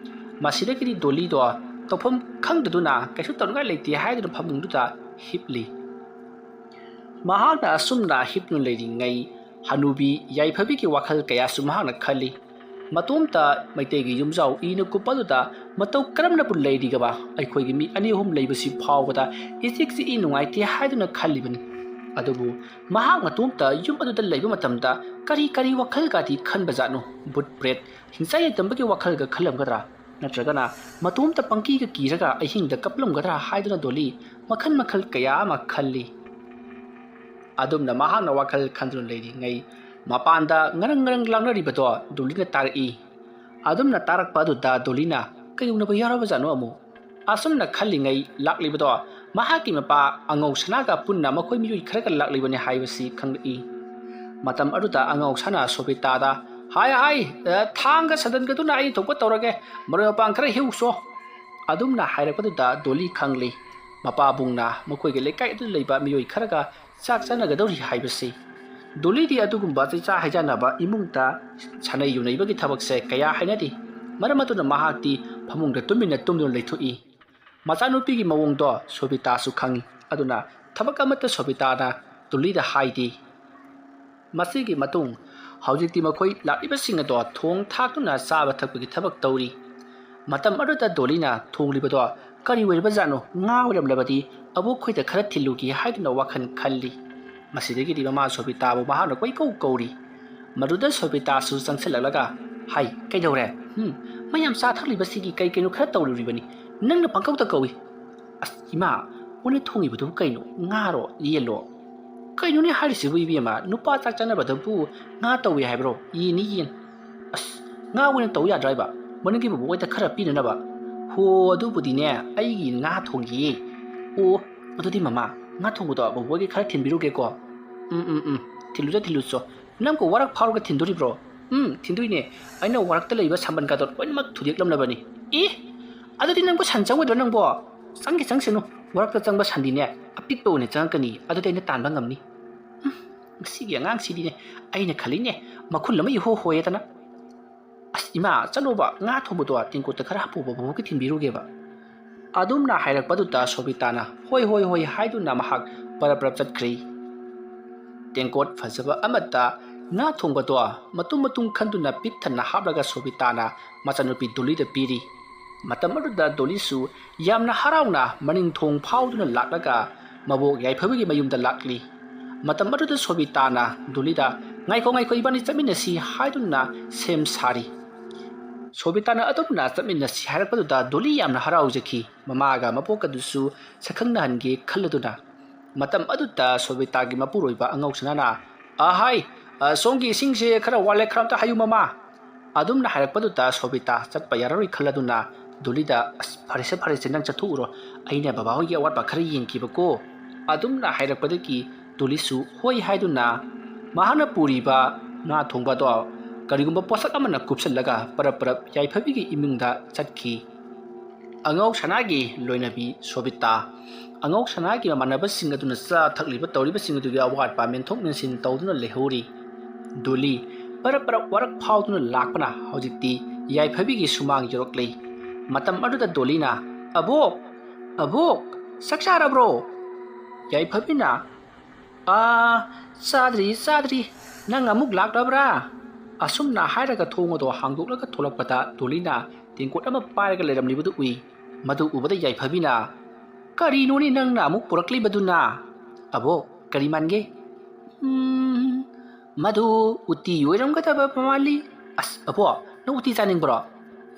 ꯃꯁꯤꯗꯒꯤꯗꯤ ꯗꯣꯂꯤꯗꯣ ꯇꯧꯐꯝ ꯈꯪꯗꯗꯨꯅ ꯀꯩꯁꯨ ꯇꯧꯅꯤꯡꯉꯥꯏ ꯂꯩꯇꯦ ꯍꯥꯏꯗꯨꯅ ꯐꯃꯨꯡꯗꯨꯗ ꯍꯤꯞꯂꯤ꯫ ꯃꯍꯥꯛꯅ ꯑꯁꯨꯝꯅ ꯍꯤꯞꯅ ꯂꯩꯔꯤꯉꯩ ꯍꯅꯨꯕꯤ ꯌꯥꯏꯐꯕꯤꯒꯤ ꯋꯥꯈꯜ ꯀꯌꯥꯁꯨ ꯃꯍꯥꯛꯅ ꯈꯜꯂꯤ꯫ ꯃꯇꯣꯝꯇ ꯃꯩꯇꯩꯒꯤ ꯌꯨꯝꯖꯥꯎ ꯏꯅ ꯀꯨꯞꯄ ꯑꯗꯨꯗ ꯃꯇꯧ ꯀꯔꯝꯅꯕꯨ ꯂꯩꯔꯤꯒꯕ? ꯑꯩꯈꯣꯏꯒꯤ ꯃꯤ ꯑꯅꯤ ꯑꯍꯨꯝ ꯂꯩꯕꯁꯤ ꯐꯥꯎꯕꯗ ꯏꯆꯤꯛ ꯆꯤꯛꯏ, ꯅꯨꯡꯉꯥꯏꯇꯦ ꯍꯥꯏꯗꯨꯅ ꯈꯜꯂꯤꯕꯅꯤ꯫ ꯑꯗꯨꯕꯨ ꯃꯍꯥꯛ ꯃꯇꯣꯝꯇ ꯌꯨꯝ ꯑꯗꯨꯗ ꯂꯩꯕ ꯃꯇꯝꯗ ꯀꯔꯤ ꯀꯔꯤ ꯋꯥꯈꯜꯒꯗꯤ ꯈꯟꯕꯖꯥꯠꯅꯣ? ꯚꯨꯠ ꯄ꯭ꯔꯦꯠ, ꯍꯤꯡꯆꯥꯏ ꯌꯥꯏꯇꯝꯕꯒꯤ ꯋꯥꯈꯜꯒ ꯈꯜꯂꯝꯒꯗ꯭ꯔꯥ? ꯅꯠꯇ꯭ꯔꯒꯅ ꯃꯇꯣꯝꯇ ꯄꯪꯀꯤꯒ ꯀꯤꯔꯒ ꯑꯍꯤꯡꯗ ꯀꯞꯂꯝꯒꯗ꯭ꯔꯥ ꯍꯥꯏꯗꯨꯅ ꯗꯣꯂꯤ ꯃꯈꯜ ꯃꯈꯜ ꯀꯌꯥ ꯑꯃ ꯈꯜꯂꯤ꯫ ꯑꯗꯨꯝꯅ ꯃꯍꯥꯛꯅ ꯋꯥꯈꯜ ꯈꯟꯗꯨꯅ ꯂꯩꯔꯤꯉꯩ ꯃꯄꯥꯟꯗ ꯉꯔꯪ ꯉꯔꯪ ꯂꯥꯡꯅꯔꯤꯕꯗꯣ ꯗꯣꯂꯤꯅ ꯇꯥꯔꯛꯏ꯫ ꯑꯗꯨꯝꯅ ꯇꯥꯔꯛꯄ ꯑꯗꯨꯗ ꯗꯣꯂꯤꯅ ꯀꯩꯗꯧꯅꯕ ꯌꯥꯎꯔꯕꯖꯥꯠꯅꯣ ꯑꯃꯨꯛ? ꯑꯁꯨꯝꯅ ꯈꯜꯂꯤꯉꯩ ꯂꯥꯛꯂꯤꯕꯗꯣ ꯃꯍꯥꯛꯀꯤ ꯃꯄꯥ ꯑꯉꯧ ꯁꯅꯥꯒ ꯄꯨꯟꯅ ꯃꯈꯣꯏ ꯃꯤꯑꯣꯏ ꯈꯔꯒ ꯂꯥꯛꯂꯤꯕꯅꯤ ꯍꯥꯏꯕꯁꯤ ꯈꯪꯂꯛꯏ꯫ ꯃꯇꯝ ꯑꯗꯨꯗ ꯑꯉꯧ ꯁꯅꯥ ꯁꯣꯕꯤꯇꯥꯗ, "ꯍꯥꯏ ꯍꯥꯏ, ꯑ, ꯊꯥꯡꯒ ꯁꯗꯟꯒꯗꯨꯅ ꯑꯩ ꯊꯣꯛꯄ ꯇꯧꯔꯒꯦ, ꯃꯔꯣꯏ ꯃꯄꯥꯡ ꯈꯔ ꯍꯦꯛꯎꯁꯣ"꯫ ꯑꯗꯨꯝꯅ ꯍꯥꯏꯔꯛꯄꯗꯨꯗ ꯗꯣꯂꯤ ꯈꯪꯂꯤ꯫ ꯃꯄꯥꯕꯨꯡꯅ ꯃꯈꯣꯏꯒꯤ ꯂꯩꯀꯥꯏ ꯑꯗꯨꯗ ꯂꯩꯕ ꯃꯤꯑꯣꯏ ꯈꯔꯒ ꯆꯥꯛ ꯆꯥꯅꯒꯗꯧꯔꯤ ꯍꯥꯏꯕꯁꯤ꯫ ꯗꯣꯂꯤꯗꯤ ꯑꯗꯨꯒꯨꯝꯕ ꯆꯩꯆꯥ ꯍꯩꯖꯥꯟꯅꯕ ꯏꯃꯨꯡꯗ ꯁꯥꯟꯅꯩ ꯌꯨꯅꯩꯕꯒꯤ ꯊꯕꯛꯁꯦ ꯀꯌꯥ ꯍꯩꯅꯗꯦ꯫ ꯃꯔꯝ ꯑꯗꯨꯅ ꯃꯍꯥꯛꯇꯤ ꯐꯃꯨꯡꯗ ꯇꯨꯃꯤꯟꯅ ꯇꯨꯝꯗꯨꯅ ꯂꯩꯊꯣꯛꯏ꯫ ꯃꯆꯥꯅꯨꯄꯤꯒꯤ ꯃꯑꯣꯡꯗꯣ ꯁꯣꯕꯤꯇꯥꯁꯨ ꯈꯪꯏ꯫ ꯑꯗꯨꯅ ꯊꯕꯛ ꯑꯃꯠꯇ ꯁꯣꯕꯤꯇꯥꯅ ꯗꯣꯂꯤꯗ ꯍꯥꯏꯗꯦ꯫ ꯃꯁꯤꯒꯤ ꯃꯇꯨꯡ ꯍꯧꯖꯤꯛꯇꯤ ꯃꯈꯣꯏ ꯂꯥꯛꯂꯤꯕꯁꯤꯡ ꯑꯗꯣ ꯊꯣꯡ ꯊꯥꯛꯇꯨꯅ ꯆꯥꯕ ꯊꯛꯄꯒꯤ ꯊꯕꯛ ꯇꯧꯔꯤ꯫ ꯃꯇꯝ ꯑꯗꯨꯗ ꯗꯣꯂꯤꯅ ꯊꯣꯡꯂꯤꯕꯗꯣ ꯀꯔꯤ ꯑꯣꯏꯔꯕꯖꯥꯠꯅꯣ? ꯉꯥ ꯑꯣꯏꯔꯝꯂꯕꯗꯤ ꯑꯕꯣꯛꯈꯣꯏꯗ ꯈꯔ ꯊꯤꯜꯂꯨꯒꯦ ꯍꯥꯏꯗꯨꯅ ꯋꯥꯈꯜ ꯈꯜꯂꯤ꯫ ꯃꯁꯤꯗꯒꯤꯗꯤ ꯃꯃꯥ ꯁꯣꯕꯤꯇꯥꯕꯨ ꯃꯍꯥꯛꯅ ꯀꯣꯏꯀꯧ ꯀꯧꯔꯤ꯫ ꯃꯗꯨꯗ ꯁꯣꯕꯤꯇꯥꯁꯨ ꯆꯪꯁꯤꯜꯂꯛꯂꯒ, "ꯍꯥꯏ, ꯀꯩꯗꯧꯔꯦ? ꯎꯝ, ꯃꯌꯥꯝ ꯆꯥ ꯊꯛꯂꯤꯕꯁꯤꯒꯤ ꯀꯩ ꯀꯩꯅꯣ ꯈꯔ ꯇꯧꯔꯨꯔꯤꯕꯅꯤ꯫ ꯅꯪꯅ ꯄꯪꯀꯧꯗ ꯀꯧꯏ꯫ ꯑꯁ, ꯏꯃꯥ, ꯃꯣꯏꯅ ꯊꯣꯡꯉꯤꯕꯗꯨꯕꯨ ꯀꯩꯅꯣ? ꯉꯥꯔꯣ? ꯌꯦꯟꯂꯣ?" "ꯀꯩꯅꯣꯅꯦ ꯍꯥꯏꯔꯤꯁꯤꯕꯨ, ꯏꯕꯦꯝꯃ? ꯅꯨꯄꯥ ꯆꯥꯛ ꯆꯥꯅꯕꯗꯕꯨ ꯉꯥ ꯇꯧꯏ ꯍꯥꯏꯕ꯭ꯔꯣ? ꯌꯦꯟꯅꯤ, ꯌꯦꯟ꯫ ꯑꯁ, ꯉꯥ ꯑꯣꯏꯅ ꯇꯧ ꯌꯥꯗ꯭ꯔꯥ ꯍꯥꯏꯕ? ꯃꯅꯤꯡꯒꯤ ꯕꯨꯕꯣꯛ ꯍꯣꯏꯗ ꯈꯔ ꯄꯤꯅꯅꯕ?" "ꯍꯣ, ꯑꯗꯨꯕꯨꯗꯤꯅꯦ, ꯑꯩꯒꯤ ꯉꯥ ꯊꯣꯡꯒꯦ꯫ ꯑꯣ, ꯑꯗꯨꯗꯤ ꯃꯃꯥ, ꯉꯥ ꯊꯣꯡꯕꯗꯣ ꯕꯨꯕꯣꯛꯒꯤ ꯈꯔ ꯊꯤꯟꯕꯤꯔꯨꯒꯦꯀꯣ?" "ꯎꯝ, ꯎꯝ, ꯎꯝ, ꯊꯤꯜꯂꯨꯆꯣ, ꯊꯤꯜꯂꯨꯆꯣ꯫ "ꯅꯪꯕꯨ ꯋꯥꯔꯛ ꯐꯥꯎꯔꯒ ꯊꯤꯟꯗꯣꯔꯤꯕ꯭ꯔꯣ?" "ꯎꯝ, ꯊꯤꯟꯗꯣꯏꯅꯦ꯫ ꯑꯩꯅ ꯋꯥꯔꯛꯇ ꯂꯩꯕ ꯁꯝꯕꯟꯒꯗꯣ ꯂꯣꯏꯅꯃꯛ ꯊꯨꯗꯦꯛꯂꯝꯂꯕꯅꯤ꯫" "ꯑꯦ, ꯑꯗꯨꯗꯤ ꯅꯪꯕꯨ ꯁꯟ ꯆꯪꯉꯣꯏꯗ꯭ꯔꯣ ꯅꯪꯕꯣ?" "ꯆꯪꯒꯦ ꯆꯪꯁꯅꯨ, ꯋꯥꯔꯛꯇ ꯆꯪꯕ ꯁꯟꯗꯤꯅꯦ ꯑꯄꯤꯛꯄ ꯑꯣꯏꯅ ꯆꯪꯉꯛꯀꯅꯤ, ꯑꯗꯨꯗꯤ ꯑꯩꯅ ꯇꯥꯟꯕ ꯉꯝꯅꯤ꯫" "ꯎꯝ, ꯃꯁꯤꯒꯤ ꯑꯉꯥꯡꯁꯤꯗꯤꯅꯦ, ꯑꯩꯅ ꯈꯜꯂꯤꯅꯦ ꯃꯈꯨꯟ ꯑꯃ ꯏꯍꯣ ꯍꯣꯌꯦꯗꯅ꯫" "ꯑꯁ ꯏꯃꯥ, ꯆꯠꯂꯣꯕ, ꯉꯥ ꯊꯣꯡꯕꯗꯣ ꯇꯦꯡꯀꯣꯠꯇ ꯈꯔ ꯍꯥꯞꯄꯣꯕ, ꯕꯕꯣꯛꯀꯤ ꯊꯤꯟꯕꯤꯔꯨꯒꯦꯕ꯫" ꯑꯗꯨꯝꯅ ꯍꯥꯏꯔꯛꯄꯗꯨꯗ ꯁꯣꯕꯤꯇꯥꯅ "ꯍꯣꯏ, ꯍꯣꯏ, ꯍꯣꯏ" ꯍꯥꯏꯗꯨꯅ ꯃꯍꯥꯛ ꯄꯔꯞ ꯄꯔꯞ ꯆꯠꯈ꯭ꯔꯦ꯫ ꯇꯦꯡꯀꯣꯠ ꯐꯖꯕ ꯑꯃꯠꯇ ꯉꯥ ꯊꯣꯡꯕꯗꯣ ꯃꯇꯨꯝ ꯃꯇꯨꯝ ꯈꯟꯗꯨꯅ ꯄꯤꯛ ꯊꯟꯅ ꯍꯥꯞꯂꯒ ꯁꯣꯕꯤꯇꯥꯅ ꯃꯆꯥꯅꯨꯄꯤ ꯗꯣꯂꯤꯗ ꯄꯤꯔꯤ꯫ ꯃꯇꯝ ꯑꯗꯨꯗ ꯗꯣꯂꯤꯁꯨ ꯌꯥꯝꯅ ꯍꯔꯥꯎꯅ ꯃꯅꯤꯡ ꯊꯣꯡ ꯐꯥꯎꯗꯨꯅ ꯂꯥꯛꯂꯒ ꯃꯕꯣꯛ ꯌꯥꯏꯐꯕꯒꯤ ꯃꯌꯨꯝꯗ ꯂꯥꯛꯂꯤ꯫ ꯃꯇꯝ ꯑꯗꯨꯗ ꯁꯣꯕꯤꯇꯥꯅ ꯗꯣꯂꯤꯗ "ꯉꯥꯏꯈꯣ, ꯉꯥꯏꯈꯣ, ꯏꯕꯥꯅꯤ ꯆꯠꯃꯤꯟꯅꯁꯤ" ꯍꯥꯏꯗꯨꯅ ꯁꯦꯝ ꯁꯥꯔꯤ꯫ ꯁꯣꯕꯤꯇꯥꯅ ꯑꯗꯨꯝꯅ ꯆꯠꯃꯤꯟꯅꯁꯤ ꯍꯥꯏꯔꯛꯄꯗꯨꯗ ꯗꯣꯂꯤ ꯌꯥꯝꯅ ꯍꯔꯥꯎꯖꯈꯤ꯫ ꯃꯃꯥꯒ ꯃꯕꯣꯛꯀꯗꯨꯁꯨ ꯁꯛꯈꯪꯅꯍꯟꯒꯦ ꯈꯜꯂꯗꯨꯅ꯫ ꯃꯇꯝ ꯑꯗꯨꯗ ꯁꯣꯕꯤꯇꯥꯒꯤ ꯃꯄꯨꯔꯣꯏꯕ ꯑꯉꯧꯁꯅꯥꯅ, "ꯑꯍꯥꯏ, ꯑ, ꯁꯣꯝꯒꯤ ꯏꯁꯤꯡꯁꯦ ꯈꯔ ꯋꯥꯠꯂꯦ, ꯈꯔ ꯑꯝꯇ ꯍꯥꯏꯌꯨ ꯃꯃꯥ꯫" ꯑꯗꯨꯝꯅ ꯍꯥꯏꯔꯛꯄꯗꯨꯗ ꯁꯣꯕꯤꯇꯥ ꯆꯠꯄ ꯌꯥꯔꯔꯣꯏ ꯈꯜꯂꯗꯨꯅ ꯗꯣꯂꯤꯗ, "ꯑꯁ, ꯐꯔꯦꯁꯦ, ꯐꯔꯦꯁꯦ, ꯅꯪ ꯆꯠꯊꯣꯛꯎꯔꯣ, ꯑꯩꯅ ꯕꯕꯥꯍꯣꯏꯒꯤ ꯑꯋꯥꯠꯄ ꯈꯔ ꯌꯦꯡꯈꯤꯕꯀꯣ꯫" ꯑꯗꯨꯝꯅ ꯍꯥꯏꯔꯛꯄꯗꯒꯤ ꯗꯣꯂꯤꯁꯨ ꯍꯣꯏ ꯍꯥꯏꯗꯨꯅ ꯃꯍꯥꯛꯅ ꯄꯨꯔꯤꯕ ꯉꯥ ꯊꯣꯡꯕꯗꯣ ꯀꯔꯤꯒꯨꯝꯕ ꯄꯣꯠꯁꯛ ꯑꯃꯅ ꯀꯨꯞꯁꯜꯂꯒ ꯄꯔꯞ ꯄꯔꯞ ꯌꯥꯏꯐꯕꯤꯒꯤ ꯏꯃꯨꯡꯗ ꯆꯠꯈꯤ꯫ ꯑꯉꯧ ꯁꯅꯥꯒꯤ ꯂꯣꯏꯅꯕꯤ ꯁꯣꯕꯤꯇꯥ꯫ ꯑꯉꯧ ꯁꯅꯥꯒꯤ ꯃꯃꯥꯟꯅꯕꯁꯤꯡ ꯑꯗꯨꯅ ꯆꯥ ꯊꯛꯂꯤꯕ ꯇꯧꯔꯤꯕꯁꯤꯡ ꯑꯗꯨꯒꯤ ꯑꯋꯥꯠꯄ ꯃꯦꯟꯊꯣꯛ ꯃꯦꯟꯁꯤꯟ ꯇꯧꯗꯨꯅ ꯂꯩꯍꯧꯔꯤ꯫ ꯗꯣꯂꯤ ꯄꯔꯞ ꯄꯔꯞ ꯋꯥꯔꯛ ꯐꯥꯎꯗꯨꯅ ꯂꯥꯛꯄꯅ ꯍꯧꯖꯤꯛꯇꯤ ꯌꯥꯏꯐꯕꯤꯒꯤ ꯁꯨꯃꯥꯡ ꯌꯧꯔꯛꯂꯦ꯫ ꯃꯇꯝ ꯑꯗꯨꯗ ꯗꯣꯂꯤꯅ, "ꯑꯕꯣꯛ, ꯑꯕꯣꯛ, ꯆꯥꯛ ꯆꯥꯔꯕ꯭ꯔꯣ?" ꯌꯥꯏꯐꯕꯤꯅ, "ꯑꯥ, ꯆꯥꯗ꯭ꯔꯤ, ꯆꯥꯗ꯭ꯔꯤ꯫ ꯅꯪ ꯑꯃꯨꯛ ꯂꯥꯛꯂꯕ꯭ꯔꯥ?" ꯑꯁꯨꯝꯅ ꯍꯥꯏꯔꯒ ꯊꯣꯡ ꯑꯗꯣ ꯍꯥꯡꯗꯣꯛꯂꯒ ꯊꯣꯛꯂꯛꯄꯗ ꯗꯣꯂꯤꯅ ꯇꯦꯡꯀꯣꯠ ꯑꯃ ꯄꯥꯏꯔꯒ ꯂꯩꯔꯝꯂꯤꯕꯗꯨ ꯎꯏ꯫ ꯃꯗꯨ ꯎꯕꯗ ꯌꯥꯏꯐꯕꯤꯅ, "ꯀꯔꯤꯅꯣꯅꯦ ꯅꯪꯅ ꯑꯃꯨꯛ ꯄꯨꯔꯛꯂꯤꯕꯗꯨꯅ?" "ꯑꯕꯣꯛ, ꯀꯔꯤ ꯃꯥꯟꯒꯦ?" "ꯎꯝ, ꯃꯗꯨ ꯎꯇꯤ ꯑꯣꯏꯔꯝꯒꯗꯕ ꯃꯥꯜꯂꯤ꯫" "ꯑꯁ, ꯑꯕꯣꯛ, ꯅꯪ ꯎꯇꯤ ꯆꯥꯅꯤꯡꯕ꯭ꯔꯣ?"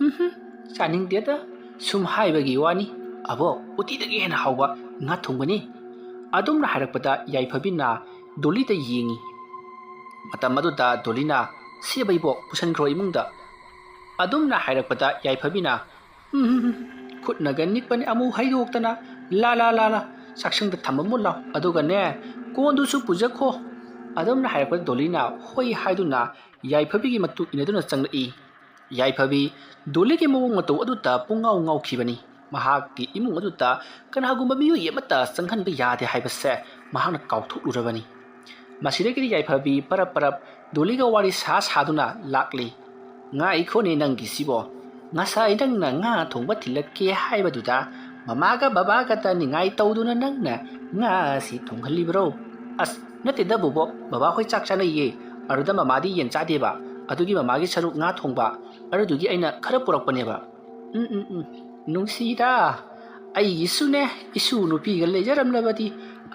"ꯎꯝꯍꯨꯝ, ꯆꯥꯅꯤꯡꯗꯦꯗ, ꯁꯨꯝ ꯍꯥꯏꯕꯒꯤ ꯋꯥꯅꯤ꯫ ꯑꯕꯣꯛ, ꯎꯇꯤꯗꯒꯤ ꯍꯦꯟꯅ ꯍꯥꯎꯕ ꯉꯥ ꯊꯣꯡꯕꯅꯤ꯫" ꯑꯗꯨꯝꯅ ꯍꯥꯏꯔꯛꯄꯗ ꯌꯥꯏꯐꯕꯤꯅ ꯗꯣꯂꯤꯗ ꯌꯦꯡꯉꯤ꯫ ꯃꯇꯝ ꯑꯗꯨꯗ ꯗꯣꯂꯤꯅ, "ꯁꯦ ꯑꯕꯩꯕꯣꯛ, ꯄꯨꯁꯟꯈ꯭ꯔꯣ ꯏꯃꯨꯡꯗ꯫" ꯑꯗꯨꯝꯅ ꯍꯥꯏꯔꯛꯄꯗ ꯌꯥꯏꯐꯕꯤꯅ, "ꯎꯝ, ꯈꯨꯠꯅꯒ ꯅꯤꯛꯄꯅꯦ ꯑꯃꯨꯛ ꯍꯩꯗꯣꯛꯇꯅ꯫ ꯂꯥ, ꯂꯥ, ꯂꯥ, ꯂꯥ, ꯆꯥꯛꯁꯪꯗ ꯊꯝꯃꯝꯃꯨ ꯂꯥꯎ꯫ ꯑꯗꯨꯒꯅꯦ, ꯀꯣꯟꯗꯨꯁꯨ ꯄꯨꯖꯈꯣ꯫" ꯑꯗꯨꯝꯅ ꯍꯥꯏꯔꯛꯄꯗ ꯗꯣꯂꯤꯅ ꯍꯣꯏ ꯍꯥꯏꯗꯨꯅ ꯌꯥꯏꯐꯕꯤꯒꯤ ꯃꯇꯨꯡ ꯏꯟꯅꯗꯨꯅ ꯆꯪꯂꯛꯏ꯫ ꯌꯥꯏꯐꯕꯤ ꯗꯣꯂꯤꯒꯤ ꯃꯑꯣꯡ ꯃꯇꯧ ꯑꯗꯨꯗ ꯄꯨꯡꯉꯥꯎ ꯉꯥꯎꯈꯤꯕꯅꯤ꯫ ꯃꯍꯥꯛꯀꯤ ꯏꯃꯨꯡ ꯑꯗꯨꯗ ꯀꯅꯥꯒꯨꯝꯕ ꯃꯤꯑꯣꯏ ꯑꯃꯠꯇ ꯆꯪꯍꯟꯕ ꯌꯥꯗꯦ ꯍꯥꯏꯕꯁꯦ ꯃꯍꯥꯛꯅ ꯀꯥꯎꯊꯣꯛꯂꯨꯔꯕꯅꯤ꯫ ꯃꯁꯤꯗꯒꯤꯗꯤ ꯌꯥꯏꯐꯕꯤ ꯄꯔꯞ ꯄꯔꯞ ꯗꯣꯂꯤꯒ ꯋꯥꯔꯤ ꯁꯥ ꯁꯥꯗꯨꯅ ꯂꯥꯛꯂꯤ꯫ "ꯉꯥꯏꯈꯣꯅꯦ ꯅꯪꯒꯤꯁꯤꯕꯣ, ꯉꯁꯥꯏ ꯅꯪꯅ ꯉꯥ ꯊꯣꯡꯕ ꯊꯤꯜꯂꯛꯀꯦ ꯍꯥꯏꯕꯗꯨꯗ ꯃꯃꯥꯒ ꯕꯕꯥꯒꯇ ꯅꯤꯡꯉꯥꯏ ꯇꯧꯗꯨꯅ ꯅꯪꯅ ꯉꯥ ꯑꯁꯤ ꯊꯣꯡꯍꯜꯂꯤꯕ꯭ꯔꯣ?" "ꯑꯁ, ꯅꯠꯇꯦꯗ ꯕꯣꯕꯣꯛ, ꯕꯕꯥ ꯍꯣꯏ ꯆꯥꯛ ꯆꯥꯅꯩꯌꯦ, ꯑꯗꯨꯗ ꯃꯃꯥꯗꯤ ꯌꯦꯟ ꯆꯥꯗꯦꯕ, ꯑꯗꯨꯒꯤ ꯃꯃꯥꯒꯤ ꯁꯔꯨꯛ ꯉꯥ ꯊꯣꯡꯕ, ꯑꯗꯨꯗꯨꯒꯤ ꯑꯩꯅ ꯈꯔ ꯄꯨꯔꯛꯄꯅꯦꯕ꯫" "ꯎꯝ, ꯎꯝ, ꯎꯝ, ꯅꯨꯡꯁꯤꯗ, ꯑꯩꯒꯤꯁꯨꯅꯦ ꯏꯁꯨ ꯅꯨꯄꯤꯒ ꯂꯩꯖꯔꯝꯂꯕꯗꯤ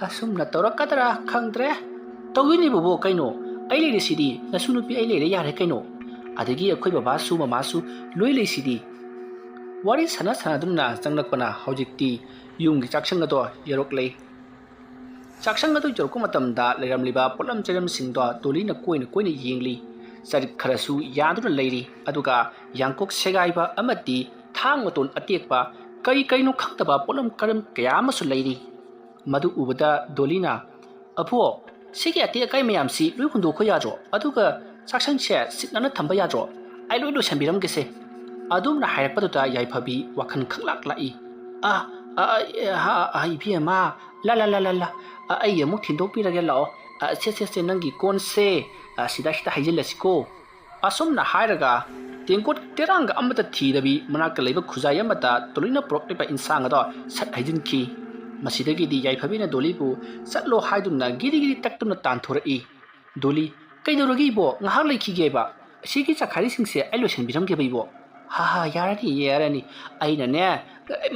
ꯑꯁꯨꯝꯅ ꯇꯧꯔꯛꯀꯗ꯭ꯔꯥ ꯈꯪꯗ꯭ꯔꯦ꯫" "ꯇꯧꯗꯣꯏꯅꯦ ꯕꯣꯕꯣꯛ, ꯀꯩꯅꯣ? ꯑꯩ ꯂꯩꯔꯤꯁꯤꯗꯤ, ꯅꯁꯨ ꯅꯨꯄꯤ ꯑꯩ ꯂꯩꯔꯦ ꯌꯥꯔꯦ ꯀꯩꯅꯣ꯫ ꯑꯗꯒꯤ ꯑꯩꯈꯣꯏ ꯕꯕꯥꯁꯨ ꯃꯃꯥꯁꯨ ꯂꯣꯏ ꯂꯩꯁꯤꯗꯤ꯫" ꯋꯥꯔꯤ ꯁꯥꯟꯅ ꯁꯥꯟꯅꯗꯨꯅ ꯆꯪꯂꯛꯄꯅ ꯍꯧꯖꯤꯛꯇꯤ ꯌꯨꯝꯒꯤ ꯆꯥꯛꯁꯪ ꯑꯗꯣ ꯌꯧꯔꯛꯂꯦ꯫ ꯆꯥꯛꯁꯪ ꯑꯗꯨ ꯌꯧꯔꯛꯄ ꯃꯇꯝꯗ ꯂꯩꯔꯝꯂꯤꯕ ꯄꯣꯠꯂꯝ ꯆꯩꯔꯝꯁꯤꯡꯗꯣ ꯗꯣꯂꯤꯅ ꯀꯣꯏꯅ ꯀꯣꯏꯅ ꯌꯦꯡꯂꯤ꯫ ꯆꯔꯤꯛ ꯈꯔꯁꯨ ꯌꯥꯟꯗꯨꯅ ꯂꯩꯔꯤ, ꯑꯗꯨꯒ ꯌꯥꯡꯀꯣꯛ ꯁꯦꯒꯥꯏꯕ ꯑꯃꯗꯤ ꯊꯥꯡ ꯃꯇꯣꯟ ꯑꯇꯦꯛꯄ, ꯀꯔꯤ ꯀꯔꯤꯅꯣ ꯈꯪꯗꯕ ꯄꯣꯠꯂꯝ ꯀꯔꯝ ꯀꯌꯥ ꯑꯃꯁꯨ ꯂꯩꯔꯤ꯫ ꯃꯗꯨ ꯎꯕꯗ ꯗꯣꯂꯤꯅ, "ꯑꯕꯣꯛ, ꯁꯤꯒꯤ ꯑꯇꯦꯛ ꯑꯀꯥꯏ ꯃꯌꯥꯝꯁꯤ ꯂꯣꯏ ꯍꯨꯟꯗꯣꯛꯈꯣ ꯌꯥꯗ꯭ꯔꯣ? ꯑꯗꯨꯒ ꯆꯥꯛꯁꯪꯁꯦ ꯁꯤꯠ ꯅꯥꯟꯅ ꯊꯝꯕ ꯌꯥꯗ꯭ꯔꯣ? ꯑꯩ ꯂꯣꯏ ꯂꯣꯏꯁꯟꯕꯤꯔꯝꯒꯦꯁꯦ꯫" ꯑꯗꯨꯝꯅ ꯍꯥꯏꯔꯛꯄꯗꯨꯗ ꯌꯥꯏꯐꯕꯤ ꯋꯥꯈꯜ ꯈꯪꯂꯥꯛ ꯂꯥꯛꯏ꯫ "ꯑ, ꯑ, ꯑ, ꯑ, ꯏꯕꯦꯝꯃ, ꯂꯥ, ꯂꯥ, ꯂꯥ, ꯂꯥ, ꯂꯥ, ꯑ, ꯑꯩ ꯑꯃꯨꯛ ꯊꯤꯟꯗꯣꯛꯄꯤꯔꯒꯦ ꯂꯥꯛꯑꯣ꯫ ꯑ, ꯁꯦ, ꯁꯦ, ꯁꯦ, ꯅꯪꯒꯤ ꯀꯣꯟꯁꯦ, ꯑ, ꯁꯤꯗ, ꯁꯤꯗ ꯍꯩꯖꯤꯜꯂꯁꯤꯀꯣ꯫" ꯑꯁꯨꯝꯅ ꯍꯥꯏꯔꯒ ꯇꯦꯡꯀꯣꯠ ꯇꯦꯔꯥꯡꯒ ꯑꯃꯠꯇ ꯊꯤꯗꯕꯤ ꯃꯅꯥꯛꯇ ꯂꯩꯕ ꯈꯨꯖꯥꯏ ꯑꯃꯗ ꯗꯣꯂꯤꯅ ꯄꯨꯔꯛꯂꯤꯕ ꯏꯟꯁꯥꯡ ꯑꯗꯣ ꯁꯠ ꯍꯩꯖꯤꯟꯈꯤ꯫ ꯃꯁꯤꯗꯒꯤꯗꯤ ꯌꯥꯏꯐꯕꯤꯅ ꯗꯣꯂꯤꯕꯨ ꯆꯠꯂꯣ ꯍꯥꯏꯗꯨꯅ ꯒꯤꯔꯤ ꯒꯤꯔꯤ ꯇꯛꯇꯨꯅ ꯇꯥꯟꯊꯣꯔꯛꯏ꯫ ꯗꯣꯂꯤ, "ꯀꯩꯗꯧꯔꯒꯦ ꯏꯕꯣ? ꯉꯥꯏꯍꯥꯛ ꯂꯩꯈꯤꯒꯦꯕ꯫ ꯑꯁꯤꯒꯤ ꯆꯈꯥꯏꯔꯤꯁꯤꯡꯁꯦ ꯑꯩ ꯂꯣꯏꯁꯤꯟꯕꯤꯔꯝꯒꯦꯕ ꯏꯕꯣ꯫" "ꯍꯥ ꯍꯥ, ꯌꯥꯔꯅꯤ, ꯌꯥꯔꯅꯤ꯫ ꯑꯩꯅꯅꯦ,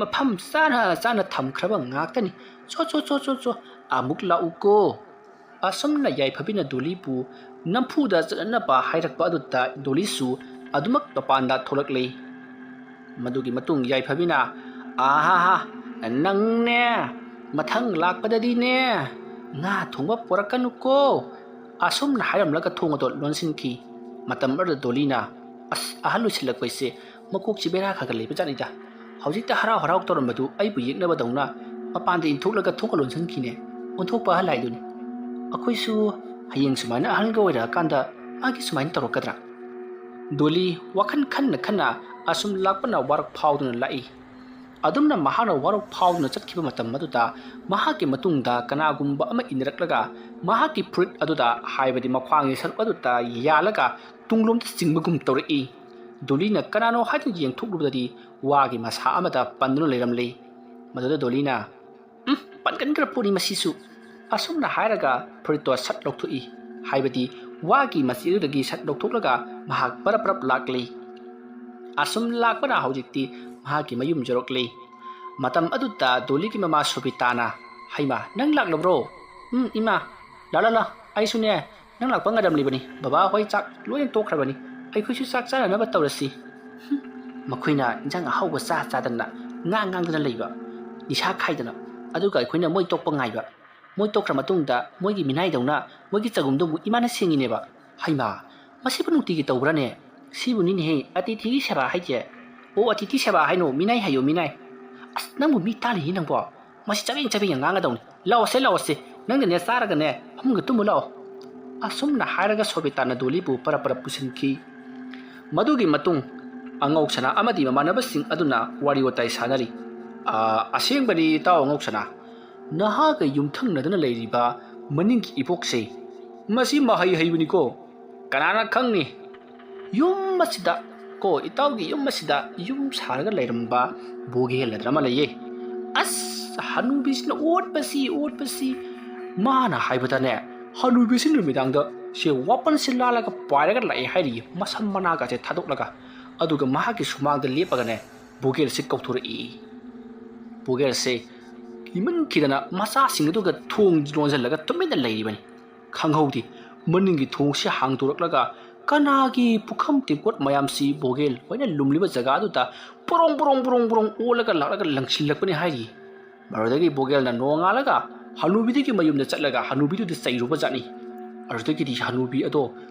ꯃꯐꯝ ꯆꯥꯅ ꯆꯥꯅ ꯊꯝꯈ꯭ꯔꯕ ꯉꯥꯛꯇꯅꯤ꯫ ꯆꯣ, ꯆꯣ, ꯆꯣ, ꯆꯣ, ꯆꯣ, ꯑꯃꯨꯛ ꯂꯥꯛꯎꯀꯣ꯫" ꯑꯁꯨꯝꯅ ꯌꯥꯏꯐꯕꯤꯅ ꯗꯣꯂꯤꯕꯨ ꯅꯝꯐꯨꯗ ꯆꯠꯅꯅꯕ ꯍꯥꯏꯔꯛꯄ ꯑꯗꯨꯗ ꯗꯣꯂꯤꯁꯨ ꯑꯗꯨꯃꯛ ꯃꯄꯥꯟꯗ ꯊꯣꯛꯂꯛꯂꯦ꯫ ꯃꯗꯨꯒꯤ ꯃꯇꯨꯡ ꯌꯥꯏꯐꯕꯤꯅ, "ꯑꯍꯥꯍꯥ, ꯅꯪꯅꯦ, ꯃꯊꯪ ꯂꯥꯛꯄꯗꯗꯤꯅꯦ, ꯉꯥ ꯊꯣꯡꯕ ꯄꯨꯔꯛꯀꯅꯨꯀꯣ꯫" ꯑꯁꯨꯝꯅ ꯍꯥꯏꯔꯝꯂꯒ ꯊꯣꯡ ꯑꯗꯨ ꯂꯣꯟꯁꯤꯟꯈꯤ꯫ ꯃꯇꯝ ꯑꯗꯨꯗ ꯗꯣꯂꯤꯅ, "ꯑꯁ, ꯑꯍꯜ ꯑꯣꯏꯁꯤꯜꯂꯛꯄꯁꯦ ꯃꯀꯣꯛꯁꯤ ꯕꯦꯔꯥ ꯈꯔ ꯈꯔ ꯂꯩꯕ ꯖꯥꯠꯅꯤꯗ꯫ ꯍꯧꯖꯤꯛꯇ ꯍꯔꯥꯎ ꯍꯔꯥꯎ ꯇꯧꯔꯝꯕꯗꯨ ꯑꯩꯕꯨ ꯌꯦꯛꯅꯕꯗꯧꯅ ꯃꯄꯥꯟꯗ ꯏꯟꯊꯣꯛꯂꯒ ꯊꯣꯡꯒ ꯂꯣꯟꯁꯤꯟꯈꯤꯅꯦ꯫ ꯑꯣꯟꯊꯣꯛꯄ ꯑꯍꯜ ꯍꯥꯏꯗꯨꯅꯤ꯫ ꯑꯩꯈꯣꯏꯁꯨ ꯍꯌꯦꯡ ꯁꯨꯃꯥꯏꯅ ꯑꯍꯜꯒ ꯑꯣꯏꯔꯛꯑꯀꯥꯟꯗ ꯃꯥꯒꯤ ꯁꯨꯃꯥꯏꯅ ꯇꯧꯔꯛꯀꯗ꯭ꯔꯥ? ꯗꯣꯂꯤ ꯋꯥꯈꯜ ꯈꯟꯅ ꯈꯟꯅ ꯑꯁꯨꯝ ꯂꯥꯛꯄꯅ ꯋꯥꯔꯧ ꯐꯥꯎꯗꯨꯅ ꯂꯥꯛꯏ꯫ ꯑꯗꯨꯝꯅ ꯃꯍꯥꯛꯅ ꯋꯥꯔꯧ ꯐꯥꯎꯗꯨꯅ ꯆꯠꯈꯤꯕ ꯃꯇꯝ ꯑꯗꯨꯗ ꯃꯍꯥꯛꯀꯤ ꯃꯇꯨꯡꯗ ꯀꯅꯥꯒꯨꯝꯕ ꯑꯃ ꯏꯟꯅꯔꯛꯂꯒ ꯃꯍꯥꯛꯀꯤ ꯐꯨꯔꯤꯠ ꯑꯗꯨꯗ, ꯍꯥꯏꯕꯗꯤ ꯃꯈ꯭ꯋꯥꯡꯒꯤ ꯁꯔꯨꯛ ꯑꯗꯨꯗ ꯌꯥꯜꯂꯒ ꯇꯨꯡꯂꯣꯝꯗ ꯆꯤꯡꯕꯒꯨꯝ ꯇꯧꯔꯛꯏ꯫ ꯗꯣꯂꯤꯅ ꯀꯅꯥꯅꯣ ꯍꯥꯏꯗꯨꯅ ꯌꯦꯡꯊꯣꯛꯂꯨꯕꯗꯗꯤ ꯋꯥꯒꯤ ꯃꯁꯥ ꯑꯃꯗ ꯄꯟꯗꯨꯅ ꯂꯩꯔꯝꯂꯦ꯫ ꯃꯗꯨꯗ ꯗꯣꯂꯤꯅ, "ꯎꯝ, ꯄꯟꯒꯟꯈ꯭ꯔ ꯄꯣꯠꯅꯤ ꯃꯁꯤꯁꯨ," ꯑꯁꯨꯝꯅ ꯍꯥꯏꯔꯒ ꯐꯨꯔꯤꯠꯇꯣ ꯁꯠ ꯂꯧꯊꯣꯛꯏ꯫ ꯍꯥꯏꯕꯗꯤ ꯋꯥꯒꯤ ꯃꯆꯤ ꯑꯗꯨꯗꯒꯤ ꯁꯠ ꯂꯧꯊꯣꯛꯂꯒ ꯃꯍꯥꯛ ꯄꯔꯞ ꯄꯔꯞ ꯂꯥꯛꯂꯤ꯫ ꯑꯁꯨꯝ ꯂꯥꯛꯄꯅ ꯍꯧꯖꯤꯛꯇꯤ ꯃꯍꯥꯛꯀꯤ ꯃꯌꯨꯝ ꯌꯧꯔꯛꯂꯤ꯫ ꯃꯇꯝ ꯑꯗꯨꯗ ꯗꯣꯂꯤꯒꯤ ꯃꯃꯥ ꯁꯣꯕꯤꯇꯥꯅ, "ꯍꯩꯃꯥ, ꯅꯪ ꯂꯥꯛꯂꯕ꯭ꯔꯣ? ꯎꯝ, ꯏꯃꯥ, ꯂꯥ ꯂꯥ ꯂꯥ, ꯑꯩꯁꯨꯅꯦ ꯅꯪ ꯂꯥꯛꯄ ꯉꯥꯏꯔꯝꯂꯤꯕꯅꯤ꯫ ꯕꯕꯥ ꯍꯣꯏ ꯆꯥꯛ ꯂꯣꯏꯅ ꯇꯣꯛꯈ꯭ꯔꯕꯅꯤ꯫ ꯑꯩꯈꯣꯏꯁꯨ ꯆꯥꯛ ꯆꯥꯅꯅꯕ ꯇꯧꯔꯁꯤ꯫" ꯍꯨꯝ, ꯃꯈꯣꯏꯅ ꯏꯟꯖꯥꯡ ꯑꯍꯥꯎꯕ ꯆꯥ ꯆꯥꯗꯅ, ꯉꯥꯡ ꯉꯥꯡꯗꯅ ꯂꯩꯕ, ꯅꯤꯁꯥ ꯈꯥꯏꯗꯅ, ꯑꯗꯨꯒ ꯑꯩꯈꯣꯏꯅ ꯃꯣꯏ ꯇꯣꯛꯄ ꯉꯥꯏꯕ꯫ ꯃꯣꯏ ꯇꯣꯛꯈ꯭ꯔ ꯃꯇꯨꯡꯗ ꯃꯣꯏꯒꯤ ꯃꯤꯅꯥꯏꯗꯧꯅ ꯃꯣꯏꯒꯤ ꯆꯒꯨꯝꯗꯨ ꯑꯃꯨꯛ ꯏꯃꯥꯅ ꯁꯦꯡꯉꯤꯅꯦꯕ꯫ ꯍꯩꯃꯥ, ꯃꯁꯤꯕꯨ ꯅꯨꯡꯇꯤꯒꯤ ꯇꯧꯕ꯭ꯔꯥꯅꯦ? ꯁꯤꯕꯨꯅꯤꯅꯦꯍꯦ ꯑꯇꯤꯊꯤꯒꯤ ꯁꯦꯕꯥ ꯍꯥꯏꯁꯦ꯫ ꯑꯣ, ꯑꯇꯤꯊꯤ ꯁꯦꯕꯥ ꯍꯥꯏꯅꯣ, ꯃꯤꯅꯥꯏ ꯍꯥꯏꯌꯣ, ꯃꯤꯅꯥꯏ꯫ ꯑꯁ, ꯅꯪꯕꯨ ꯃꯤ ꯇꯥꯜꯂꯤꯅꯤ ꯅꯪꯕꯣ꯫ ꯃꯁꯤ ꯆꯕꯦꯡ ꯆꯕꯦꯡ ꯉꯥꯡꯒꯗꯧꯅꯤ꯫ ꯂꯥꯛꯑꯣꯁꯦ, ꯂꯥꯛꯑꯣꯁꯦ꯫ ꯅꯪꯗꯅꯦ ꯆꯥꯔꯒꯅꯦ ꯐꯃꯨꯡꯗ ꯇꯨꯝꯃꯨ ꯂꯥꯛꯑꯣ꯫ ꯑꯁꯨꯝꯅ ꯍꯥꯏꯔꯒ ꯁꯣꯕꯤꯇꯥꯅ ꯗꯣꯂꯤꯕꯨ ꯄꯔꯞ ꯄꯔꯞ ꯄꯨꯁꯤꯟꯈꯤ꯫ ꯃꯗꯨꯒꯤ ꯃꯇꯨꯡ ꯑꯉꯧꯁꯅꯥ ꯑꯃꯗꯤ ꯃꯃꯥꯟꯅꯕꯁꯤꯡ ꯑꯗꯨꯅ ꯋꯥꯔꯤ ꯋꯥꯇꯥꯏ ꯁꯥꯟꯅꯔꯤ꯫ "ꯑꯥ, ꯑꯁꯦꯡꯕꯅꯤ ꯏꯇꯥꯎ ꯑꯉꯧꯁꯅꯥ, ꯅꯍꯥꯛꯀ ꯌꯨꯝꯊꯪꯅꯗꯨꯅ ꯂꯩꯔꯤꯕ ꯃꯅꯤꯡꯒꯤ ꯏꯕꯣꯛꯁꯦ, ꯃꯁꯤ ꯃꯍꯩ ꯍꯩꯕꯅꯤꯀꯣ꯫ ꯀꯅꯥꯅ ꯈꯪꯅꯤ? ꯌꯨꯝ ꯑꯁꯤꯗ ꯀꯣ, ꯏꯇꯥꯎꯒꯤ ꯌꯨꯝ ꯑꯁꯤꯗ ꯌꯨꯝ ꯁꯥꯔꯒ ꯂꯩꯔꯝꯕ ꯕꯣꯒꯦꯜ ꯍꯥꯏꯗꯅ ꯑꯃ ꯂꯩꯌꯦ꯫ ꯑꯁ, ꯍꯅꯨꯕꯤꯁꯤꯅ ꯑꯣꯠꯄꯁꯤ, ꯑꯣꯠꯄꯁꯤ꯫ ꯃꯥꯅ ꯍꯥꯏꯕꯗꯅꯦ, ꯍꯅꯨꯕꯤꯁꯤ ꯅꯨꯃꯤꯗꯥꯡꯗ ꯁꯦ ꯋꯥꯄꯟꯁꯤ ꯂꯥꯜꯂꯒ ꯄꯥꯏꯔꯒ ꯂꯥꯛꯑꯦ ꯍꯥꯏꯔꯤꯌꯦ, ꯃꯁꯝ ꯃꯅꯥꯒꯁꯦ ꯊꯥꯗꯣꯛꯂꯒ꯫ ꯑꯗꯨꯒ ꯃꯍꯥꯛꯀꯤ ꯁꯨꯃꯥꯡꯗ ꯂꯦꯞꯄꯒꯅꯦ, ꯕꯣꯒꯦꯜꯁꯤ ꯀꯧꯊꯣꯔꯛꯏ꯫ ꯕꯣꯒꯦꯜꯁꯦ ꯀꯤꯃꯟꯈꯤꯗꯅ ꯃꯆꯥꯁꯤꯡ ꯑꯗꯨꯒ ꯊꯣꯡ ꯂꯣꯟꯁꯤꯜꯂꯒ ꯇꯨꯃꯤꯟꯅ ꯂꯩꯔꯤꯕꯅꯤ꯫ ꯈꯪꯍꯧꯗꯦ, ꯃꯅꯤꯡꯒꯤ ꯊꯣꯡꯁꯤ ꯍꯥꯡꯗꯣꯔꯛꯂꯒ ꯀꯅꯥꯒꯤ ꯄꯨꯈꯝ ꯇꯦꯡꯀꯣꯠ ꯃꯌꯥꯝꯁꯤ ꯕꯣꯒꯦꯜ ꯍꯣꯏꯅ ꯂꯨꯝꯂꯤꯕ ꯖꯒꯥꯗꯨꯗ ꯄꯨꯔꯣꯡ ꯄꯨꯔꯣꯡ ꯄꯨꯔꯣꯡ ꯄꯨꯔꯣꯡ ꯑꯣꯜꯂꯒ ꯂꯥꯛꯂꯒ ꯂꯪꯁꯤꯜꯂꯛꯄꯅꯤ ꯍꯥꯏꯔꯤ꯫ ꯃꯗꯨꯗꯒꯤ ꯕꯣꯒꯦꯜꯅ ꯅꯣꯡꯉꯥꯜꯂꯒ ꯍꯅꯨꯕꯤꯗꯨꯒꯤ ꯃꯌꯨꯝꯗ ꯆꯠꯂꯒ ꯍꯅꯨꯕꯤꯗꯨꯗ ꯆꯩꯔꯨꯕ ꯖꯥꯠꯅꯤ꯫ ꯑꯗꯨꯗꯒꯤꯗꯤ ꯍꯅꯨꯕꯤ ꯑꯗꯣ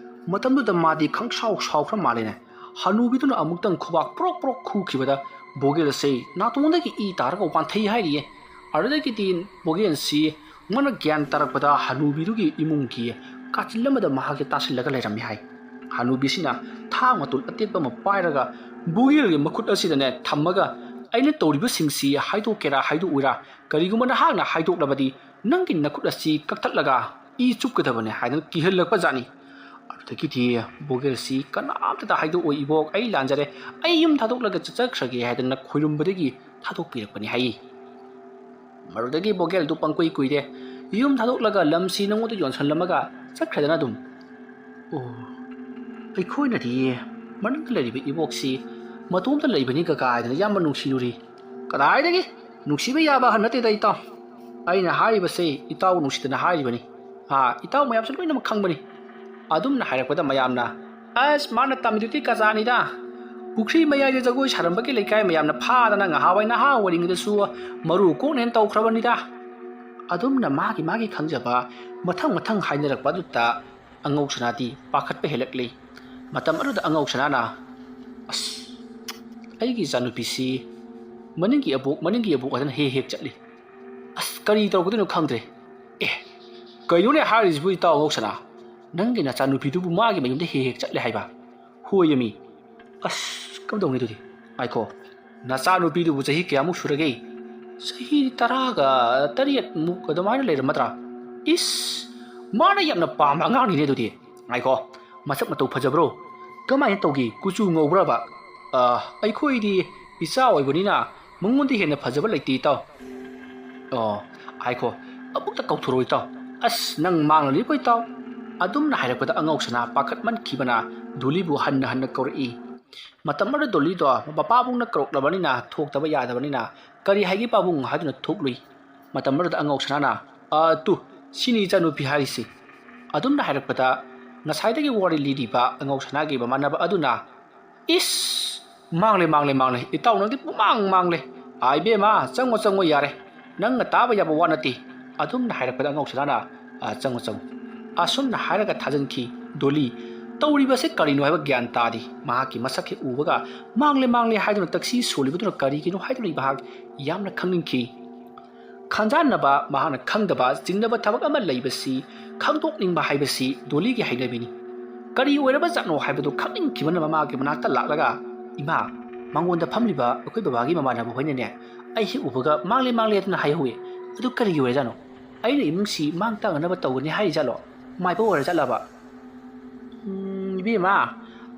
ꯃꯇꯝꯗꯨꯗ ꯃꯥꯗꯤ ꯈꯪꯁꯥꯎ ꯁꯥꯎꯈ꯭ꯔ ꯃꯥꯜꯂꯦꯅꯦ꯫ ꯍꯅꯨꯕꯤꯗꯨꯅ ꯑꯃꯨꯛꯇꯪ ꯈꯨꯕꯥꯛ ꯄ꯭ꯔꯣꯛ ꯄ꯭ꯔꯣꯛ ꯈꯨꯈꯤꯕꯗ ꯕꯣꯒꯦꯜꯁꯦ ꯅꯥꯇꯣꯟꯗꯒꯤ ꯏ ꯇꯥꯔꯒ ꯋꯥꯟꯊꯩ ꯍꯥꯏꯔꯤꯌꯦ꯫ ꯑꯗꯨꯗꯒꯤꯗꯤ ꯕꯣꯒꯦꯜꯁꯤ ꯃꯥꯅ ꯒ꯭ꯌꯥꯟ ꯇꯥꯔꯛꯄꯗ ꯍꯅꯨꯕꯤꯗꯨꯒꯤ ꯏꯃꯨꯡꯒꯤ ꯀꯥꯆꯤꯜ ꯑꯃꯗ ꯃꯍꯥꯛꯁꯦ ꯇꯥꯁꯤꯜꯂꯒ ꯂꯩꯔꯝꯃꯤ ꯍꯥꯏ꯫ ꯍꯅꯨꯕꯤꯁꯤꯅ ꯊꯥꯡ ꯃꯇꯨꯜ ꯑꯇꯦꯛꯄ ꯑꯃ ꯄꯥꯏꯔꯒ ꯕꯣꯒꯦꯜꯒꯤ ꯃꯈꯨꯠ ꯑꯁꯤꯗꯅꯦ ꯊꯝꯃꯒ, "ꯑꯩꯅ ꯇꯧꯔꯤꯕꯁꯤꯡꯁꯤ ꯍꯥꯏꯗꯣꯛꯀꯦꯔꯥ ꯍꯥꯏꯗꯣꯛꯑꯣꯏꯔꯥ, ꯀꯔꯤꯒꯨꯝꯕ ꯅꯍꯥꯛꯅ ꯍꯥꯏꯗꯣꯛꯂꯕꯗꯤ ꯅꯪꯒꯤ ꯅꯈꯨꯠ ꯑꯁꯤ ꯀꯛꯊꯠꯂꯒ ꯏ ꯆꯨꯞꯀꯗꯕꯅꯦ" ꯍꯥꯏꯗꯅ ꯀꯤꯍꯜꯂꯛꯄ ꯖꯥꯠꯅꯤ꯫ ꯑꯗꯨꯗꯒꯤꯗꯤ ꯕꯣꯒꯦꯜꯁꯤ, "ꯀꯅꯥꯝꯇꯗ ꯍꯥꯏꯗꯣꯛꯑꯣꯏ ꯏꯕꯣꯛ, ꯑꯩ ꯂꯥꯟꯖꯔꯦ, ꯑꯩ ꯌꯨꯝ ꯊꯥꯗꯣꯛꯂꯒ ꯆꯠꯆꯈ꯭ꯔꯒꯦ" ꯍꯥꯏꯗꯅ ꯈꯣꯏꯔꯨꯝꯕꯗꯒꯤ ꯊꯥꯗꯣꯛꯄꯤꯔꯛꯄꯅꯤ ꯍꯥꯏꯌꯦ꯫ ꯃꯗꯨꯗꯒꯤ ꯕꯣꯒꯦꯜꯗꯨ ꯄꯪꯀꯨꯏ ꯀꯨꯏꯔꯦ꯫ ꯌꯨꯝ ꯊꯥꯗꯣꯛꯂꯒ ꯂꯝꯁꯤ ꯅꯉꯣꯟꯗ ꯌꯣꯟꯁꯤꯜꯂꯝꯃꯒ ꯆꯠꯈ꯭ꯔꯦꯗꯅ ꯑꯗꯨꯝ꯫ ꯑꯣ, ꯑꯩꯈꯣꯏꯅꯗꯤ ꯃꯅꯨꯡꯗ ꯂꯩꯔꯤꯕ ꯏꯕꯣꯛꯁꯤ ꯃꯇꯣꯝꯇ ꯂꯩꯕꯅꯤ ꯀꯀꯥ ꯍꯥꯏꯗꯅ ꯌꯥꯝꯅ ꯅꯨꯡꯁꯤꯔꯨꯔꯤ꯫ ꯀꯗꯥꯏꯗꯒꯤ? ꯅꯨꯡꯁꯤꯕ ꯌꯥꯕ ꯑꯍꯟ ꯅꯠꯇꯦꯗ ꯏꯇꯥꯎ꯫ ꯑꯩꯅ ꯍꯥꯏꯔꯤꯕꯁꯦ ꯏꯇꯥꯎ ꯅꯨꯡꯁꯤꯗꯅ ꯍꯥꯏꯔꯤꯕꯅꯤ꯫ ꯑꯥ, ꯏꯇꯥꯎ ꯃꯌꯥꯝꯁꯨ ꯂꯣꯏꯅꯃꯛ ꯈꯪꯕꯅꯤ꯫ ꯑꯗꯨꯝꯅ ꯍꯥꯏꯔꯛꯄꯗ ꯃꯌꯥꯝꯅ, "ꯑꯁ, ꯃꯥꯅ ꯇꯝꯃꯤꯗꯨꯗꯤ ꯀꯆꯥꯅꯤꯗ꯫ ꯄꯨꯈ꯭ꯔꯤ ꯃꯌꯥꯏꯗ ꯖꯒꯣꯏ ꯁꯥꯔꯝꯕꯒꯤ ꯂꯩꯀꯥꯏ ꯃꯌꯥꯝꯅ ꯐꯥꯗꯅ ꯉꯍꯥꯟꯋꯥꯏ ꯅꯍꯥ ꯑꯣꯏꯔꯤꯉꯩꯗꯁꯨ ꯃꯔꯨ ꯀꯣꯛꯅꯦꯅ ꯇꯧꯈ꯭ꯔꯕꯅꯤꯗ"꯫ ꯑꯗꯨꯝꯅ ꯃꯥꯒꯤ ꯃꯥꯒꯤ ꯈꯪꯖꯕ ꯃꯊꯪ ꯃꯊꯪ ꯍꯥꯏꯅꯔꯛꯄ ꯑꯗꯨꯗ ꯑꯉꯧ ꯁꯅꯥꯗꯤ ꯄꯥꯈꯠꯄ ꯍꯦꯜꯂꯛꯂꯤ꯫ ꯃꯇꯝ ꯑꯗꯨꯗ ꯑꯉꯧ ꯁꯅꯥꯅ, "ꯑꯁ, ꯑꯩꯒꯤ ꯏꯆꯥꯅꯨꯄꯤꯁꯤ ꯃꯅꯤꯡꯒꯤ ꯑꯕꯣꯛ, ꯃꯅꯤꯡꯒꯤ ꯑꯕꯣꯛ ꯍꯥꯏꯗꯅ ꯍꯦꯛ ꯍꯦꯛ ꯆꯠꯂꯤ꯫ ꯑꯁ, ꯀꯔꯤ ꯇꯧꯔꯛꯀꯗꯣꯏꯅꯣ ꯈꯪꯗ꯭ꯔꯦ꯫ ꯑꯦ, ꯀꯩꯅꯣꯅꯦ ꯍꯥꯏꯔꯤꯁꯤꯕꯨ ꯏꯇꯥꯎ ꯑꯉꯧ ꯁꯅꯥ? ꯅꯪꯒꯤ ꯅꯆꯥꯅꯨꯄꯤꯗꯨꯕꯨ ꯃꯥꯒꯤ ꯃꯌꯨꯝꯗ ꯍꯦꯛ ꯍꯦꯛ ꯆꯠꯂꯦ ꯍꯥꯏꯕ?" ꯍꯣꯏ ꯑꯃꯤ꯫ ꯑꯁ, ꯀꯝꯗꯧꯅꯤ ꯑꯗꯨꯗꯤ? ꯉꯥꯏꯈꯣ, ꯅꯆꯥꯅꯨꯄꯤꯗꯨꯕꯨ ꯆꯍꯤ ꯀꯌꯥꯃꯨꯛ ꯁꯨꯔꯒꯦ? ꯆꯍꯤ ꯇꯔꯥꯒ ꯇꯔꯦꯠꯃꯨꯛ ꯑꯗꯨꯃꯥꯏꯅ ꯂꯩꯔꯝꯃꯗ꯭ꯔꯥ? ꯏꯁ, ꯃꯥꯅ ꯌꯥꯝꯅ ꯄꯥꯝꯕ ꯑꯉꯥꯡꯅꯤꯅꯦ ꯑꯗꯨꯗꯤ꯫ ꯉꯥꯏꯈꯣ, ꯃꯁꯛ ꯃꯇꯧ ꯐꯖꯕ꯭ꯔꯣ? ꯀꯃꯥꯏꯅ ꯇꯧꯒꯦ? ꯀꯨꯆꯨ ꯉꯧꯕ꯭ꯔꯕ? ꯑ, ꯑꯩꯈꯣꯏꯗꯤ ꯏꯆꯥ ꯑꯣꯏꯕꯅꯤꯅ ꯃꯉꯣꯟꯗ ꯍꯦꯟꯅ ꯐꯖꯕ ꯂꯩꯇꯦ, ꯏꯇꯥꯎ꯫ ꯑꯣ, ꯉꯥꯏꯈꯣ, ꯑꯃꯨꯛꯇ ꯀꯧꯊꯣꯔꯛꯑꯣ, ꯏꯇꯥꯎ꯫ ꯑꯁ, ꯅꯪ ꯃꯥꯡꯂꯅꯤꯀꯣ, ꯏꯇꯥꯎ꯫ ꯑꯗꯨꯝꯅ ꯍꯥꯏꯔꯛꯄꯗ ꯑꯉꯧ ꯁꯅꯥ ꯄꯥꯈꯠꯃꯟꯈꯤꯕꯅ ꯗꯣꯂꯤꯕꯨ ꯍꯟꯅ ꯍꯟꯅ ꯀꯧꯔꯛꯏ꯫ ꯃꯇꯝ ꯑꯗꯨꯗ ꯗꯣꯂꯤꯗꯣ ꯃꯄꯥꯕꯨꯡꯅ ꯀꯧꯔꯛꯂꯕꯅꯤꯅ ꯊꯣꯛꯇꯕ ꯌꯥꯗꯕꯅꯤꯅ, "ꯀꯔꯤ ꯍꯥꯏꯒꯦ ꯄꯥꯕꯨꯡ?" ꯍꯥꯏꯗꯨꯅ ꯊꯣꯛꯂꯨꯏ꯫ ꯃꯇꯝ ꯑꯗꯨꯗ ꯑꯉꯧ ꯁꯅꯥꯅ, "ꯑ, ꯇꯨ, ꯁꯤꯅꯤ ꯏꯆꯥꯅꯨꯄꯤ ꯍꯥꯏꯔꯤꯁꯤ"꯫ ꯑꯗꯨꯝꯅ ꯍꯥꯏꯔꯛꯄꯗ ꯉꯁꯥꯏꯗꯒꯤ ꯋꯥꯔꯤ ꯂꯤꯔꯤꯕ ꯑꯉꯧ ꯁꯅꯥꯒꯤ ꯃꯃꯥꯟꯅꯕ ꯑꯗꯨꯅ, "ꯏꯁ! ꯃꯥꯡꯂꯦ, ꯃꯥꯡꯂꯦ, ꯃꯥꯡꯂꯦ꯫ ꯏꯇꯥꯎ ꯅꯪꯗꯤ ꯄꯨꯃꯥꯡ ꯃꯥꯡꯂꯦ꯫ ꯑꯥ, ꯏꯕꯦꯝꯃ, ꯆꯪꯉꯣ, ꯆꯪꯉꯣ, ꯌꯥꯔꯦ꯫ ꯅꯪꯅ ꯇꯥꯕ ꯌꯥꯕ ꯋꯥ ꯅꯠꯇꯦ"꯫ ꯑꯗꯨꯝꯅ ꯍꯥꯏꯔꯛꯄꯗ ꯑꯉꯧ ꯁꯅꯥꯅ, "ꯑꯥ, ꯆꯪꯉꯣ, ꯆꯪꯉꯣ"꯫ ꯑꯁꯨꯝꯅ ꯍꯥꯏꯔꯒ ꯊꯥꯖꯤꯟꯈꯤ꯫ ꯗꯣꯂꯤ ꯇꯧꯔꯤꯕꯁꯦ ꯀꯔꯤꯅꯣ ꯍꯥꯏꯕ ꯒ꯭ꯌꯥꯟ ꯇꯥꯗꯦ꯫ ꯃꯍꯥꯛꯀꯤ ꯃꯁꯛ ꯍꯦꯛ ꯎꯕꯒ ꯃꯥꯡꯂꯦ, ꯃꯥꯡꯂꯦ ꯍꯥꯏꯗꯨꯅ ꯇꯛꯁꯤ ꯁꯣꯜꯂꯤꯕꯗꯨꯅ ꯀꯔꯤꯒꯤꯅꯣ ꯍꯥꯏꯗꯨꯅ ꯃꯍꯥꯛ ꯌꯥꯝꯅ ꯈꯪꯅꯤꯡꯈꯤ꯫ ꯈꯟꯖꯥꯟꯅꯕ, ꯃꯍꯥꯛꯅ ꯈꯪꯗꯕ ꯆꯤꯡꯅꯕ ꯊꯕꯛ ꯑꯃ ꯂꯩꯕꯁꯤ ꯈꯪꯗꯣꯛꯅꯤꯡꯕ ꯍꯥꯏꯕꯁꯤ ꯗꯣꯂꯤꯒꯤ ꯍꯩꯅꯕꯤꯅꯤ꯫ ꯀꯔꯤ ꯑꯣꯏꯔꯕꯖꯥꯠꯅꯣ ꯍꯥꯏꯕꯗꯨ ꯈꯪꯅꯤꯡꯈꯤꯕꯅ ꯃꯃꯥꯒꯤ ꯃꯅꯥꯛꯇ ꯂꯥꯛꯂꯒ, "ꯏꯃꯥ, ꯃꯉꯣꯟꯗ ꯐꯝꯂꯤꯕ ꯑꯩꯈꯣꯏ ꯕꯕꯥꯒꯤ ꯃꯃꯥꯟꯅꯕ ꯍꯣꯏꯅꯅꯦ, ꯑꯩ ꯍꯦꯛ ꯎꯕꯒ ꯃꯥꯡꯂꯦ ꯃꯥꯡꯂꯦ ꯑꯗꯨꯅ ꯍꯥꯏꯍꯧꯋꯤ꯫ ꯑꯗꯨ ꯀꯔꯤꯒꯤ ꯑꯣꯏꯔꯖꯥꯠꯅꯣ? ꯑꯩꯅ ꯏꯃꯨꯡꯁꯤ ꯃꯥꯡ ꯇꯥꯛꯅꯅꯕ ꯇꯧꯒꯅꯤ ꯍꯥꯏꯔꯤꯖꯥꯠꯂꯣ? ꯃꯥꯏꯕ ꯑꯣꯏꯔꯖꯥꯠꯂꯕ?" "ꯎꯝ, ꯏꯕꯦꯝꯃ,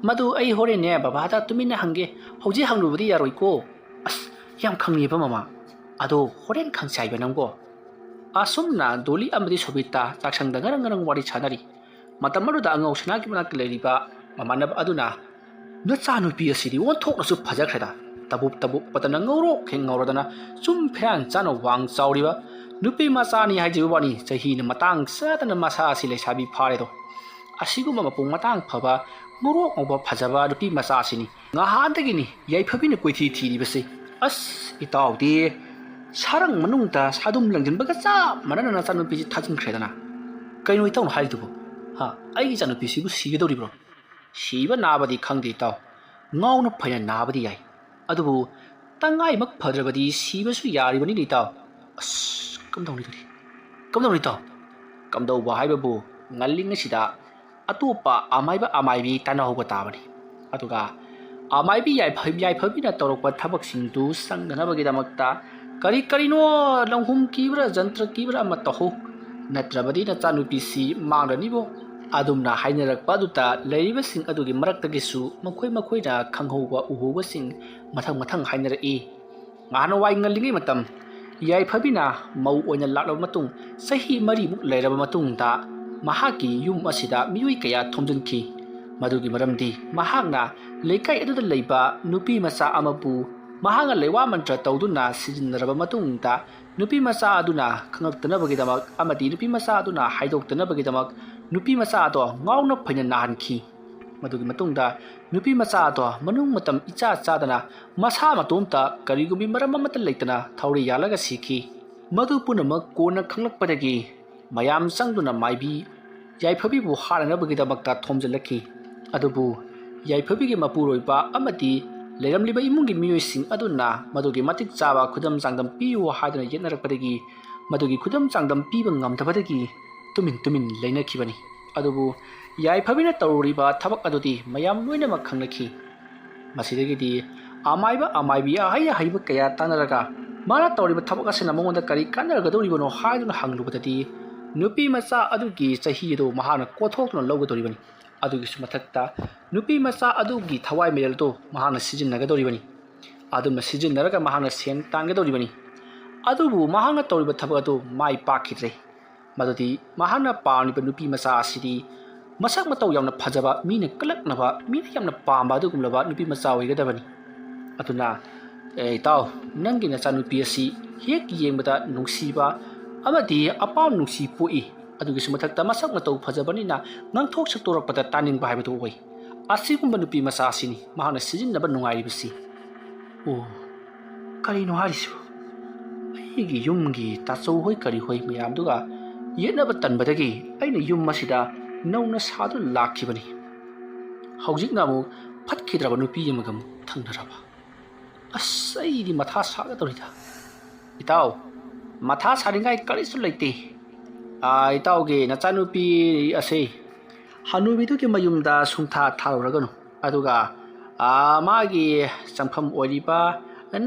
ꯃꯗꯨ ꯑꯩ ꯍꯣꯔꯦꯟꯅꯦ ꯕꯕꯥꯗ ꯇꯨꯃꯤꯟꯅ ꯍꯪꯒꯦ꯫ ꯍꯧꯖꯤꯛ ꯍꯪꯂꯨꯕꯗꯤ ꯌꯥꯔꯣꯏꯀꯣ꯫" "ꯑꯁ, ꯌꯥꯝ ꯈꯪꯉꯦꯕ ꯃꯃꯥ꯫ ꯑꯗꯣ ꯍꯣꯔꯦꯟ ꯈꯪꯁꯦ ꯍꯥꯏꯕ ꯅꯪꯕꯣ?" ꯑꯁꯨꯝꯅ ꯗꯣꯂꯤ ꯑꯃꯗꯤ ꯁꯣꯕꯤꯇꯥ ꯆꯥꯛꯁꯪꯗ ꯉꯔꯪ ꯉꯔꯪ ꯋꯥꯔꯤ ꯁꯥꯟꯅꯔꯤ꯫ ꯃꯇꯝ ꯑꯗꯨꯗ ꯑꯉꯧ ꯁꯅꯥꯒꯤ ꯃꯅꯥꯛꯇ ꯂꯩꯔꯤꯕ ꯃꯃꯥꯟꯅꯕ ꯑꯗꯨꯅ, "ꯅꯆꯥꯅꯨꯄꯤ ꯑꯁꯤꯗꯤ ꯑꯣꯟꯊꯣꯛꯅꯁꯨ ꯐꯖꯈ꯭ꯔꯦꯗ꯫ ꯇꯕꯨꯞ ꯇꯕꯨꯞ ꯄꯇꯅ ꯉꯧꯔꯣꯛ ꯍꯦꯛ ꯉꯧꯔꯗꯅ ꯆꯨꯝ ꯐꯤꯔꯥꯟ ꯆꯥꯅ ꯋꯥꯡ ꯆꯥꯎꯔꯤꯕ ꯅꯨꯄꯤ ꯃꯆꯥꯅꯤ ꯍꯥꯏꯖꯕ ꯋꯥꯅꯤ, ꯆꯍꯤꯅ ꯃꯇꯥꯡ ꯆꯥꯗꯅ ꯃꯁꯥ ꯑꯁꯤ ꯂꯩꯁꯥꯕꯤ ꯐꯥꯔꯦꯗꯣ꯫ ꯑꯁꯤꯒꯨꯝꯕ ꯃꯄꯨꯡ ꯃꯇꯥꯡ ꯐꯕ, ꯉꯧꯔꯣꯛ ꯉꯧꯕ ꯐꯖꯕ ꯅꯨꯄꯤ ꯃꯆꯥ ꯑꯁꯤꯅꯤ ꯉꯍꯥꯟꯗꯒꯤꯅꯤ ꯌꯥꯏꯐꯕꯤꯅ ꯀꯣꯏꯊꯤ ꯊꯤꯔꯤꯕꯁꯦ꯫ ꯑꯁ, ꯏꯇꯥꯎꯗꯤ ꯁꯥꯔꯪ ꯃꯅꯨꯡꯗ ꯁꯥꯗꯨꯝ ꯂꯪꯁꯤꯟꯕꯒ ꯆꯞ ꯃꯥꯟꯅꯅ ꯅꯆꯥꯅꯨꯄꯤꯁꯤ ꯊꯥꯖꯤꯟꯈ꯭ꯔꯦꯗꯅ꯫ ꯀꯩꯅꯣ ꯏꯇꯥꯎꯅ ꯍꯥꯏꯔꯤꯗꯨꯕꯨ? ꯍꯥ? ꯑꯩꯒꯤ ꯏꯆꯥꯅꯨꯄꯤꯁꯤꯕꯨ ꯁꯤꯒꯗꯧꯔꯤꯕ꯭ꯔꯣ?" "ꯁꯤꯕ ꯅꯥꯕꯗꯤ ꯈꯪꯗꯦ ꯏꯇꯥꯎ, ꯉꯥꯎꯅ ꯐꯩꯅ ꯅꯥꯕꯗꯤ ꯌꯥꯏ꯫ ꯑꯗꯨꯕꯨ ꯇꯉꯥꯏꯃꯛ ꯐꯗ꯭ꯔꯕꯗꯤ ꯁꯤꯕꯁꯨ ꯌꯥꯔꯤꯕꯅꯤꯅꯦ ꯏꯇꯥꯎ꯫" "ꯑꯁ, ꯀꯝꯗꯧꯅꯤ ꯑꯗꯨꯗꯤ? ꯀꯝꯗꯧꯅꯤ ꯏꯇꯥꯎ?" "ꯀꯝꯗꯧꯕ ꯍꯥꯏꯕꯕꯨ, ꯉꯜꯂꯤꯉꯩꯁꯤꯗ ꯑꯇꯣꯞꯄ ꯑꯃꯥꯏꯕ ꯑꯃꯥꯏꯕꯤ ꯇꯥꯟꯅꯍꯧꯕ ꯇꯥꯕꯅꯤ꯫ ꯑꯗꯨꯒ ꯑꯃꯥꯏꯕꯤ ꯌꯥꯏꯐ-, ꯌꯥꯏꯐꯕꯤꯅ ꯇꯧꯔꯛꯄ ꯊꯕꯛꯁꯤꯡꯗꯨ ꯆꯪꯗꯅꯕꯒꯤꯗꯃꯛꯇ ꯀꯔꯤ ꯀꯔꯤꯅꯣ ꯂꯪꯍꯨꯝ ꯀꯤꯕ꯭ꯔꯥ ꯖꯟꯇ꯭ꯔ ꯀꯤꯕ꯭ꯔꯥ ꯑꯃ ꯇꯧꯍꯧ, ꯅꯠꯇ꯭ꯔꯕꯗꯤ ꯅꯆꯥꯅꯨꯄꯤꯁꯤ ꯃꯥꯡꯂꯅꯤꯕꯣ꯫" ꯑꯗꯨꯝꯅ ꯍꯥꯏꯅꯔꯛꯄ ꯑꯗꯨꯗ ꯂꯩꯔꯤꯕꯁꯤꯡ ꯑꯗꯨꯒꯤ ꯃꯔꯛꯇꯒꯤꯁꯨ ꯃꯈꯣꯏ ꯃꯈꯣꯏꯅ ꯈꯪꯍꯧꯕ ꯎꯍꯧꯕꯁꯤꯡ ꯃꯊꯪ ꯃꯊꯪ ꯍꯥꯏꯅꯔꯛꯏ꯫ ꯅꯍꯥꯟꯋꯥꯏ ꯉꯜꯂꯤꯉꯩ ꯃꯇꯝ, ꯌꯥꯏꯐꯕꯤꯅ ꯃꯧ ꯑꯣꯏꯅ ꯂꯥꯛꯂꯕ ꯃꯇꯨꯡ ꯆꯍꯤ ꯃꯔꯤꯃꯨꯛ ꯂꯩꯔꯕ ꯃꯇꯨꯡꯗ ꯃꯍꯥꯛꯀꯤ ꯌꯨꯝ ꯑꯁꯤꯗ ꯃꯤꯑꯣꯏ ꯀꯌꯥ ꯊꯣꯝꯖꯤꯟꯈꯤ꯫ ꯃꯗꯨꯒꯤ ꯃꯔꯝꯗꯤ ꯃꯍꯥꯛꯅ ꯂꯩꯀꯥꯏ ꯑꯗꯨꯗ ꯂꯩꯕ ꯅꯨꯄꯤ ꯃꯆꯥ ꯑꯃꯕꯨ ꯃꯍꯥꯛꯅ ꯂꯩꯋꯥ ꯃꯟꯇ꯭ꯔ ꯇꯧꯗꯨꯅ ꯁꯤꯖꯤꯟꯅꯔꯕ ꯃꯇꯨꯡꯗ ꯅꯨꯄꯤ ꯃꯆꯥ ꯑꯗꯨꯅ ꯈꯪꯂꯛꯇꯅꯕꯒꯤꯗꯃꯛ ꯑꯃꯗꯤ ꯅꯨꯄꯤ ꯃꯆꯥ ꯑꯗꯨꯅ ꯍꯥꯏꯗꯣꯛꯇꯅꯕꯒꯤꯗꯃꯛ ꯅꯨꯄꯤ ꯃꯆꯥ ꯑꯗꯣ ꯉꯥꯎꯅ ꯐꯩꯅ ꯅꯥꯍꯟꯈꯤ꯫ ꯃꯗꯨꯒꯤ ꯃꯇꯨꯡꯗ ꯅꯨꯄꯤ ꯃꯆꯥ ꯑꯗꯣ ꯃꯅꯨꯡ ꯃꯇꯝ ꯏꯆꯥ ꯆꯥꯗꯅ ꯃꯁꯥ ꯃꯇꯣꯝꯇ ꯀꯔꯤꯒꯨꯝꯕꯤ ꯃꯔꯝ ꯑꯃꯠꯇ ꯂꯩꯇꯅ ꯊꯧꯔꯤ ꯌꯥꯜꯂꯒ ꯁꯤꯈꯤ꯫ ꯃꯗꯨ ꯄꯨꯝꯅꯃꯛ ꯀꯣꯟꯅ ꯈꯪꯂꯛꯄꯗꯒꯤ ꯃꯌꯥꯝ ꯆꯪꯗꯨꯅ ꯃꯥꯏꯕꯤ ꯌꯥꯏꯐꯕꯤꯕꯨ ꯍꯥꯠꯅꯅꯕꯒꯤꯗꯃꯛꯇ ꯊꯣꯝꯖꯤꯜꯂꯛꯈꯤ꯫ ꯑꯗꯨꯕꯨ ꯌꯥꯏꯐꯕꯤꯒꯤ ꯃꯄꯨꯔꯣꯏꯕ ꯑꯃꯗꯤ ꯂꯩꯔꯝꯂꯤꯕ ꯏꯃꯨꯡꯒꯤ ꯃꯤꯑꯣꯏꯁꯤꯡ ꯑꯗꯨꯅ ꯃꯗꯨꯒꯤ ꯃꯇꯤꯛ ꯆꯥꯕ ꯈꯨꯗꯝ ꯆꯥꯡꯗꯝ ꯄꯤꯌꯨ ꯍꯥꯏꯗꯨꯅ ꯌꯦꯠꯅꯔꯛꯄꯗꯒꯤ ꯃꯗꯨꯒꯤ ꯈꯨꯗꯝ ꯆꯥꯡꯗꯝ ꯄꯤꯕ ꯉꯝꯗꯕꯗꯒꯤ ꯇꯨꯃꯤꯟ ꯇꯨꯃꯤꯟ ꯂꯩꯅꯈꯤꯕꯅꯤ꯫ ꯑꯗꯨꯕꯨ ꯌꯥꯏꯐꯕꯤꯅ ꯇꯧꯔꯨꯔꯤꯕ ꯊꯕꯛ ꯑꯗꯨꯗꯤ ꯃꯌꯥꯝ ꯂꯣꯏꯅꯃꯛ ꯈꯪꯅꯈꯤ꯫ ꯃꯁꯤꯗꯒꯤꯗꯤ ꯑꯃꯥꯏꯕ ꯑꯃꯥꯏꯕꯤ ꯑꯍꯩ ꯑꯍꯩꯕ ꯀꯌꯥ ꯇꯥꯟꯅꯔꯒ ꯃꯥꯅ ꯇꯧꯔꯤꯕ ꯊꯕꯛ ꯑꯁꯤꯅ ꯃꯉꯣꯟꯗ ꯀꯔꯤ ꯀꯥꯟꯅꯔꯒꯗꯧꯔꯤꯕꯅꯣ ꯍꯥꯏꯗꯨꯅ ꯍꯪꯂꯨꯕꯗꯗꯤ ꯅꯨꯄꯤ ꯃꯆꯥ ꯑꯗꯨꯒꯤ ꯆꯍꯤ ꯑꯗꯨ ꯃꯍꯥꯛꯅ ꯀꯣꯊꯣꯛꯇꯨꯅ ꯂꯧꯒꯗꯧꯔꯤꯕꯅꯤ꯫ ꯑꯗꯨꯒꯤꯁꯨ ꯃꯊꯛꯇ ꯅꯨꯄꯤ ꯃꯆꯥ ꯑꯗꯨꯒꯤ ꯊꯋꯥꯏ ꯃꯔꯦꯜ ꯑꯗꯨ ꯃꯍꯥꯛꯅ ꯁꯤꯖꯤꯟꯅꯒꯗꯧꯔꯤꯕꯅꯤ꯫ ꯑꯗꯨꯝꯅ ꯁꯤꯖꯤꯟꯅꯔꯒ ꯃꯍꯥꯛꯅ ꯁꯦꯟ ꯇꯥꯟꯒꯗꯧꯔꯤꯕꯅꯤ꯫ ꯑꯗꯨꯕꯨ ꯃꯍꯥꯛꯅ ꯇꯧꯔꯤꯕ ꯊꯕꯛ ꯑꯗꯨ ꯃꯥꯏ ꯄꯥꯛꯈꯤꯗ꯭ꯔꯦ꯫ ꯃꯗꯨꯗꯤ ꯃꯍꯥꯛꯅ ꯄꯥꯝꯂꯤꯕ ꯅꯨꯄꯤ ꯃꯆꯥ ꯑꯁꯤꯗꯤ ꯃꯁꯛ ꯃꯇꯧ ꯌꯥꯝꯅ ꯐꯖꯕ, ꯃꯤꯅ ꯀꯜꯂꯛꯅꯕ, ꯃꯤꯅ ꯌꯥꯝꯅ ꯄꯥꯝꯕ ꯑꯗꯨꯒꯨꯝꯂꯕ ꯅꯨꯄꯤ ꯃꯆꯥ ꯑꯣꯏꯒꯗꯕꯅꯤ꯫ ꯑꯗꯨꯅ, "ꯑꯦ ꯏꯇꯥꯎ, ꯅꯪꯒꯤ ꯅꯆꯥꯅꯨꯄꯤ ꯑꯁꯤ ꯍꯦꯛ ꯌꯦꯡꯕꯗ ꯅꯨꯡꯁꯤꯕ ꯑꯃꯗꯤ ꯑꯄꯥꯝ ꯅꯨꯡꯁꯤ ꯄꯣꯛꯏ꯫ ꯑꯗꯨꯒꯤꯁꯨ ꯃꯊꯛꯇ ꯃꯁꯛ ꯃꯇꯧ ꯐꯖꯕꯅꯤꯅ ꯉꯥꯡꯊꯣꯛ ꯁꯛꯇꯣꯔꯛꯄꯗ ꯇꯥꯅꯤꯡꯕ ꯍꯥꯏꯕꯗꯨ ꯑꯣꯏ꯫ ꯑꯁꯤꯒꯨꯝꯕ ꯅꯨꯄꯤ ꯃꯆꯥ ꯑꯁꯤꯅꯤ ꯃꯍꯥꯛꯅ ꯁꯤꯖꯤꯟꯅꯕ ꯅꯨꯡꯉꯥꯏꯔꯤꯕꯁꯤ꯫" ꯑꯣ, ꯀꯔꯤꯅꯣ ꯍꯥꯏꯔꯤꯁꯤꯕꯨ? ꯑꯩꯒꯤ ꯌꯨꯝꯒꯤ ꯇꯥꯆꯧ ꯍꯣꯏ ꯀꯔꯤ ꯍꯣꯏ ꯃꯌꯥꯝꯗꯨꯒ ꯌꯦꯠꯅꯕ ꯇꯟꯕꯗꯒꯤ ꯑꯩꯅ ꯌꯨꯝ ꯑꯁꯤꯗ ꯅꯧꯅ ꯁꯥꯗꯨꯅ ꯂꯥꯛꯈꯤꯕꯅꯤ꯫ ꯍꯧꯖꯤꯛꯅ ꯑꯃꯨꯛ ꯐꯠꯈꯤꯗ꯭ꯔꯕ ꯅꯨꯄꯤ ꯑꯃꯒ ꯑꯃꯨꯛ ꯊꯪꯅꯔꯕ꯫ ꯑꯁ, ꯑꯩꯗꯤ ꯃꯊꯥ ꯁꯥꯒꯗꯧꯔꯤꯗ꯫ ꯏꯇꯥꯎ, ꯃꯊꯥ ꯁꯥꯅꯤꯡꯉꯥꯏ ꯀꯔꯤꯁꯨ ꯂꯩꯇꯦ꯫ ꯑꯥ, ꯏꯇꯥꯎꯒꯤ ꯅꯆꯥꯅꯨꯄꯤ ꯑꯁꯦ ꯍꯅꯨꯕꯤꯗꯨꯒꯤ ꯃꯌꯨꯝꯗ ꯁꯨꯡꯊꯥ ꯊꯥꯔꯨꯔꯒꯅꯨ꯫ ꯑꯗꯨꯒ, ꯑꯥ, ꯃꯥꯒꯤ ꯆꯪꯐꯝ ꯑꯣꯏꯔꯤꯕ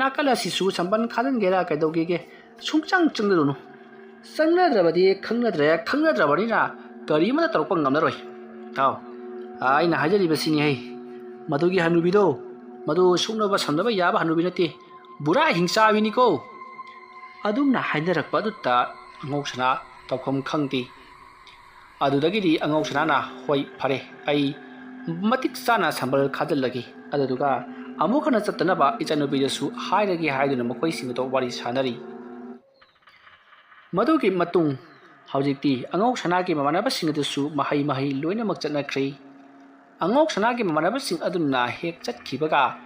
ꯅꯥꯀꯜ ꯑꯁꯤꯁꯨ ꯁꯝꯕꯟ ꯈꯥꯖꯤꯟꯒꯦꯔꯥ ꯀꯩꯗꯧꯒꯦꯒꯦ, ꯁꯨꯡꯆꯪ ꯆꯪꯅꯔꯨꯅꯨ꯫ ꯆꯪꯅꯗ꯭ꯔꯕꯗꯤ ꯈꯪꯅꯗ꯭ꯔꯦ, ꯈꯪꯅꯗ꯭ꯔꯕꯅꯤꯅ ꯀꯔꯤ ꯑꯃꯠꯇ ꯇꯧꯔꯛꯄ ꯉꯝꯂꯔꯣꯏ꯫ ꯏꯇꯥꯎ, ꯑꯥ, ꯑꯩꯅ ꯍꯥꯏꯖꯔꯤꯕꯁꯤꯅꯤ ꯍꯩ꯫ ꯃꯗꯨꯒꯤ ꯍꯅꯨꯕꯤꯗꯣ, ꯃꯗꯨ ꯁꯨꯛꯅꯕ ꯁꯝꯅꯕ ꯌꯥꯕ ꯍꯅꯨꯕꯤ ꯅꯠꯇꯦ꯫ ꯕꯨꯔꯥ ꯍꯤꯡꯆꯥꯕꯤꯅꯤꯀꯣ꯫ ꯑꯗꯨꯝꯅ ꯍꯥꯏꯅꯔꯛꯄ ꯑꯗꯨꯗ ꯑꯉꯧ ꯁꯅꯥ ꯇꯧꯐꯝ ꯈꯪꯗꯦ꯫ ꯑꯗꯨꯗꯒꯤꯗꯤ ꯑꯉꯧ ꯁꯅꯥꯅ, "ꯍꯣꯏ, ꯐꯔꯦ, ꯑꯩ ꯃꯇꯤꯛ ꯆꯥꯅ ꯁꯝꯕꯜ ꯈꯥꯖꯤꯜꯂꯒꯦ꯫ ꯑꯗꯨꯗꯨꯒ ꯑꯃꯨꯛ ꯍꯟꯅ ꯆꯠꯇꯅꯕ ꯏꯆꯟꯅꯨꯄꯤꯗꯁꯨ ꯍꯥꯏꯔꯒꯦ" ꯍꯥꯏꯗꯨꯅ ꯃꯈꯣꯏꯁꯤꯡ ꯑꯗꯨ ꯋꯥꯔꯤ ꯁꯥꯅꯔꯤ꯫ ꯃꯗꯨꯒꯤ ꯃꯇꯨꯡ ꯍꯧꯖꯤꯛꯇꯤ ꯑꯉꯧ ꯁꯅꯥꯒꯤ ꯃꯃꯥꯟꯅꯕꯁꯤꯡ ꯑꯗꯨꯁꯨ ꯃꯍꯩ ꯃꯍꯩ ꯂꯣꯏꯅꯃꯛ ꯆꯠꯅꯈ꯭ꯔꯦ꯫ ꯑꯉꯧ ꯁꯅꯥꯒꯤ ꯃꯃꯥꯟꯅꯕꯁꯤꯡ ꯑꯗꯨꯅ ꯍꯦꯛ ꯆꯠꯈꯤꯕꯒ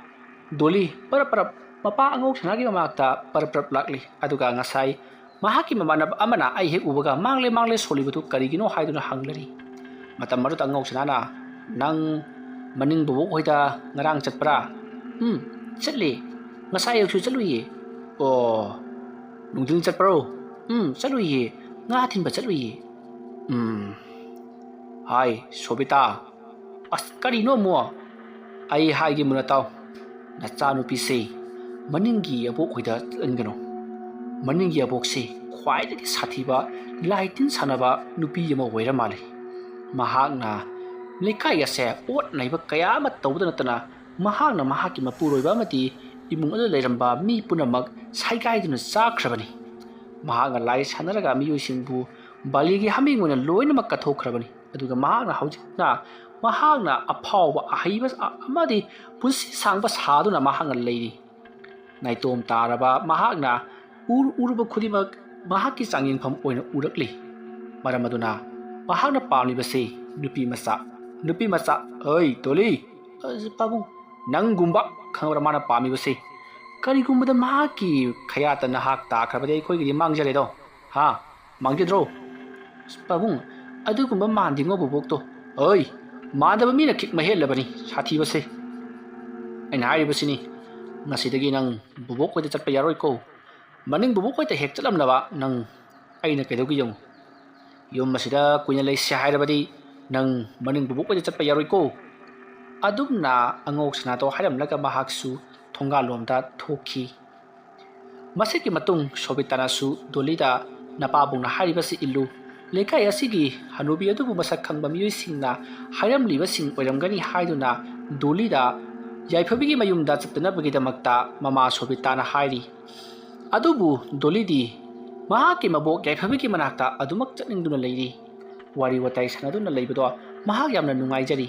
ꯗꯣꯂꯤ ꯄꯔꯞ ꯄꯔꯞ ꯃꯄꯥ ꯑꯉꯧ ꯁꯅꯥꯒꯤ ꯃꯃꯥꯛꯇ ꯄꯔꯞ ꯄꯔꯞ ꯂꯥꯛꯂꯤ꯫ ꯑꯗꯨꯒ ꯉꯁꯥꯏ ꯃꯍꯥꯛꯀꯤ ꯃꯃꯥꯟꯅꯕ ꯑꯃꯅ ꯑꯩ ꯍꯦꯛ ꯎꯕꯒ ꯃꯥꯡꯂꯦ ꯃꯥꯡꯂꯦ ꯁꯣꯜꯂꯤꯕꯗꯨ ꯀꯔꯤꯒꯤꯅꯣ ꯍꯥꯏꯗꯨꯅ ꯍꯪꯂꯔꯤ꯫ ꯃꯇꯝ ꯑꯗꯨꯗ ꯑꯉꯧ ꯁꯅꯥꯅ, "ꯅꯪ ꯃꯅꯤꯡ ꯕꯣꯕꯣꯛ ꯍꯣꯏꯗ ꯉꯔꯥꯡ ꯆꯠꯄ꯭ꯔꯥ?" "ꯎꯝ, ꯆꯠꯂꯦ꯫ ꯉꯁꯥꯏ ꯑꯌꯨꯛꯁꯨ ꯆꯠꯂꯨꯏꯌꯦ꯫" "ꯑꯣ, ꯅꯨꯡꯊꯤꯜ ꯆꯠꯄ꯭ꯔꯣ?" "ꯎꯝ, ꯆꯠꯂꯨꯏꯌꯦ꯫ ꯉꯥ ꯊꯤꯟꯕ ꯆꯠꯂꯨꯏꯌꯦ꯫" "ꯎꯝ, ꯍꯥꯏ, ꯁꯣꯕꯤꯇꯥ꯫" "ꯑꯁ, ꯀꯔꯤꯅꯣ ꯑꯃꯨꯛ?" "ꯑꯩ ꯍꯥꯏꯒꯦ ꯃꯨꯟꯅ ꯇꯥꯎ꯫ ꯅꯆꯥꯅꯨꯄꯤꯁꯦ ꯃꯅꯤꯡꯒꯤ ꯑꯕꯣꯛ ꯍꯣꯏꯗ ꯆꯠꯍꯟꯒꯅꯨ꯫ ꯃꯅꯤꯡꯒꯤ ꯑꯕꯣꯛꯁꯦ ꯈ꯭ꯋꯥꯏꯗꯒꯤ ꯁꯥꯊꯤꯕ ꯂꯥꯏ ꯇꯤꯟ ꯁꯥꯟꯅꯕ ꯅꯨꯄꯤ ꯑꯃ ꯑꯣꯏꯔ ꯃꯥꯜꯂꯦ꯫ ꯃꯍꯥꯛꯅ ꯂꯩꯀꯥꯏ ꯑꯁꯦ ꯑꯣꯠ ꯅꯩꯕ ꯀꯌꯥ ꯑꯃ ꯇꯧꯕꯗ ꯅꯠꯇꯅ ꯃꯍꯥꯛꯅ ꯃꯍꯥꯛꯀꯤ ꯃꯄꯨꯔꯣꯏꯕ ꯑꯃꯗꯤ ꯏꯃꯨꯡ ꯑꯗꯨꯗ ꯂꯩꯔꯝꯕ ꯃꯤ ꯄꯨꯝꯅꯃꯛ ꯁꯥꯏꯒꯥꯏꯗꯨꯅ ꯆꯥꯈ꯭ꯔꯕꯅꯤ꯫ ꯃꯍꯥꯛꯅ ꯂꯥꯏ ꯁꯥꯟꯅꯔꯒ ꯃꯤꯑꯣꯏꯁꯤꯡꯕꯨ ꯕꯥꯂꯤꯒꯤ ꯍꯥꯃꯦꯡ ꯑꯣꯏꯅ ꯂꯣꯏꯅꯃꯛ ꯀꯠꯊꯣꯛꯈ꯭ꯔꯕꯅꯤ꯫ ꯑꯗꯨꯒ ꯃꯍꯥꯛꯅ ꯍꯧꯖꯤꯛꯅ ꯃꯍꯥꯛꯅ ꯑꯐꯥꯎꯕ ꯑꯍꯩꯕ ꯑꯃꯗꯤ ꯄꯨꯟꯁꯤ ꯁꯥꯡꯕ ꯁꯥꯗꯨꯅ ꯃꯍꯥꯛꯅ ꯂꯩꯔꯤ꯫ ꯅꯥꯏꯇꯣꯝ ꯇꯥꯔꯕ ꯃꯍꯥꯛꯅ ꯎꯔ ꯎꯔꯨꯕ ꯈꯨꯗꯤꯡꯃꯛ ꯃꯍꯥꯛꯀꯤ ꯆꯥꯡꯌꯦꯡꯐꯝ ꯑꯣꯏꯅ ꯎꯔꯛꯂꯤ꯫ ꯃꯔꯝ ꯑꯗꯨꯅ ꯃꯍꯥꯛꯅ ꯄꯥꯝꯂꯤꯕꯁꯤ ꯅꯨꯄꯤ ꯃꯆꯥ, ꯅꯨꯄꯤ ꯃꯆꯥ꯫ ꯑꯩ ꯗꯣꯂꯤ, ꯑꯁ, ꯄꯥꯕꯨꯡ, ꯅꯪꯒꯨꯝꯕ ꯈꯪꯕ꯭ꯔꯥ ꯃꯥꯅ ꯄꯥꯝꯃꯤꯕꯁꯤ? ꯀꯔꯤꯒꯨꯝꯕꯗ ꯃꯍꯥꯛꯀꯤ ꯈꯌꯥꯠꯇ ꯅꯍꯥꯛ ꯇꯥꯈ꯭ꯔꯕꯗꯤ ꯑꯩꯈꯣꯏꯒꯤꯗꯤ ꯃꯥꯡꯖꯔꯦꯗꯣ꯫ ꯍꯥ? ꯃꯥꯡꯖꯗ꯭ꯔꯣ?" "ꯑꯁ, ꯄꯥꯕꯨꯡ, ꯑꯗꯨꯒꯨꯝꯕ ꯃꯥꯟꯗꯦꯉꯣ ꯕꯨꯕꯣꯛꯇꯣ꯫" "ꯑꯣꯏ, ꯃꯥꯟꯗꯕ ꯃꯤꯅ ꯈꯤꯛ ꯃꯍꯦꯜꯂꯕꯅꯤ, ꯁꯥꯊꯤꯕꯁꯦ꯫ ꯑꯩꯅ ꯍꯥꯏꯔꯤꯕꯁꯤꯅꯤ, ꯉꯁꯤꯗꯒꯤ ꯅꯪ ꯕꯨꯕꯣꯛ ꯍꯣꯏꯗ ꯆꯠꯄ ꯌꯥꯔꯣꯏꯀꯣ꯫ ꯃꯅꯤꯡ ꯕꯨꯕꯣꯛ ꯍꯣꯏꯗ ꯍꯦꯛ ꯆꯠꯂꯝꯂꯕ ꯅꯪ ꯑꯩꯅ ꯀꯩꯗꯧꯒꯦ ꯌꯦꯡꯉꯨ꯫ ꯌꯨꯝ ꯑꯁꯤꯗ ꯀꯨꯏꯅ ꯂꯩꯁꯦ ꯍꯥꯏꯔꯕꯗꯤ ꯅꯪ ꯃꯅꯤꯡ ꯕꯨꯕꯣꯛ ꯍꯣꯏꯗ ꯆꯠꯄ ꯌꯥꯔꯣꯏꯀꯣ꯫" ꯑꯗꯨꯝꯅ ꯑꯉꯧ ꯁꯅꯥꯗꯣ ꯍꯥꯏꯔꯝꯂꯒ ꯃꯍꯥꯛꯁꯨ ꯊꯣꯡꯒꯥꯜꯂꯣꯝꯗ ꯊꯣꯛꯈꯤ꯫ ꯃꯁꯤꯒꯤ ꯃꯇꯨꯡ ꯁꯣꯕꯤꯇꯥꯅꯁꯨ ꯗꯣꯂꯤꯗ, "ꯅꯄꯥꯕꯨꯡꯅ ꯍꯥꯏꯔꯤꯕꯁꯤ ꯏꯜꯂꯨ꯫ ꯂꯩꯀꯥꯏ ꯑꯁꯤꯒꯤ ꯍꯅꯨꯕꯤ ꯑꯗꯨꯕꯨ ꯃꯁꯛ ꯈꯪꯕ ꯃꯤꯑꯣꯏꯁꯤꯡꯅ ꯍꯥꯏꯔꯝꯂꯤꯕꯁꯤꯡ ꯑꯣꯏꯔꯝꯒꯅꯤ" ꯍꯥꯏꯗꯨꯅ ꯗꯣꯂꯤꯗ ꯌꯥꯏꯐꯕꯤꯒꯤ ꯃꯌꯨꯝꯗ ꯆꯠꯇꯅꯕꯒꯤꯗꯃꯛꯇ ꯃꯃꯥ ꯁꯣꯕꯤꯇꯥꯅ ꯍꯥꯏꯔꯤ꯫ ꯑꯗꯨꯕꯨ ꯗꯣꯂꯤꯗꯤ ꯃꯍꯥꯛꯀꯤ ꯃꯕꯣꯛ ꯌꯥꯏꯐꯕꯤꯒꯤ ꯃꯅꯥꯛꯇ ꯑꯗꯨꯃꯛ ꯆꯠꯅꯤꯡꯗꯨꯅ ꯂꯩꯔꯤ꯫ ꯋꯥꯔꯤ ꯋꯥꯇꯥꯏ ꯁꯥꯟꯅꯗꯨꯅ ꯂꯩꯕꯗꯣ ꯃꯍꯥꯛ ꯌꯥꯝꯅ ꯅꯨꯡꯉꯥꯏꯖꯔꯤ꯫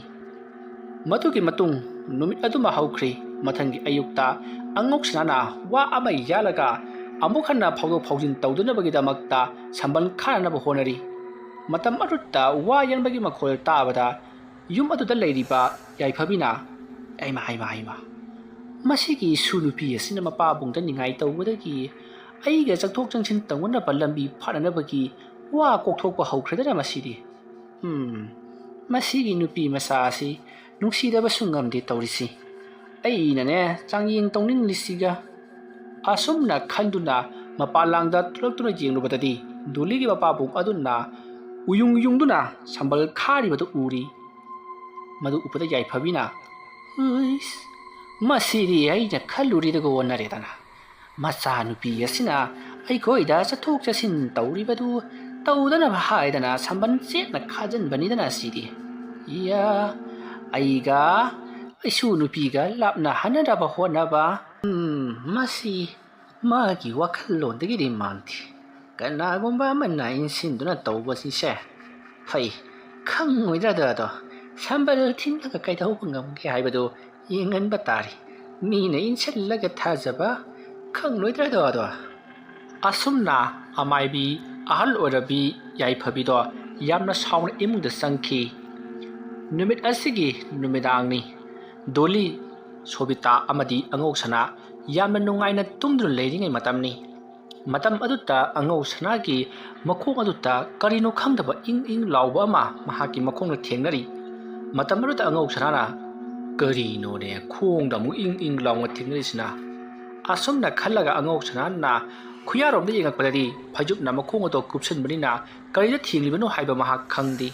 ꯃꯗꯨꯒꯤ ꯃꯇꯨꯡ ꯅꯨꯃꯤꯠ ꯑꯗꯨꯃ ꯍꯧꯈ꯭ꯔꯤ꯫ ꯃꯊꯪꯒꯤ ꯑꯌꯨꯛꯇ ꯑꯉꯧ ꯁꯅꯥꯅ ꯋꯥ ꯑꯃ ꯌꯥꯜꯂꯒ ꯑꯃꯨꯛ ꯍꯟꯅ ꯐꯥꯎꯗꯣꯛ ꯐꯥꯎꯖꯤꯟ ꯇꯧꯗꯅꯕꯒꯤꯗꯃꯛꯇ ꯁꯝꯕꯜ ꯈꯥꯅꯅꯕ ꯍꯣꯠꯅꯔꯤ꯫ ꯃꯇꯝ ꯑꯗꯨꯗ ꯋꯥ ꯌꯥꯟꯕꯒꯤ ꯃꯈꯣꯜ ꯇꯥꯕꯗ ꯌꯨꯝ ꯑꯗꯨꯗ ꯂꯩꯔꯤꯕ ꯌꯥꯏꯐꯕꯤꯅ, "ꯍꯩꯃꯥ, ꯍꯩꯃꯥ, ꯍꯩꯃꯥ, ꯃꯁꯤꯒꯤ ꯏꯁꯨ ꯅꯨꯄꯤ ꯑꯁꯤꯅ ꯃꯄꯥꯕꯨꯡꯗ ꯅꯤꯡꯉꯥꯏ ꯇꯧꯕꯗꯒꯤ ꯑꯩꯒ ꯆꯪꯊꯣꯛ ꯆꯪꯁꯤꯟ ꯇꯧꯅꯅꯕ ꯂꯝꯕꯤ ꯐꯥꯅꯅꯕꯒꯤ ꯋꯥ ꯀꯣꯛꯊꯣꯛꯄ ꯍꯧꯈ꯭ꯔꯗꯅ ꯃꯁꯤꯗꯤ꯫ ꯎꯝ, ꯃꯁꯤꯒꯤ ꯅꯨꯄꯤ ꯃꯆꯥ ꯑꯁꯤ ꯅꯨꯡꯁꯤꯗꯕꯁꯨ ꯉꯝꯗꯦ ꯇꯧꯔꯤꯁꯤ꯫ ꯑꯩꯅꯅꯦ ꯆꯥꯡꯌꯦꯡ ꯇꯧꯅꯤꯡꯂꯤꯁꯤꯒ꯫ ꯑꯁꯨꯝꯅ ꯈꯟꯗꯨꯅ ꯃꯄꯥꯟ ꯂꯥꯡꯗ ꯊꯣꯛꯂꯛꯇꯨꯅ ꯌꯦꯡꯂꯨꯕꯗꯗꯤ ꯗꯣꯂꯤꯒꯤ ꯃꯄꯥꯕꯨꯡ ꯑꯗꯨꯅ ꯎꯌꯨꯡ ꯌꯨꯡꯗꯨꯅ ꯁꯝꯕꯜ ꯈꯥꯔꯤꯕꯗꯨ ꯎꯔꯤ꯫ ꯃꯗꯨ ꯎꯕꯗ ꯌꯥꯏꯐꯕꯤꯅ, "ꯎꯏꯁ, ꯃꯁꯤꯗꯤ ꯑꯩꯅ ꯈꯜꯂꯨꯔꯤꯗꯨꯒ ꯑꯣꯟꯅꯔꯦꯗꯅ꯫ ꯃꯆꯥꯅꯨꯄꯤ ꯑꯁꯤꯅ ꯑꯩꯈꯣꯏꯗ ꯆꯠꯊꯣꯛ ꯆꯠꯁꯤꯟ ꯇꯧꯔꯤꯕꯗꯨ ꯇꯧꯗꯅꯕ ꯍꯥꯏꯗꯅ ꯁꯝꯕꯟ ꯆꯦꯠꯅ ꯈꯥꯖꯤꯟꯕꯅꯤꯗꯅ ꯁꯤꯗꯤ꯫ ꯏꯌꯥ, ꯑꯩꯒ ꯑꯩꯁꯨ ꯅꯨꯄꯤꯒ ꯂꯥꯞꯅꯍꯟꯅꯗꯕ ꯍꯣꯠꯅꯕ꯫ ꯎꯝ, ꯃꯁꯤ ꯃꯥꯒꯤ ꯋꯥꯈꯜꯂꯣꯟꯗꯒꯤꯗꯤ ꯃꯥꯟꯗꯦ꯫ ꯀꯅꯥꯒꯨꯝꯕ ꯑꯃꯅ ꯏꯟꯁꯤꯟꯗꯨꯅ ꯇꯧꯕꯁꯤꯁꯦ ꯐꯩ꯫ ꯈꯪꯉꯣꯏꯗ꯭ꯔꯗꯣ ꯑꯗꯣ ꯁꯝꯕꯜ ꯊꯤꯡꯂꯒ ꯀꯩꯗꯧꯕ ꯉꯝꯒꯦ ꯍꯥꯏꯕꯗꯨ ꯌꯦꯡꯍꯟꯕ ꯇꯥꯔꯤ꯫ ꯃꯤꯅ ꯏꯟꯁꯤꯜꯂꯒ ꯊꯥꯖꯕ ꯈꯪꯂꯣꯏꯗ꯭ꯔꯗꯣ ꯑꯗꯣ?" ꯑꯁꯨꯝꯅ ꯑꯃꯥꯏꯕꯤ ꯑꯍꯜ ꯑꯣꯏꯔꯕꯤ ꯌꯥꯏꯐꯕꯤꯗꯣ ꯌꯥꯝꯅ ꯁꯥꯎꯅ ꯏꯃꯨꯡꯗ ꯆꯪꯈꯤ꯫ ꯅꯨꯃꯤꯠ ꯑꯁꯤꯒꯤ ꯅꯨꯃꯤꯗꯥꯡꯅꯤ꯫ ꯗꯣꯂꯤ, ꯁꯣꯕꯤꯇꯥ ꯑꯃꯗꯤ ꯑꯉꯧꯁꯅꯥ ꯌꯥꯝꯅ ꯅꯨꯡꯉꯥꯏꯅ ꯇꯨꯝꯗꯨꯅ ꯂꯩꯔꯤꯉꯩ ꯃꯇꯝꯅꯤ꯫ ꯃꯇꯝ ꯑꯗꯨꯗ ꯑꯉꯧꯁꯅꯥꯒꯤ ꯃꯈꯣꯡ ꯑꯗꯨꯗ ꯀꯔꯤꯅꯣ ꯈꯪꯗꯕ ꯏꯪ ꯏꯪ ꯂꯥꯎꯕ ꯑꯃ ꯃꯍꯥꯛꯀꯤ ꯃꯈꯣꯡꯗ ꯊꯦꯡꯅꯔꯤ꯫ ꯃꯇꯝ ꯑꯗꯨꯗ ꯑꯉꯧꯁꯅꯥꯅ, "ꯀꯔꯤꯅꯣꯅꯦ ꯈꯣꯡꯗ ꯑꯃꯨꯛ ꯏꯪ ꯏꯪ ꯂꯥꯎꯅ ꯊꯦꯡꯅꯔꯤꯁꯤꯅ?" ꯑꯁꯨꯝꯅ ꯈꯜꯂꯒ ꯑꯉꯧꯁꯅꯥꯅ ꯈꯨꯌꯥꯔꯣꯝꯗ ꯌꯦꯡꯉꯛꯄꯗꯗꯤ ꯐꯩꯖꯨꯞꯅ ꯃꯈꯣꯡ ꯑꯗꯣ ꯀꯨꯞꯁꯤꯟꯕꯅꯤꯅ ꯀꯔꯤꯗ ꯊꯦꯡꯂꯤꯕꯅꯣ ꯍꯥꯏꯕ ꯃꯍꯥꯛ ꯈꯪꯗꯦ꯫